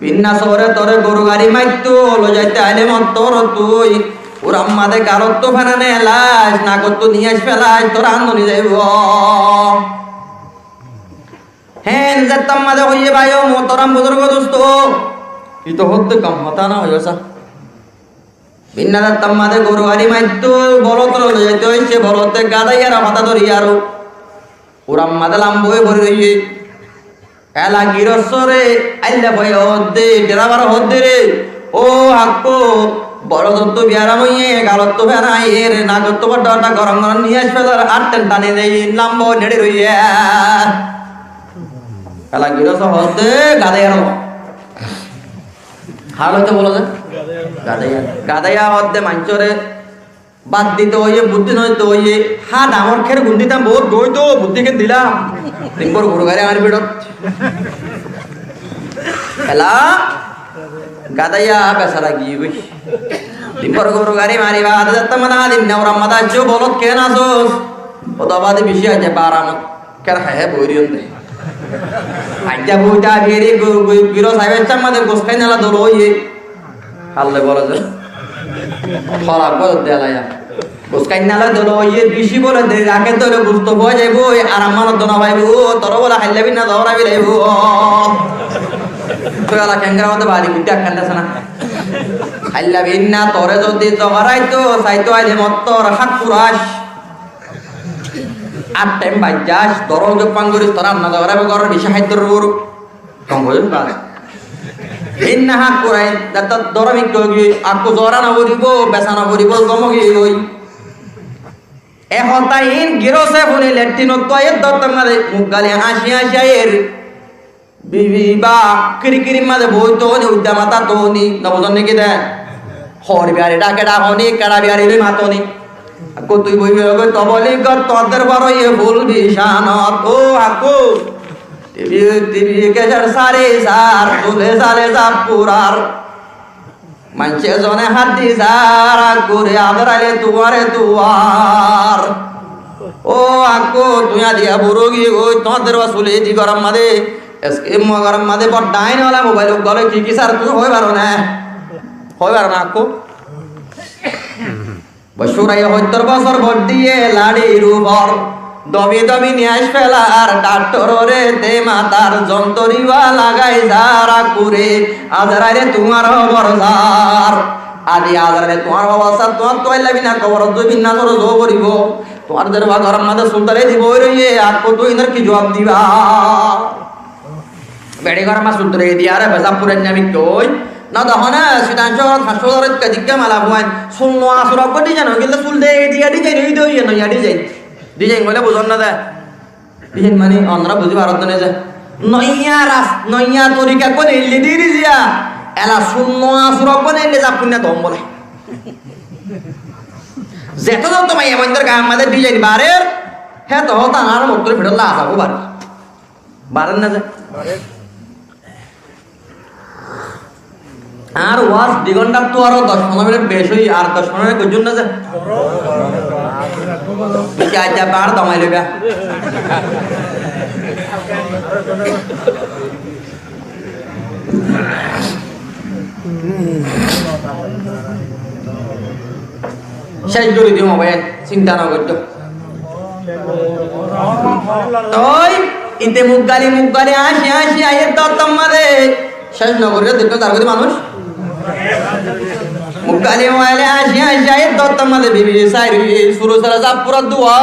Binná sóore toré goru gari maitto, loi zaite aile mottor tui. Urar mazé galottú fenane elais, nagottú niyaic felais, tor andoni zaibo. Héen zettar mazé hoiyé bái o muhtaram buzurgo dusto, ite hoódde gom hotá no hoiyó sa. Binná zettar mazé goru gari maitto, bolot loi zaito oiccé, bolote gadá iyar hotá dóri aró urar mazé lamba ói fori roiyé. Ela girostóre ailla bái hoódde, deraibare hoódde re, "Ó hakkó, bolotottú biyaram óiye, galottú fenaiyer, nagottú bodda bodda gorom gorom niyaic felar, atten tani dei, lamba ói neçi roiyé." Ela girostóre hoódde, "Gadá iyar lo." Hál óite bóla de? Gadá iyar. Gadá iyar hoódde maincóre bad dito óiye, buddí no dito óiye, há dangor khér gun ditam, bout goi to, buddí ken dilam. Dimbor goru gari añár bidot. Ela, gadá iyar besara giyé goi. Dimbor goru gari mari baade zettar mazé añár dinna urar mazé aiccé, "Bolot keén asos?" Óde baade bicí aijja baramot. Ker hé hé boiriyum de. Aijja boita biri gu-, gu-, giro saibaccá mazé gos kainala dolo óiye. Halle bóle ze. Hola bóle de laiya. Gos kainala dolo óiye, bicí bóle de, rake dole gusto fua zaibo, aram manot dona faibo, toro bóle hailla binna zogora bilaibo. Toi ala kengara mate bari gudde akkan dase na. Hailla binna tore zodi zogoraito, saito aile mottor hak kuras. Ar time baijjas, doro uge pang goris, tora anna dagara be goror bici haiddor ur. Tong hoi bas. Inna hak kurai, datta doro mikko gi, akku zora na poribo, besa na poribo, gomo gi goi. E hotá in girose funi lettin ottu aiyé dottor mare muk gali añci añci aiyér. Bibi ba kiri kiri maze boi toni, udda mata toni, no buzon niki de? Hor biyari dake dakoni, kera biyari loi matoni. Akko tui boi boi goi toboli gor, todder boro iye ful bishanot. O akko, tibi, tibi keser sari sar, tule sale sap purar. Manche zone haddi sar, akko re adar ale tuare tuar. Ó akku, tuñí adiya buro giyói, tuáñr derwa sul edi gorór mazé, eskim gorór mazé, bor dain ola mobail uggwá loi ki ki sar tuñí hoi faro né? Hoi faro né akku? Boccúraye hóttor bosór bor diyé laçir ufor, domi domi niyas felar, dhaktororé de matar, zontoriwa lagai zar akkure, Azraile tuáñr hóbor sar. Adi Azraile tuáñr hóbor sar, tuáñr tuáilla bina koborot zoi binna sóro zoi foribo. Tuáñr derwa gorór mazé sul dóri di boi roiyé, akku tuñí inor ki zuab diba? Beçi gorór mazé sul dóri diyaré, bezab furai nami koi. No dehó né, Sitan cóhorot fañs cót bosór ekka dikká mala fuain. Sul no asur okko dizain ói giyé, sul de diya dizain ói de, óiye noiya dizain. Dizain hoilé buzón né de. Dizain mani onora buzi farot né de. Noiya ras-, noiya torika kone ille diri ziya. Ela sul no asur okko ne ille zab kunna dom bole. Zeto zeto maiya boindor gaar mazé dizain barer, heto hotá añár mottor fiçolla asá hó bar. Barer né ze? Añár waz di gonthar tú aró doc fondoro minit beci óiye, ar doc fondoro minit goijjum né ze? Beci aijja bar domai loiba. Céc gorí dim, sinta no goijjó. Toi ite mukgali mukgali añci añci aiyér de ottór mazé. Céc no gorí dekó zar gorí manúic. Mukgali mukgali añci añci aiyér de ottór mazé bibi sair suru sara zab fura duwa.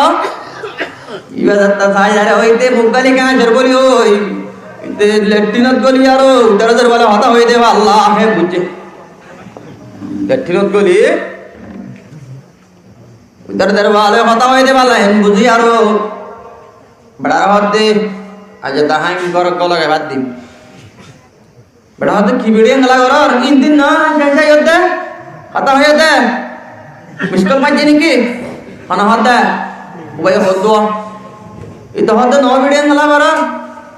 Iba zatta sai are ói de mukgali kañcor boli ói. Ite letrinot goli aró, tar tar bole hotá hoi de balla, he buzze. Letrinot goli, tar tar bole hotá hoi de balla, he buzze aró. Beçare hoó de, aijja de hañi gor golo ge bad dim. Beçare hoó de ki beçi engla goror, in din no, céc ói de, hotá hoi de. Miskol maijje niki? Hone hoó de? Ubai hoó de. Ite hoó de no beçi engla goror.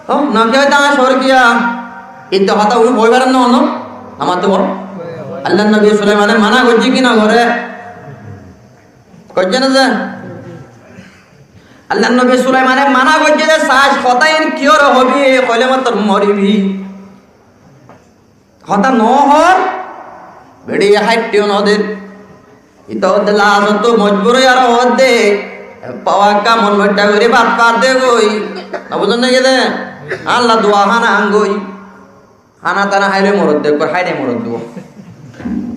Ho, no ki hoó de añár cóor kiya? Ite hotá unu hoi farer no, no? Amar to bol. Allar nobi Sulaimane mana goijje ki no gore? Goijje né ze? Allar nobi Sulaimane mana goijje de, sas hotá in kiyóre hobi, hoile mottor moribi. Hotá no hor, beçiye háitteyo no der. Ite hoó de lasottú mojbur ói aró hoó de, pawa kamon moitta gorí bát fat de goi. No buzón né ki de? Alla duwa hána an goi. Hána tána háile morot de, ekkor háile morot de.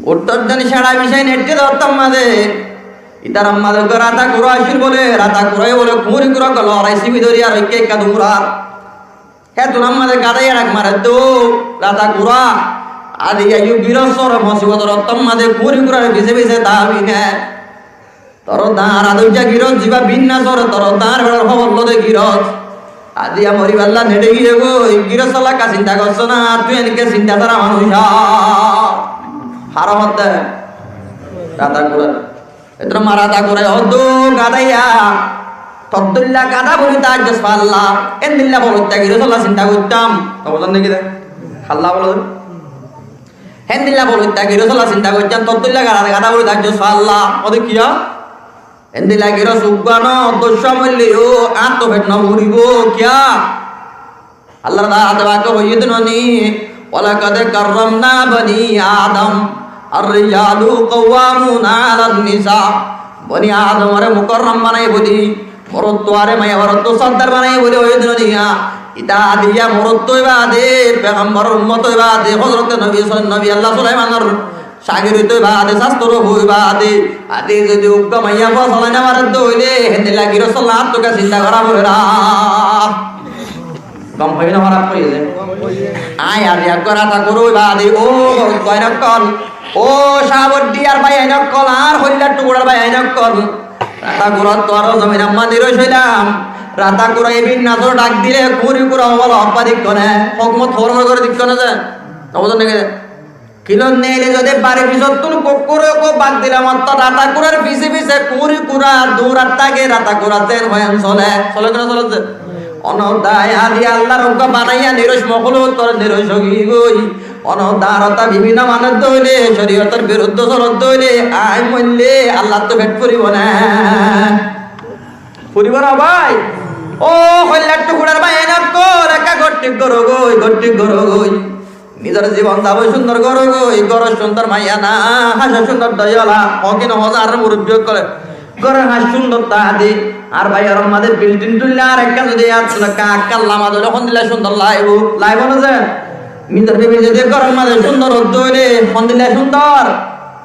Uttór den céça bicái neitte de ottór mazé. Itar mazé uggwá rata kura accíl bole, rata kuraye bole kuñri kura golo arai sibi dóri ar ekka ekka durar. Hétunor mazé gadaiye dhak marer de, rata kura, adi aiyó girostor musibotor ottór mazé kuñri kurar fise fise dabi ne. Tor dañr adóijja giros, ziba binna sore, tor dañr beçar hóbor lo de giros. Adiya moriballa neçe giyé goi, girosolla ekka sinta gossó na, tui enke sinta sára manúic. Haré hoó de? Rata kura. Etor mazé rata kura hoó de, gadaiya, tor dóilla gada boli táijjos falla, endilla boloitta girosolla sinta goittám. Tor buzón né ki de? Halla bolo de. Héndilla boloitta girosolla sinta goijjám, tor dóilla gada boli táijjos falla. Óde kiya? Héndilla giros uggwá no, doccwá moilleyo, añáttu fet no furibo, kiya? Allar dade fake hoiyé de no ni, "Walaqad karramna bani Adam, ar-rijalu qawwamuna alan nisa." Boni Adamore mukarram banaiye buli, morottuare maiyafuattú sordar banaiye buli hoiyé de no niya. Ita adiya morottu óiba de, pegamboror ummot óiba de, Hozrote Nobi, Nobi Allah Sulaimanor cagir óito óiba de, sastor óiba de. Adi zodi uggwá maiyafua solai no fare de óile, héndilla girosolla añáttu sinta gora foribo. Gom hoiyé né hóraf hoiyé de? Añí ar ek gora takuro badi, ó gor bái ókkol, ó Saboddiyar bái ókkol, ar Hoillar Tukurar bái ókkol. Rata kurattu aró zominor mazé niroc óilam. Rata kura ibin nazor dhak dile, kuri kura ókkol hobba dikkó né, hókumot hormor gore dikkó né ze. Nobuzón né ki? Kilór neile zodi bari fisottún kukkure ko bak dile, mottor rata kurar fise fise kuri kura durat táke, rata kura zen hoyan sole. Sole ki no sole ze? Onodai adi Allar uggwá banaiya niroc mokoluk tor niroc ói goi. Onodai rata bibinno manot dóile, coriyotor biruddé solot dóile, añí moille Allattú fet furibo né? Furibo no bái? Ó hoillar tukurar bái, ene ókkol ekká gór thík goró goi, gór thík goró goi. Nizor zibon zabo cúndor goró goi, górot cúndor maiya nai, háñc cúndor dóiyola, hoó ki no hoó ze añárar murubbi ókkole. Góror háñc cúndor táa de, ar bái, góror mazé bilding tuille ar ekká zodi yar ekká kalla mazé óile hondilla cúndor laibo, laibo no ze? Nizor bibi zodi góror mazé cúndor ódde óile hondilla cúndor?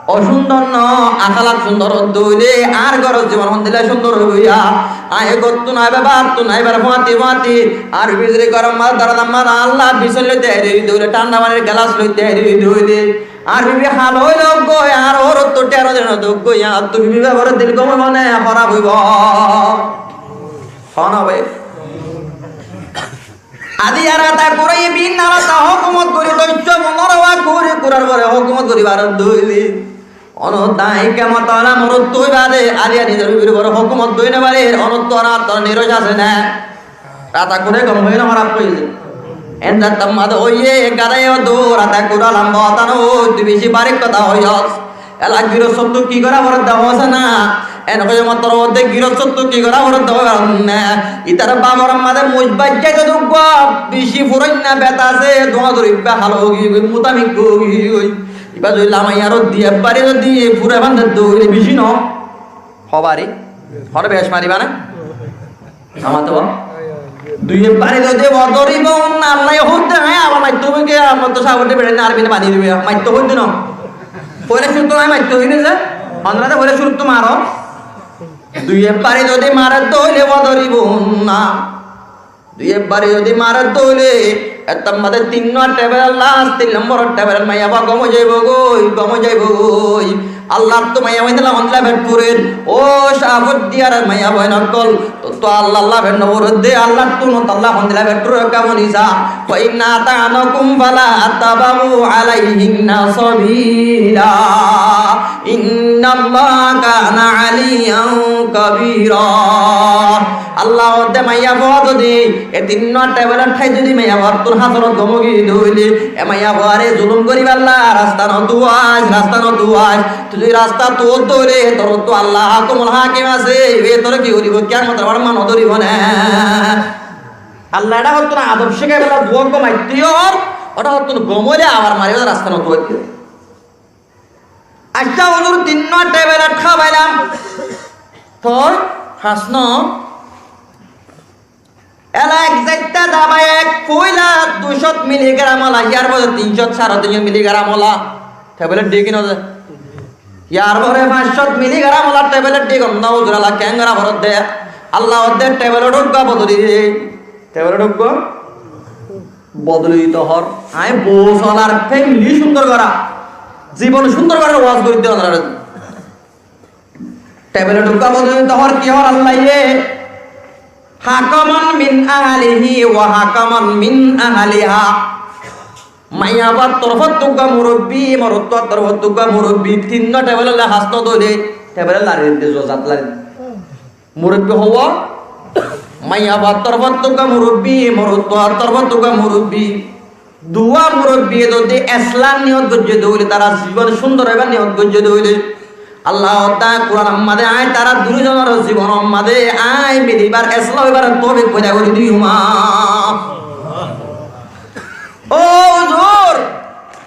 Ocúndor no, akálak cúndor ódde óile añár góror zibon hondilla cúndor óibo ya. Añí góttu naibar, báttu naibar, fúañti fúañti añár bibi zodi góror mazé dorazar mazé Allah bisol loi teyari óiye de óile, thánda fanir gelas loi teyari óiye de óile, añár bibi hala óile ógoi, añár órottú thero dino de ógoi, añáttu bibi babare dil gom óibo né hóraf óibo? Hoó na bái. Aijja rata kurai binna rata hókumot gorí doicco, monor wa kuri kurar fore hókumot gorí barar dóile. Onor dai kemot ola morot tui bade, aijja nizor bibir fore hókumot gorí no farir, onor tuáñra tuáñra niroc asé né? Rata kurai gom hoiye né hóraf hoiye? Enda tamma de óiye, gadaye ó do, rata kura lamba hotá no, tui beci barik hotá hoiyos. Elak girossottú ki gorá foredde hoóse na? En hoiyé mottor hoódde girossottú ki gorá foredde hoói faron né? Itar bafor mazé muc baijjé de uggúa, beci furáinna bet asé, duá dóri ibá halo ói giyói, mutamikká ói giyói. Ibá zodi lamaiyaró di ebbari zodi fure fán de dóile beci no? Hobari? Hone bec mariba na? Amar to ba? Duiye bari zodi wadoribunna, Allah ye hoódde, hé, abar maitto hoiye, abar to sabor de beçe na, ar bine bani dibe, maitto hoódde no. Foila cúruttu na maitto hoiye ze, onora de foila cúruttu maro. Duiye bari zodi mare de óile wadoribunna. Duiye bari zodi mare de óile, ettór mazé tin nombor tebelor las, tin nombor tebelor maiyafua gom ói zaibo goi, gom ói zaibo goi. Allattú maiyafuain dilla hondilla fet furer. Ó Cafot Diyarar maiyafuain ókkol, tottú Allah Allah fet no furer de, Allattú no tolla hondilla fet furer, ekka fúni sa. Fa in ata'nakum fala tabghu alayhinna sabila. Innallaha kana aliyyan kabira. Allah hoódde maiyafua zodi e tin nombor tebelor thái zodi maiyafuattún hasorot gom ói giyé de óile, e maiyafuare zulum goríballa rasta no tuwais, rasta no tuwais. Tui zodi rasta tuwos de óile, torottú Allah hákumul hákim asé, e tore ki goríbo, kiyamotor maçot no dóribo né? Allah eçé hottún adob cíkaiballa duwá gom aitté or, oçé hottún gom óile abar mariballa rasta no tuwais. Accá huzur, tin nombor tebelot hábailam. Toi, hañs no. Ela ek zaitta dabai ek, foila dui cót miligram ola, yar fore tin cót, sare tin cót miligram ola. Tebelot di ki no ze? Yar fore fañs cót miligram ola tebelot di, gom no huzur, ela keén gora foredde? Allah hoódde tebelot uggúa bodoli de. Tebelot uggúa bodoli dito hoór. Añí bou solar, family cúndor gora, zibon cúndor gora, waz gorí de onorare. Tebelot uggúa bodoli dito hoór, ki hoór Allah ye? Hakaman min ahlihi wa hakaman min ahliha. Maiyafuar torfottú uggúa murubbi, morotfuar torfottú uggúa murubbi, tin nombor tebelot loi hañs no dóile, tebelot lari de, zozat lari de. Murubbi hoó, maiyafuar torfottú uggúa murubbi, morotfuar torfottú uggúa murubbi. Duwá murubbiye zodi eslah niyot goijjé de óile, tara zibon cúndor óibar niyot goijjé de óile, Allah hoódde Kuranor mazé, añí tara duizonor zibonor mazé añí milibar, eslah óibar toufik foida gorí diyum. Ó huzur,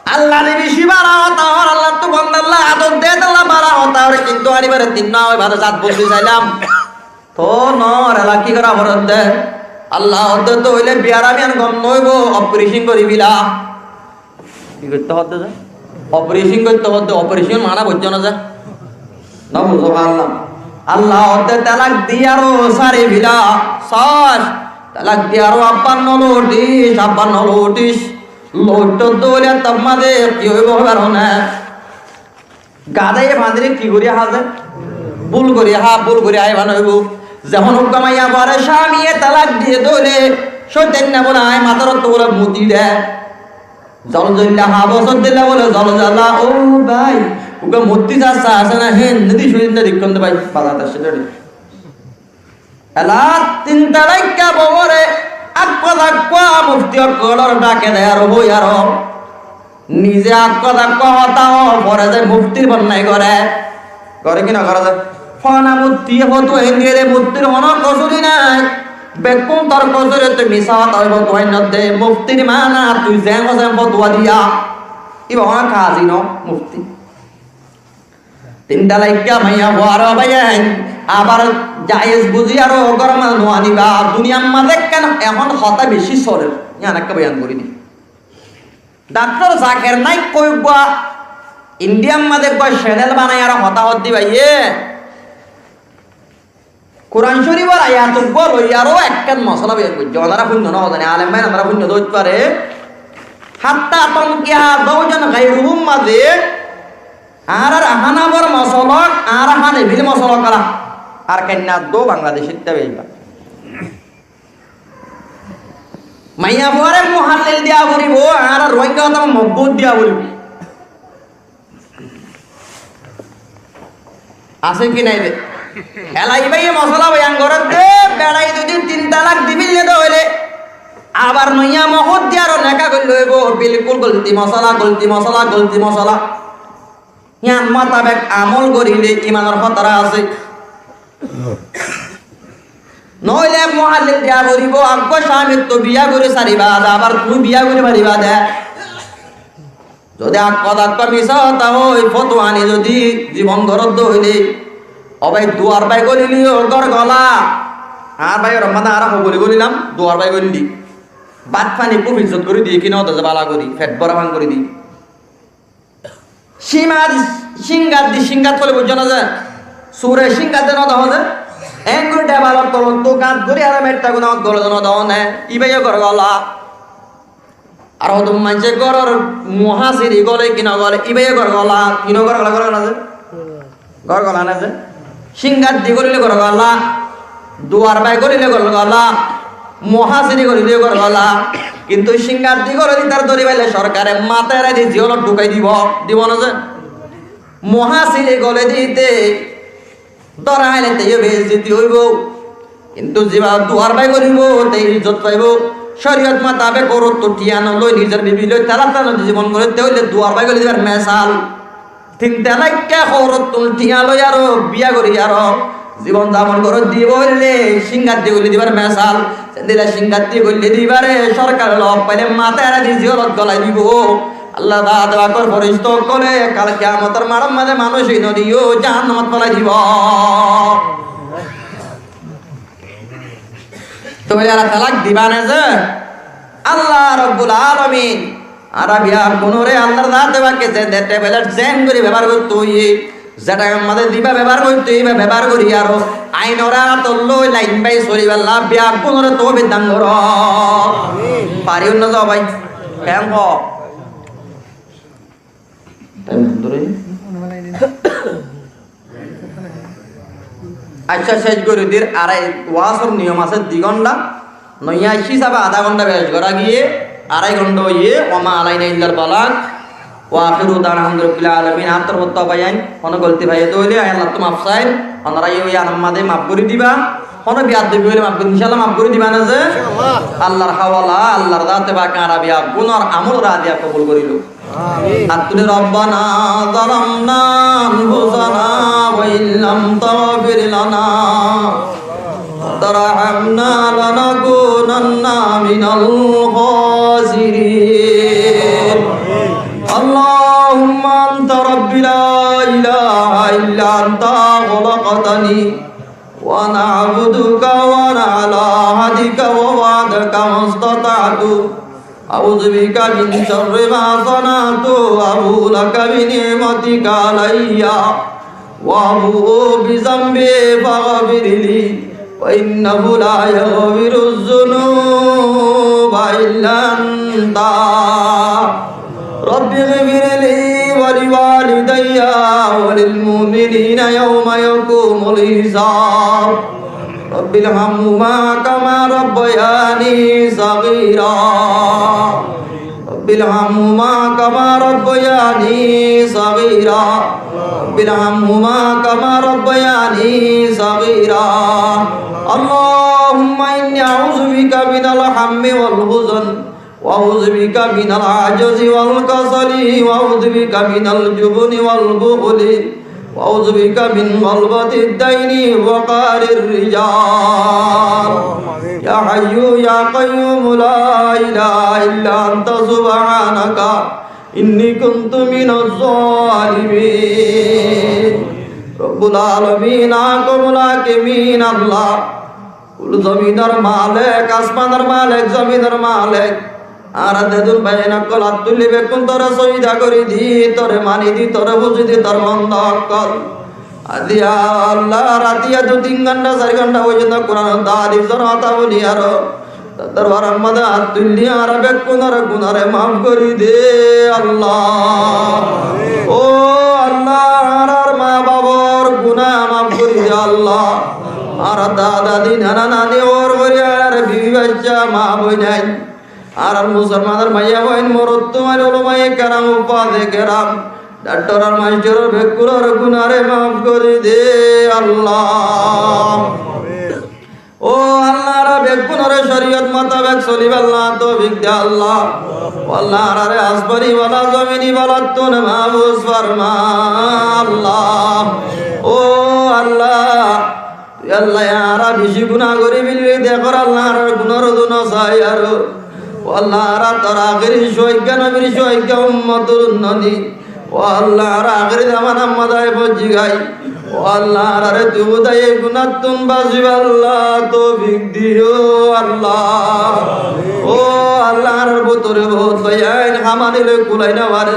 Allah de beci bara hotá hoór, Allattú bondalla ador de tolla bara hotá hoór, kintu añáre tin nombor bade zat bodoli sailam. Toóu noór, ela ki gora foredde? Allah hoódde toóu óile biyarami yián gom no óibo, operation goríbila. Ki goitté hoódde ze? Operation goitté hoódde, operation mana buijjó na ze? No buzó Allah. Allah hoódde telak di aró saribila, sas. Telak di aró abbar no louthis, abbar no louthis. Louthós de óile ettór mazé ki óibo hoibar né? Gadaye fanire ki gorí há ze? Bul gorí há, bul gorí há, iba no óibo. Zehón uggúa maiyafuare cámiye telak diye de óile, cóitanna bóle añí matár ottú bóle muti de. Zolzolla há bosór dile bóle zolzolla, ó bái, uggúa muti sassa asé na, héen nedi cóitanna dikkón de bái, bazar asé de. Ela tin talaikka bouwore akkuwa dakkuwa mufti ókkolor dhake de ar hoi ar nize akkuwa dakkuwa hotá hoó, fore zai muftir bonnai gore. Gore ki no gore zai? Fana muftiye fotuwa endiyé de, muftir honó kosúri nái. Bekkún tor kosúri, tui misá hotá hoi fotuwa endiyé de, muftir maána tui zeén hoó zeén fotuwa diya. Íba honó kazi no, mufti. Tin talakka maiyafuaré báiyain, abar jaiz buzí aró góror mazé no aniba. Duniyar mazé ekkán ehón hotá bicí soler, yián ekká boyan gorí di. Daktor Zakir Naik hoi uggwá Indiyar mazé uggwá cenel banai aró hotá hoódde báiye. Kuran Córifor ayat uggwá loi aró ekkán mosala boyan goijjé. Onará fúinno no hoó zani, alem báin onará fúinno de óit fare. حتى تنكح زوجا غيره mazé añárar Hanafor mosolok, añára Hanafir mosolok ala. Ar kennaddo Bangladecót táiba. Maiyafuaré muhallil diya foribó, añára Ruáingga hotá mobut diya foribó. Asé ki nái de? Ela ibáye mosala boyan gorér de, beçaye zodi tin talak di félaiyé de óile, abar noiya mohór di aró neká goillé óibo, bilkúl golti mosala, golti mosala, golti mosala. Yián mutabek amol goríle imanor hótara asé. Noóile muhallil diya foribó, eggwá camittú biya gorí sariba de, abar tuñí biya gorí fariba de. Zodi eggwá eggwá misá hotá hoi, fotuwa aní zodi zibon goródde óile, ó bái, duar bái goríle yó gór gola. Añár bái, ór mazé añára hoboli gorílam, duar bái goríle. Bát faní kúb izzot gorí di, ki no de, bála gorí, fet bóra fán gorí di. Címa di, cíngat di, cíngat hoilé buijjó né ze? Sure cíngat de no dehó né? Engori dhebalor tolottú gát gorí aró meiṭṭa guna gole de no dehó né? Ibáye gór gola. Ar hodún maincé góror muhásiri gole ki no gole, ibáye gór gola, ki no gór gola, gór gola né ze? Gór gola né ze? Cíngat di goríle gór gola, duar bái goríle gór gola, muhásiri goríle gór gola. Kintu cíngat di goríle tar dóri faile sorkare matá erai di jeolot dhukai dibo, dibo né ze? Muhásiri gole dite dóra háile te yó beizzoti óibo. Kintu ziba duar bái goríbo, te izzot faibo. Córiyot mutabek hórottú thiañ no loi, nizor bibi loi, talak no di zibon gorédde óile duar bái gorí dibar mesal. Tin talakka hórottún thiañ loi aró biya gorí aró zibon zabon gorí dibo óile cíngat di goillé dibar mesal. Sendilla cíngat di goillé dibare sorkare loi faile matá erai di jeolot golai dibo. Allah taala dua gorer, férista ókkole kal kiyamotor maçor mazé manúic ói no diyo, jahannamot félai dibo. Tuáñra talak diba né ze? Allah Rabbul Alamin añára beggúnore Allahr zate pake ze de tablet zeén gorí bebohár goittó hoiyé, ze thaim mazé ziba bebohár goittó hoiyé, ibá bebohár gorí aró ainor añátot loi lain bai solibálla beggúnore toufik dan goró. Fari né ze bái? Keén hoó? Taim dóri. Accá, céc gorí dir, arai wazor niyom asé di gónta, noiya hísabe adá gónta fec gorá giyé, arai gónta óiye, وما علينا إلا البلاغ، وآخر دعوانا أن الحمد لله رب العالمين. Añár torfóttu báiyain, honó golti faiyé de óile, añí Allattú maf sair, onorá yó yián or mazé maf gorí diba, honó biyadobi óile maf gorí, incállah maf gorí diba né ze? Allahr hawala, Allahr zate pake añára beggúnor amol raziya kobul gorí lou. Amin. Attúle, ربنا ظلمنا أنفسنا وإن لم تغفر لنا وترحمنا لنكونن من الخاسرين. اللهم أنت ربي لا إله إلا أنت خلقتني وأنا عبدك وأنا على عهدك ووعدك ما استطعت. أعوذ بك من شر ما صنعت، أبوء لك بنعمتك علي وأبوء بذنبي فاغفر لي، فإنه لا يغفر الذنوب إلا أنت. رب اغفر لي ولوالدي وللمؤمنين يوم يقوم الحساب. رب ارحمهما كما ربياني صغيرا. رب ارحمهما كما ربياني صغيرا. رب ارحمهما كما ربياني صغيرا. اللهم إني أعوذ بك من الهم والحزن، وأعوذ بك من العجز والكسل، وأعوذ بك من الجبن والبخل، وأعوذ بك من غلبة الدين وقهر الرجال. يا حي يا قيوم لا إله إلا أنت سبحانك إني كنت من الظالمين. Robbul Alamin, Ahkamul Hakimin Allah, kul zominor malek, asmanor malek, zominor malek, añára dedún bái ókkol át tuilli bekkún toré sójida gorí di, toré mani di, toré fúzi di, tor bonda ókkol. Aijja Allah, ratiya dui tin gonta, sair gonta foijjonto Kuranor hadisor hotá fúni aró tor dorbaror modde át tuilli añára bekkúnor gunáre maf gorí de Allah. Ó Allah, añárar ma bafor guná maf gorí de Allah. Añárar dada dadi, nana nani, ór foribar, añárar bibi bacca, ma boinain, añárar musolmanor maiya boin, morot fuain, ulamaye keram, huffaze keram, daktor ar mastor, bekkúnor gunáre maf gorí de Allah. Ó Allah, añára bekkúnore córiyot mutabek solibálla toufik de Allah. Ó Allah, añárare asmani bala, zomini balattún mahfuz forma Allah. Ó Allah, tui Allah, añára beci guná gorí félaiyi, dekór Allah, añárar gunáre tui no sai aró. Ó Allah, añára tor akéri cúaikka, nobir cúaikka, ummotor unnoti. Ó Allah, añára akéri zamanar modde aái foijjí goi. Ó Allah, añárare tui húdaye gunáttún basibálla toufik diyo Allah. Ó Allah, añárar bútore bout bái ain hamani loi kulai no fare.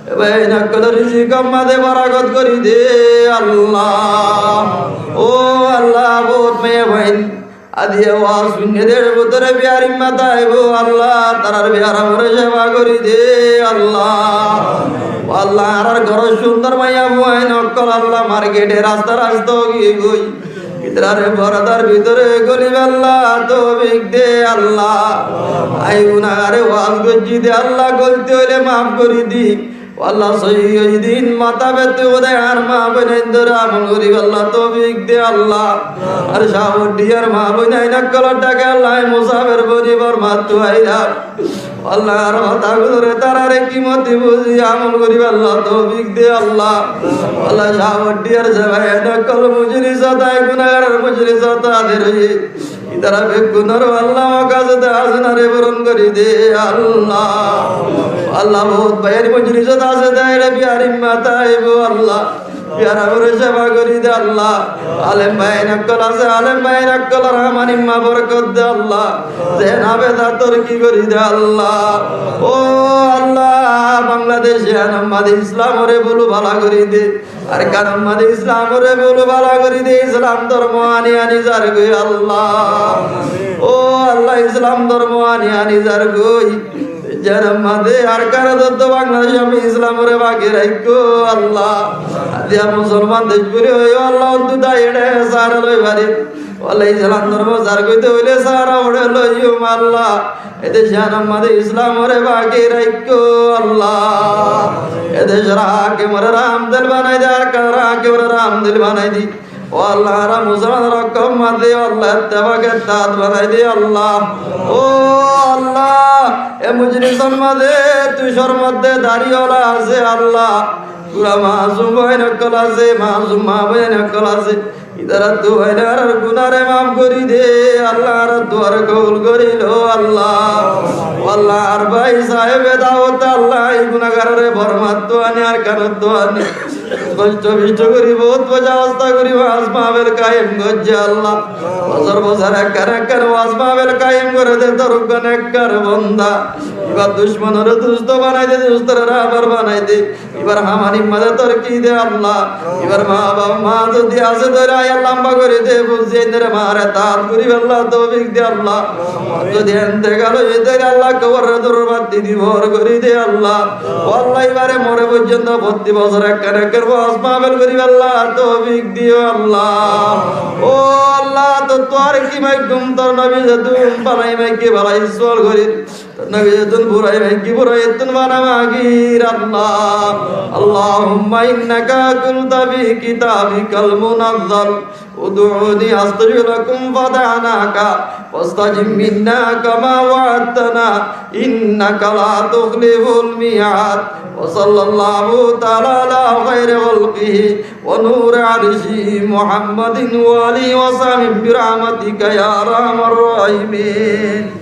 E bái ain ókkolor rizikor modde barakot gorí de Allah. Ó Allah, bout maiya boin aijja waz fúinne de, bútore biyar immat aibo Allah, tarar biyar amore ceba gorí de Allah. Ó Allah, añárar góror cúndor maiya fuain ókkol Allah, markete, rasta rasta ói giyói, itarare fordar bútore golibálla toufik de Allah. Añí gunagare waz goijjí de Allah, golti óile maf gorí di. Ó Allah, sóiyi óiye de in mutabek tui húdaye añár ma boinaindóre amol goríbálla toufik de Allah. Añár Cawar Diyar ma boinain ókkolor dháke Allah, añí musafer boni bormattú aiyílam. Ó Allah, añár hotá gunóre tarare kimoti buzí amol goríbálla toufik de Allah. Ó Allah, Cawar Diyar ze bái ain ókkol mojlisot aái, gunagaror mojlisot aái de roiyé, itará bekkúnor ó Allah, makasode hasanare furon gorí de Allah. Ó Allah, bout bái ain mojlisot asé de, aile biyar immat aibo Allah, biyar amore ceba gorí de Allah. Alem bái ain ókkol asé, alem bái ain ókkolor hamani modde borkot de Allah. Ze nabe za torki gorí de Allah. Ó Allah, Bangladec yián or modde Islamore bulu bala gorí de. Arkanor modde Islamore bulu bala gorí de, Islam dormo ani ani zargói Allah. Ó Allah, Islam dormo ani ani zargói. Yián or modde Arkanor dóilla Bangladec ami Islamore baki raikko Allah. Aijja musolman dec buli óiyo Allah, ontu dai ere sára loi fari. Ó Allah, Islam dormo zargói de óile sára ore loiyum Allah. E dec yián or modde Islamore baki raikko Allah. E decor hakimore rahmdil banai de, Arkanor hakimore rahmdil banai de. Ó Allah, añára musolmanor hókor modde ó Allah, ettefak ettehád banai de Allah. Ó Allah, e mojlisor modde tucor modde dari ola asé Allah. Fura masum bóin ókkol asé, masum ma bóin ókkol asé. Itará tui añárar gunáre maf gorí de Allah, añárar duare kobul gorí lo Allah. Ó Allah, añár bái sáhebe dawot Allah, e gunagarore Bormattú ani, Arkanottú ani, hosto bisto gorí, bout foisa hóros gorí, waz mahfil kaim goijjé Allah. Bosór bosór ekkán ekkán waz mahfil kaim goré de tor uggwá nekkar bonda. Ibar ducmonore dusto banai de, dustore rahbar banai de. Ibar hamani modde torki de Allah. Ibar ma baf ma zodi asé de óile lamba gorí de, buzí endilla mare taat goríballa toufik de Allah. Zodi entekal óiye de óile Allah, koborre duror batti di bor gorí de Allah. Ó Allah, ibare more foijjonto fottí bosór ekkán ekkán waz mahfil goríballa toufik diyo Allah. Ó Allah, tottú ar ki mangum, tor nobi zedún bála maige bála sual gorí. Nabi ettún burai magi, burai ettún mana magir Allah. اللهم إنك قلت في كتابك المنزل: ادعوني أستجب لكم، فدعوناك فاستجب منا كما وعدتنا إنك لا تخلف الميعاد. وصلى الله تعالى على خير خلقه ونور عرشه محمد وآله وصحبه برحمتك يا أرحم الراحمين.